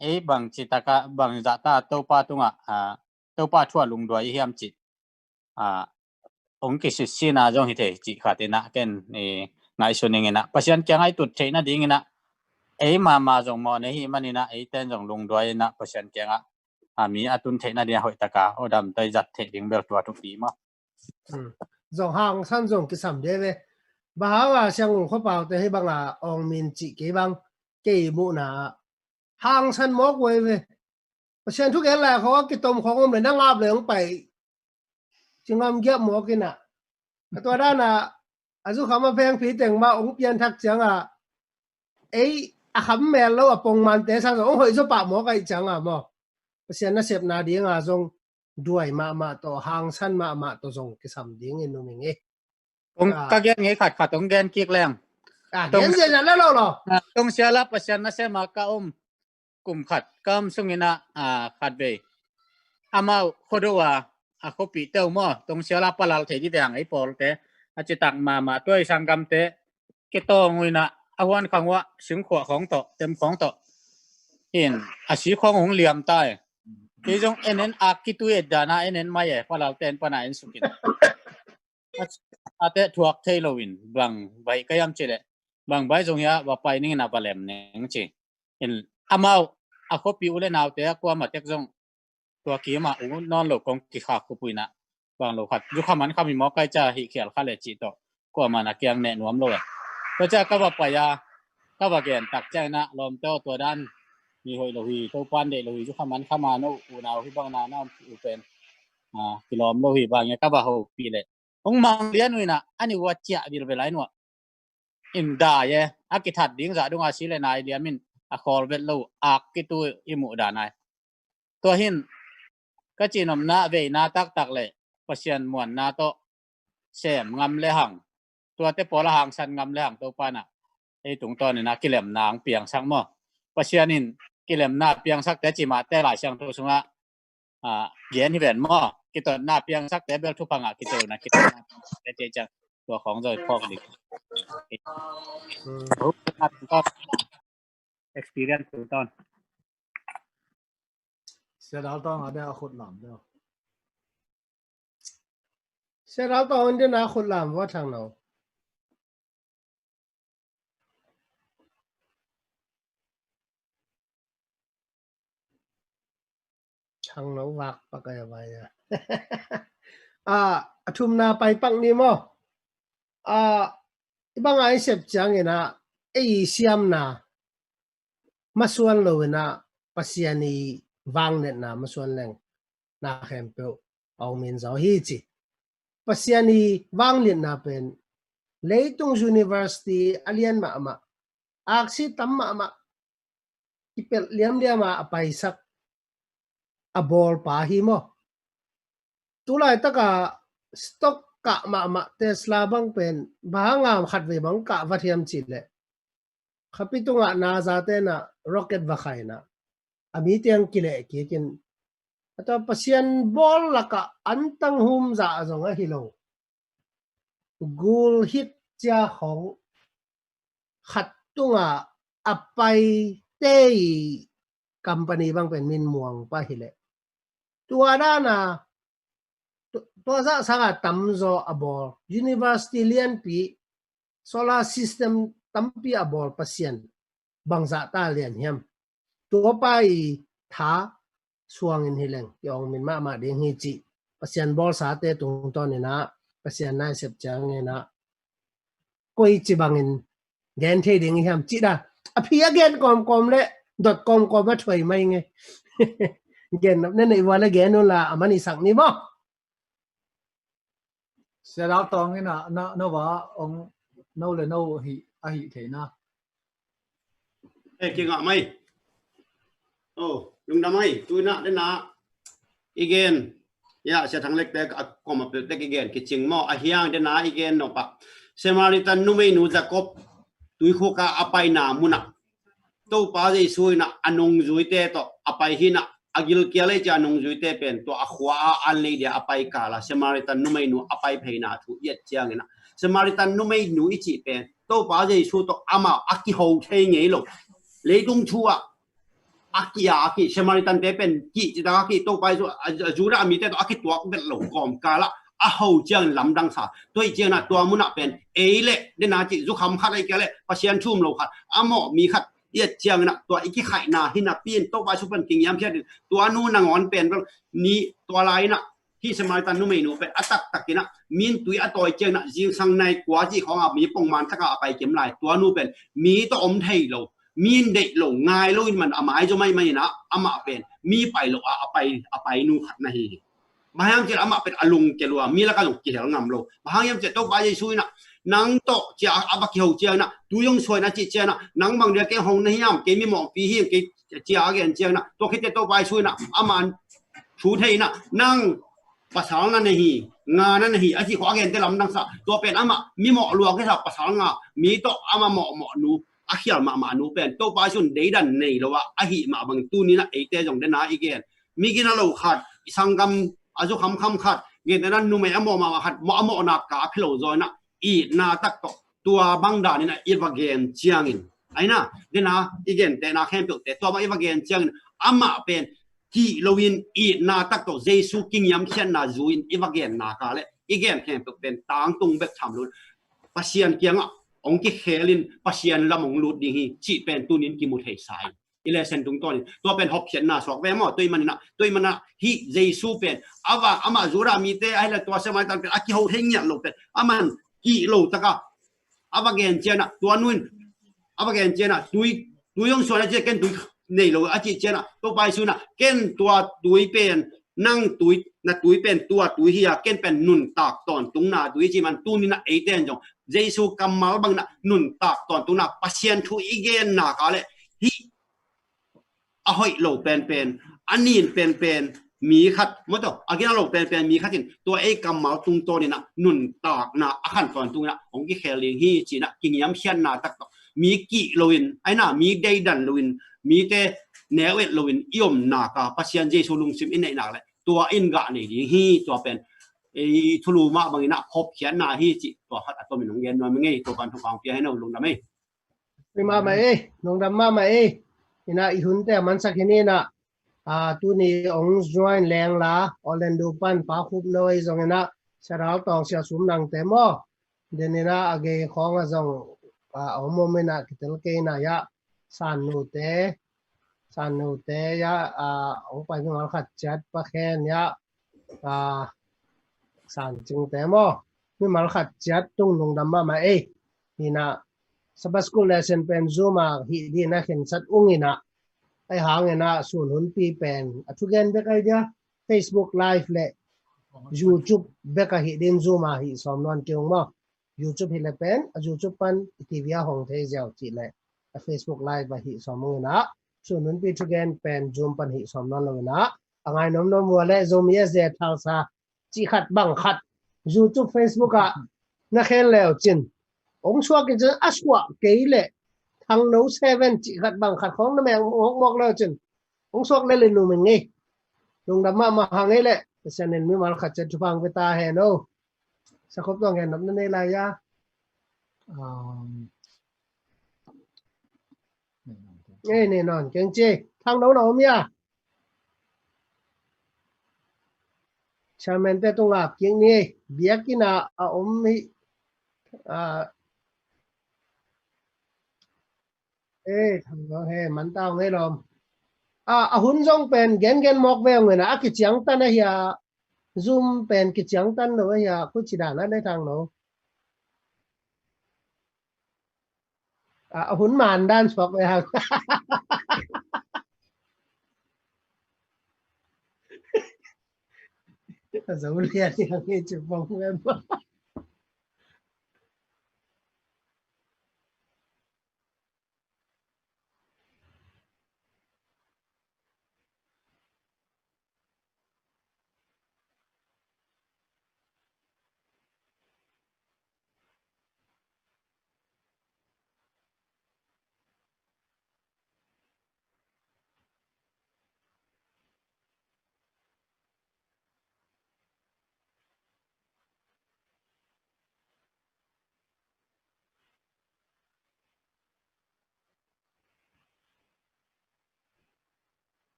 ei bang ci taka, bang zahta Topa tungah, a, Topa thu a lungduai i hiam ci. A, hong kisitsina zong hi thei cih khat in ah ken i ngaihsun ing in ah Pasian kiangah i tut theih nadingin ah ei mama zong mawh nei hi manin ah eiten zong lungduai in ah Pasian kiangah, a, mi a tun theih nading a hoih taka aw damtai zat theih ding bel tua thupi maw. Hmm. Zong hangsan zong kisam de ve. Bang hanga Siangul khuapaute hih banga awng min cih kei bang kei muhna ah hangsan mawk uh ei ve. Pasian thugen lai khawng a kitom khawng om le na ngap le hong pai. Ci ngam giap mawk in ah. A tua dan ah, a zukham a phengphi teng mah hong pianthak ciangah, ei a kham mel lo a pongmante sang zong hong hoih zaw pah mawk aih ciangah maw. Pasian nasepna dinga zong duai mahmah tawh, hangsan mahmah tawh zong kisam dingin um ing ei. Kong ka gen ngei khat khat hong gen kik leng. Tong gen zen lo lo. Tong siala Pasian nasema ka um kum khat kam sungina khat vei amau khodo a a khopi teu maw, tong siala palal thei di veng ei pawlte a citak mahmah tuai sanggamte kitawng uina a huan khang ua singkhuah khawng tawh tem khawng tawh in a si khawng hong liam tai. Kei zong en en ak kitui et dana en en mai e, palal ten pana en sukin ate thuak thei loin bang vai ka yam cileh bang vai zong hia va pai ningin a va lem ning ci. In amau a khopi u le naute a kuama tek zong tua kima u nawn lo kong kikhak khupuina bang lo khat zukha man kham hi maw kai ca hih khial kha le cih tawh kuama na kiang neh nuam lo e. Tua ca ka va pai a ka va gen tak ciangina lawmte aw tua dan mi hoih lo hi, Topan deih lo hi, zukha man khama no unau hi bangna na om u pen kilawm lo hi bang ia ka va hopih leh hong mang lian uina a ni ua ciah vilvel ai nuah in dai e, a kithat ding zah dunga si le nai liamin a khawl vet lo ak kitu i muh dan ai. Tua hin ka cinomna veina taktak le Pasian muanna tawh sem ngam le hang, tuate pawl a hangsan ngam le hang Topa na ei tungtawnina kilemna ang piangsak maw? Pasian in kilemna piangsakte cimahte Lai Siangtho sungah gen hi ven maw? Kitotna piangsakte bel thuphangah kitotna kitotna piangsakte ciang tua khawng zawi phawk ding. Experience tungtawn. Sia Dal Tawng a deuh a khut lam deuh. Sia Dal Tawng in deuh na khut lam vua Thang No. Thang No vak pak a vai a. A thumna pai pak ni maw? A i banga i sep ciangina ei siamna masuan loina Pasian i vangnetna masuan leng na khempeuh a ong min zaw hi ci. Pasian i vangliatna pen leitung university a lian mahmah, aksi tam mahmah, kipelh liamliama a paisak a bawlpa hi maw? Tulaitaka stock kah mahmah Tesla bang pen bang hanga khatvei bang kah va thiam cih leh khapi tungah NASA tenah rocket va khaina a mi tiang kileh kikin a tua Pasian bawl lakah antang hum zah zong ahi lo. Gul hit cia khong khat tunga a pai tei company bang pen min muang pa hileh tua dana tua zah sanga tamzaw a bawl university lianpi solar system tampi a bawl Pasian bangzah ta lian hiam? Tua pa i tha suangin hileng i ong min mahmah ding hi cih Pasian bawlsate tungtawn inah Pasian na i sep ciang inah koi ci bangin gen thei ding i hiam cih da a phi a gen kawmkawm le dot kawmkawm a thuai mai nge. Gen nop ne nei vua le gen unla a man i sak ni maw? Sia Dal Tawng inah na no va ong no le no hi a hi theina. Eh, kingah mai. Oh, lungdam mai. Tuinah dena i gen. Ya, Sia Thang Lek tek a koma pel tek i gen kicing maw a hiang dena i gen nopah Samaritan numeinu Jacob tuikhuka a paina munah Topa Jesu inah a nungzuite tawh a pai hinah a gilkial ei cia nungzuite pen tua a khua a an lei dia a pai kala Samaritan numeinu a pai pheina thu i et cianginah Samaritan numeinu i cih pen Topa Jesu tawh amau a kiho thei ngei lo. Leitung thu ah a kia a ki Samaritan te pen ki cita a ki Topa Jesu a Judah a mite tawh a kituak vet lo kawmkalah a ho ciangin lamdang sa. Tua i cianginah tua munah pen ei le dena cih zukham khat ei kia le Pasian thum lo khat a mawh mi khat i et cianginah tua i kikhaihna hi napi in Topa Jesu pen kingiam phiat in tua nu nangawn pen bel ni tua lai inah hi Samaritan numeinu pen a taktakinah min tui a tawi cianginah zingsang nai kua cih khawngah mi pongman taka a pai kim lai tua nu pen mi tawh om thei lo, mi in deih lo ngai lo in man a mai zaw mai mai inah amah pen mi pai lo a a pai a pai nu khat na hi hi. Bang hiam cih amah pen a lungkia lua mi lakah zong kihel ngam lo. Bang hiam cih Topa Jesu inah nang tawh cia a va kiho cianginah tui hong suaina cih cianginah nang bang dia kei hong na hiam, kei mi mawngpi hiam, kei cia a gen ciangin ah, tua khit teh Topa Jesu in ah, amah thu thei in ah, nang pasal na na hi, nga na na hi, a cih khawng a gente lamdang sa. Tua pen amah mimawh lua kisa, pasal nga, mi tawh amah mawhmawh nu, a khial mahmah nu pen Topa Jesu in deidan nei lo a, ahih mah bangin tuni in ah eite zong den a i gen, mi gina lo khat, i sanggam a zu khamkham khat, gentehna numei a mawh mahmah khat, mawh a mawhna ka a phi lo zaw in ah, itna tak tawh tua bang dan in ah i va gen ciangin, ahi na, den a i gentehna khempeuhte tua bang i va gen ciangin, amah pen kih loin itna tak tawh Jesu kingiamkhiatna zui-in i va genna ka leh i gen khempeuh pen tangtung bek tham lo, Pasian kiangah hong kikhelin Pasian lam hong lut ding hi cih pen tuni in kimu thei sa in, i lesson tungtawnin tua pen hopkhiatna suak ve maw. Tua ahih manin ah, tua ahih manin ah hih Jesu pen a va, amah Judah mite ahih leh tua siamaitan pen a kiho thei ngiat lo pen, aman kih lo taka a va gen ciangin ah, tua nu in a va gen ciangin ah, tui, tui hong suan a ci a, ken tui nei lo a cih ciangin ah, Topa Jesu in ah, ken tua tui pen, nang tui, na tui pen tua tui hi a, ken pen nuntak tawntungna tui hi ci man, tuni in ah eite in zong Jesu kammal bangin ah nuntak tawntungna, Pasian thu i genna ka leh hih a hoih lo penpen, a nin penpen mi khat, maw taw, a gina lo penpen mi khat in tua ei kammal tungtawnin ah nuntakna a khan tawntungin ah hong kikhel ding hi ci-in ah kingiamkhiatna tak tawh, mi kih loin, ahi na, mi deidan loin, mite neu et loin i omna ka Pasian Jesu lungsim i neihna leh tua in gah nei ding hi. Tua pen ei thulu mah bangin ah hopkhiatna hi cih tua khat a tomin hong gen nuam ing ei. Topa'n thupha hong pia hen aw, lungdam ei. Pi mahmah ei, lungdam mahmah ei. Ina i hunte a mansak hi ni ina, a, tuni hong join leng la, Orlando pan Pa Khup Noi zong ina, Sia Dal Tawng, Sia Sum Nang te maw. Den ina a gei khawng a zong, a, hong mawm ina kitel kei ina ia, San Nu te, San Nu te ia, a, hong pai mimal khat ciat Pa Khen ia, a, San Cing te maw. Mimal khat ciat tung lungdam mahmah ei. Ina Sabbath School lesson pen Zoom a hih ding a khensat ung ina. Ahi hang ina sun hunpi pen a thugen bek ahi dia, Facebook Live le YouTube bek a hih ding Zoom a hih sawm nawn kei ung maw. YouTube hi le pen a YouTube pan i T V a hong thei ziau cih le a Facebook Live a hih sawm ung ina. Sun hunpi thugen pen Zoom pan hih sawm nawn lo ina. A ngai nuamnuam uh a le Zomi S D A Thalsa cih khat bang khat, YouTube, Facebook ah na khen leu cin, hong suak i cin, a suak kei leh Thangno seven cih khat bang khat khawng na meng mawkmawk leu cin, hong suak lel in um ing ei. Lungdam mahmah hang ei leh, Pasian in mimal khat ciat thupha hong pia ta hen aw. Sakhop tawng gen nop na nei lai a. Um, ei, nei nawn keng ci. Thangno na om ia. Chairman te tungah kik ni, biakinn ah a om hi, a, eh, Thangno he, man ta ung ei lawm. A, a hun zong pen gengen mawk ve ung ina, a kiciangtan ahi a, Zoom pen kiciangtan lo ahi a, khuci dan a nei Thangno. A, a hun man dan suak ve hang. A zo lian lian ngi ci pong ve ma.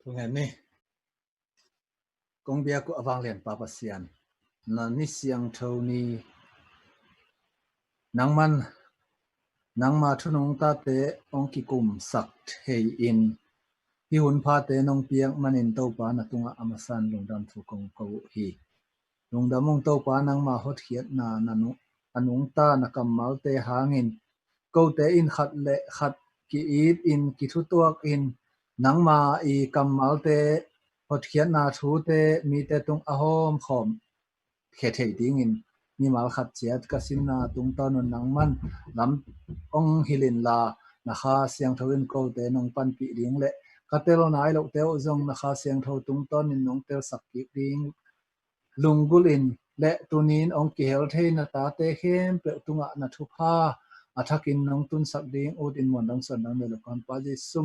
Thu ngen ni. Kong biak uh a vanglian Pa Pasian, na ni siangtho ni, nangman, nangma thu nungtate hong kikumsak thei-in, hih hun phate nong piak manin Topa na tungah a masa in lungdam thu kong ko uh hi. Lungdam ung Topa, nangma hotkhiatna na nu-, a nungta na kammalte hangin kote in khat le khat ki-it in kithutuak in nangma i kammalte hotkhiatna thute mite tung a hawmkhawm khia thei dingin mimal khat ciat ka sinna tungtawn un nangman lam ong hilh inla, na Kha Siangtho in kote nong panpih ding le ka tel nai lote uh zong na Kha Siangtho tungtawn in nong telsak kik ding lunggulh in le tunin ong kihel thei na tate khempeuh tungah na thupha a thakin nong tunsak ding ut in muan dong suan dong nei lo ka Honpa Jesu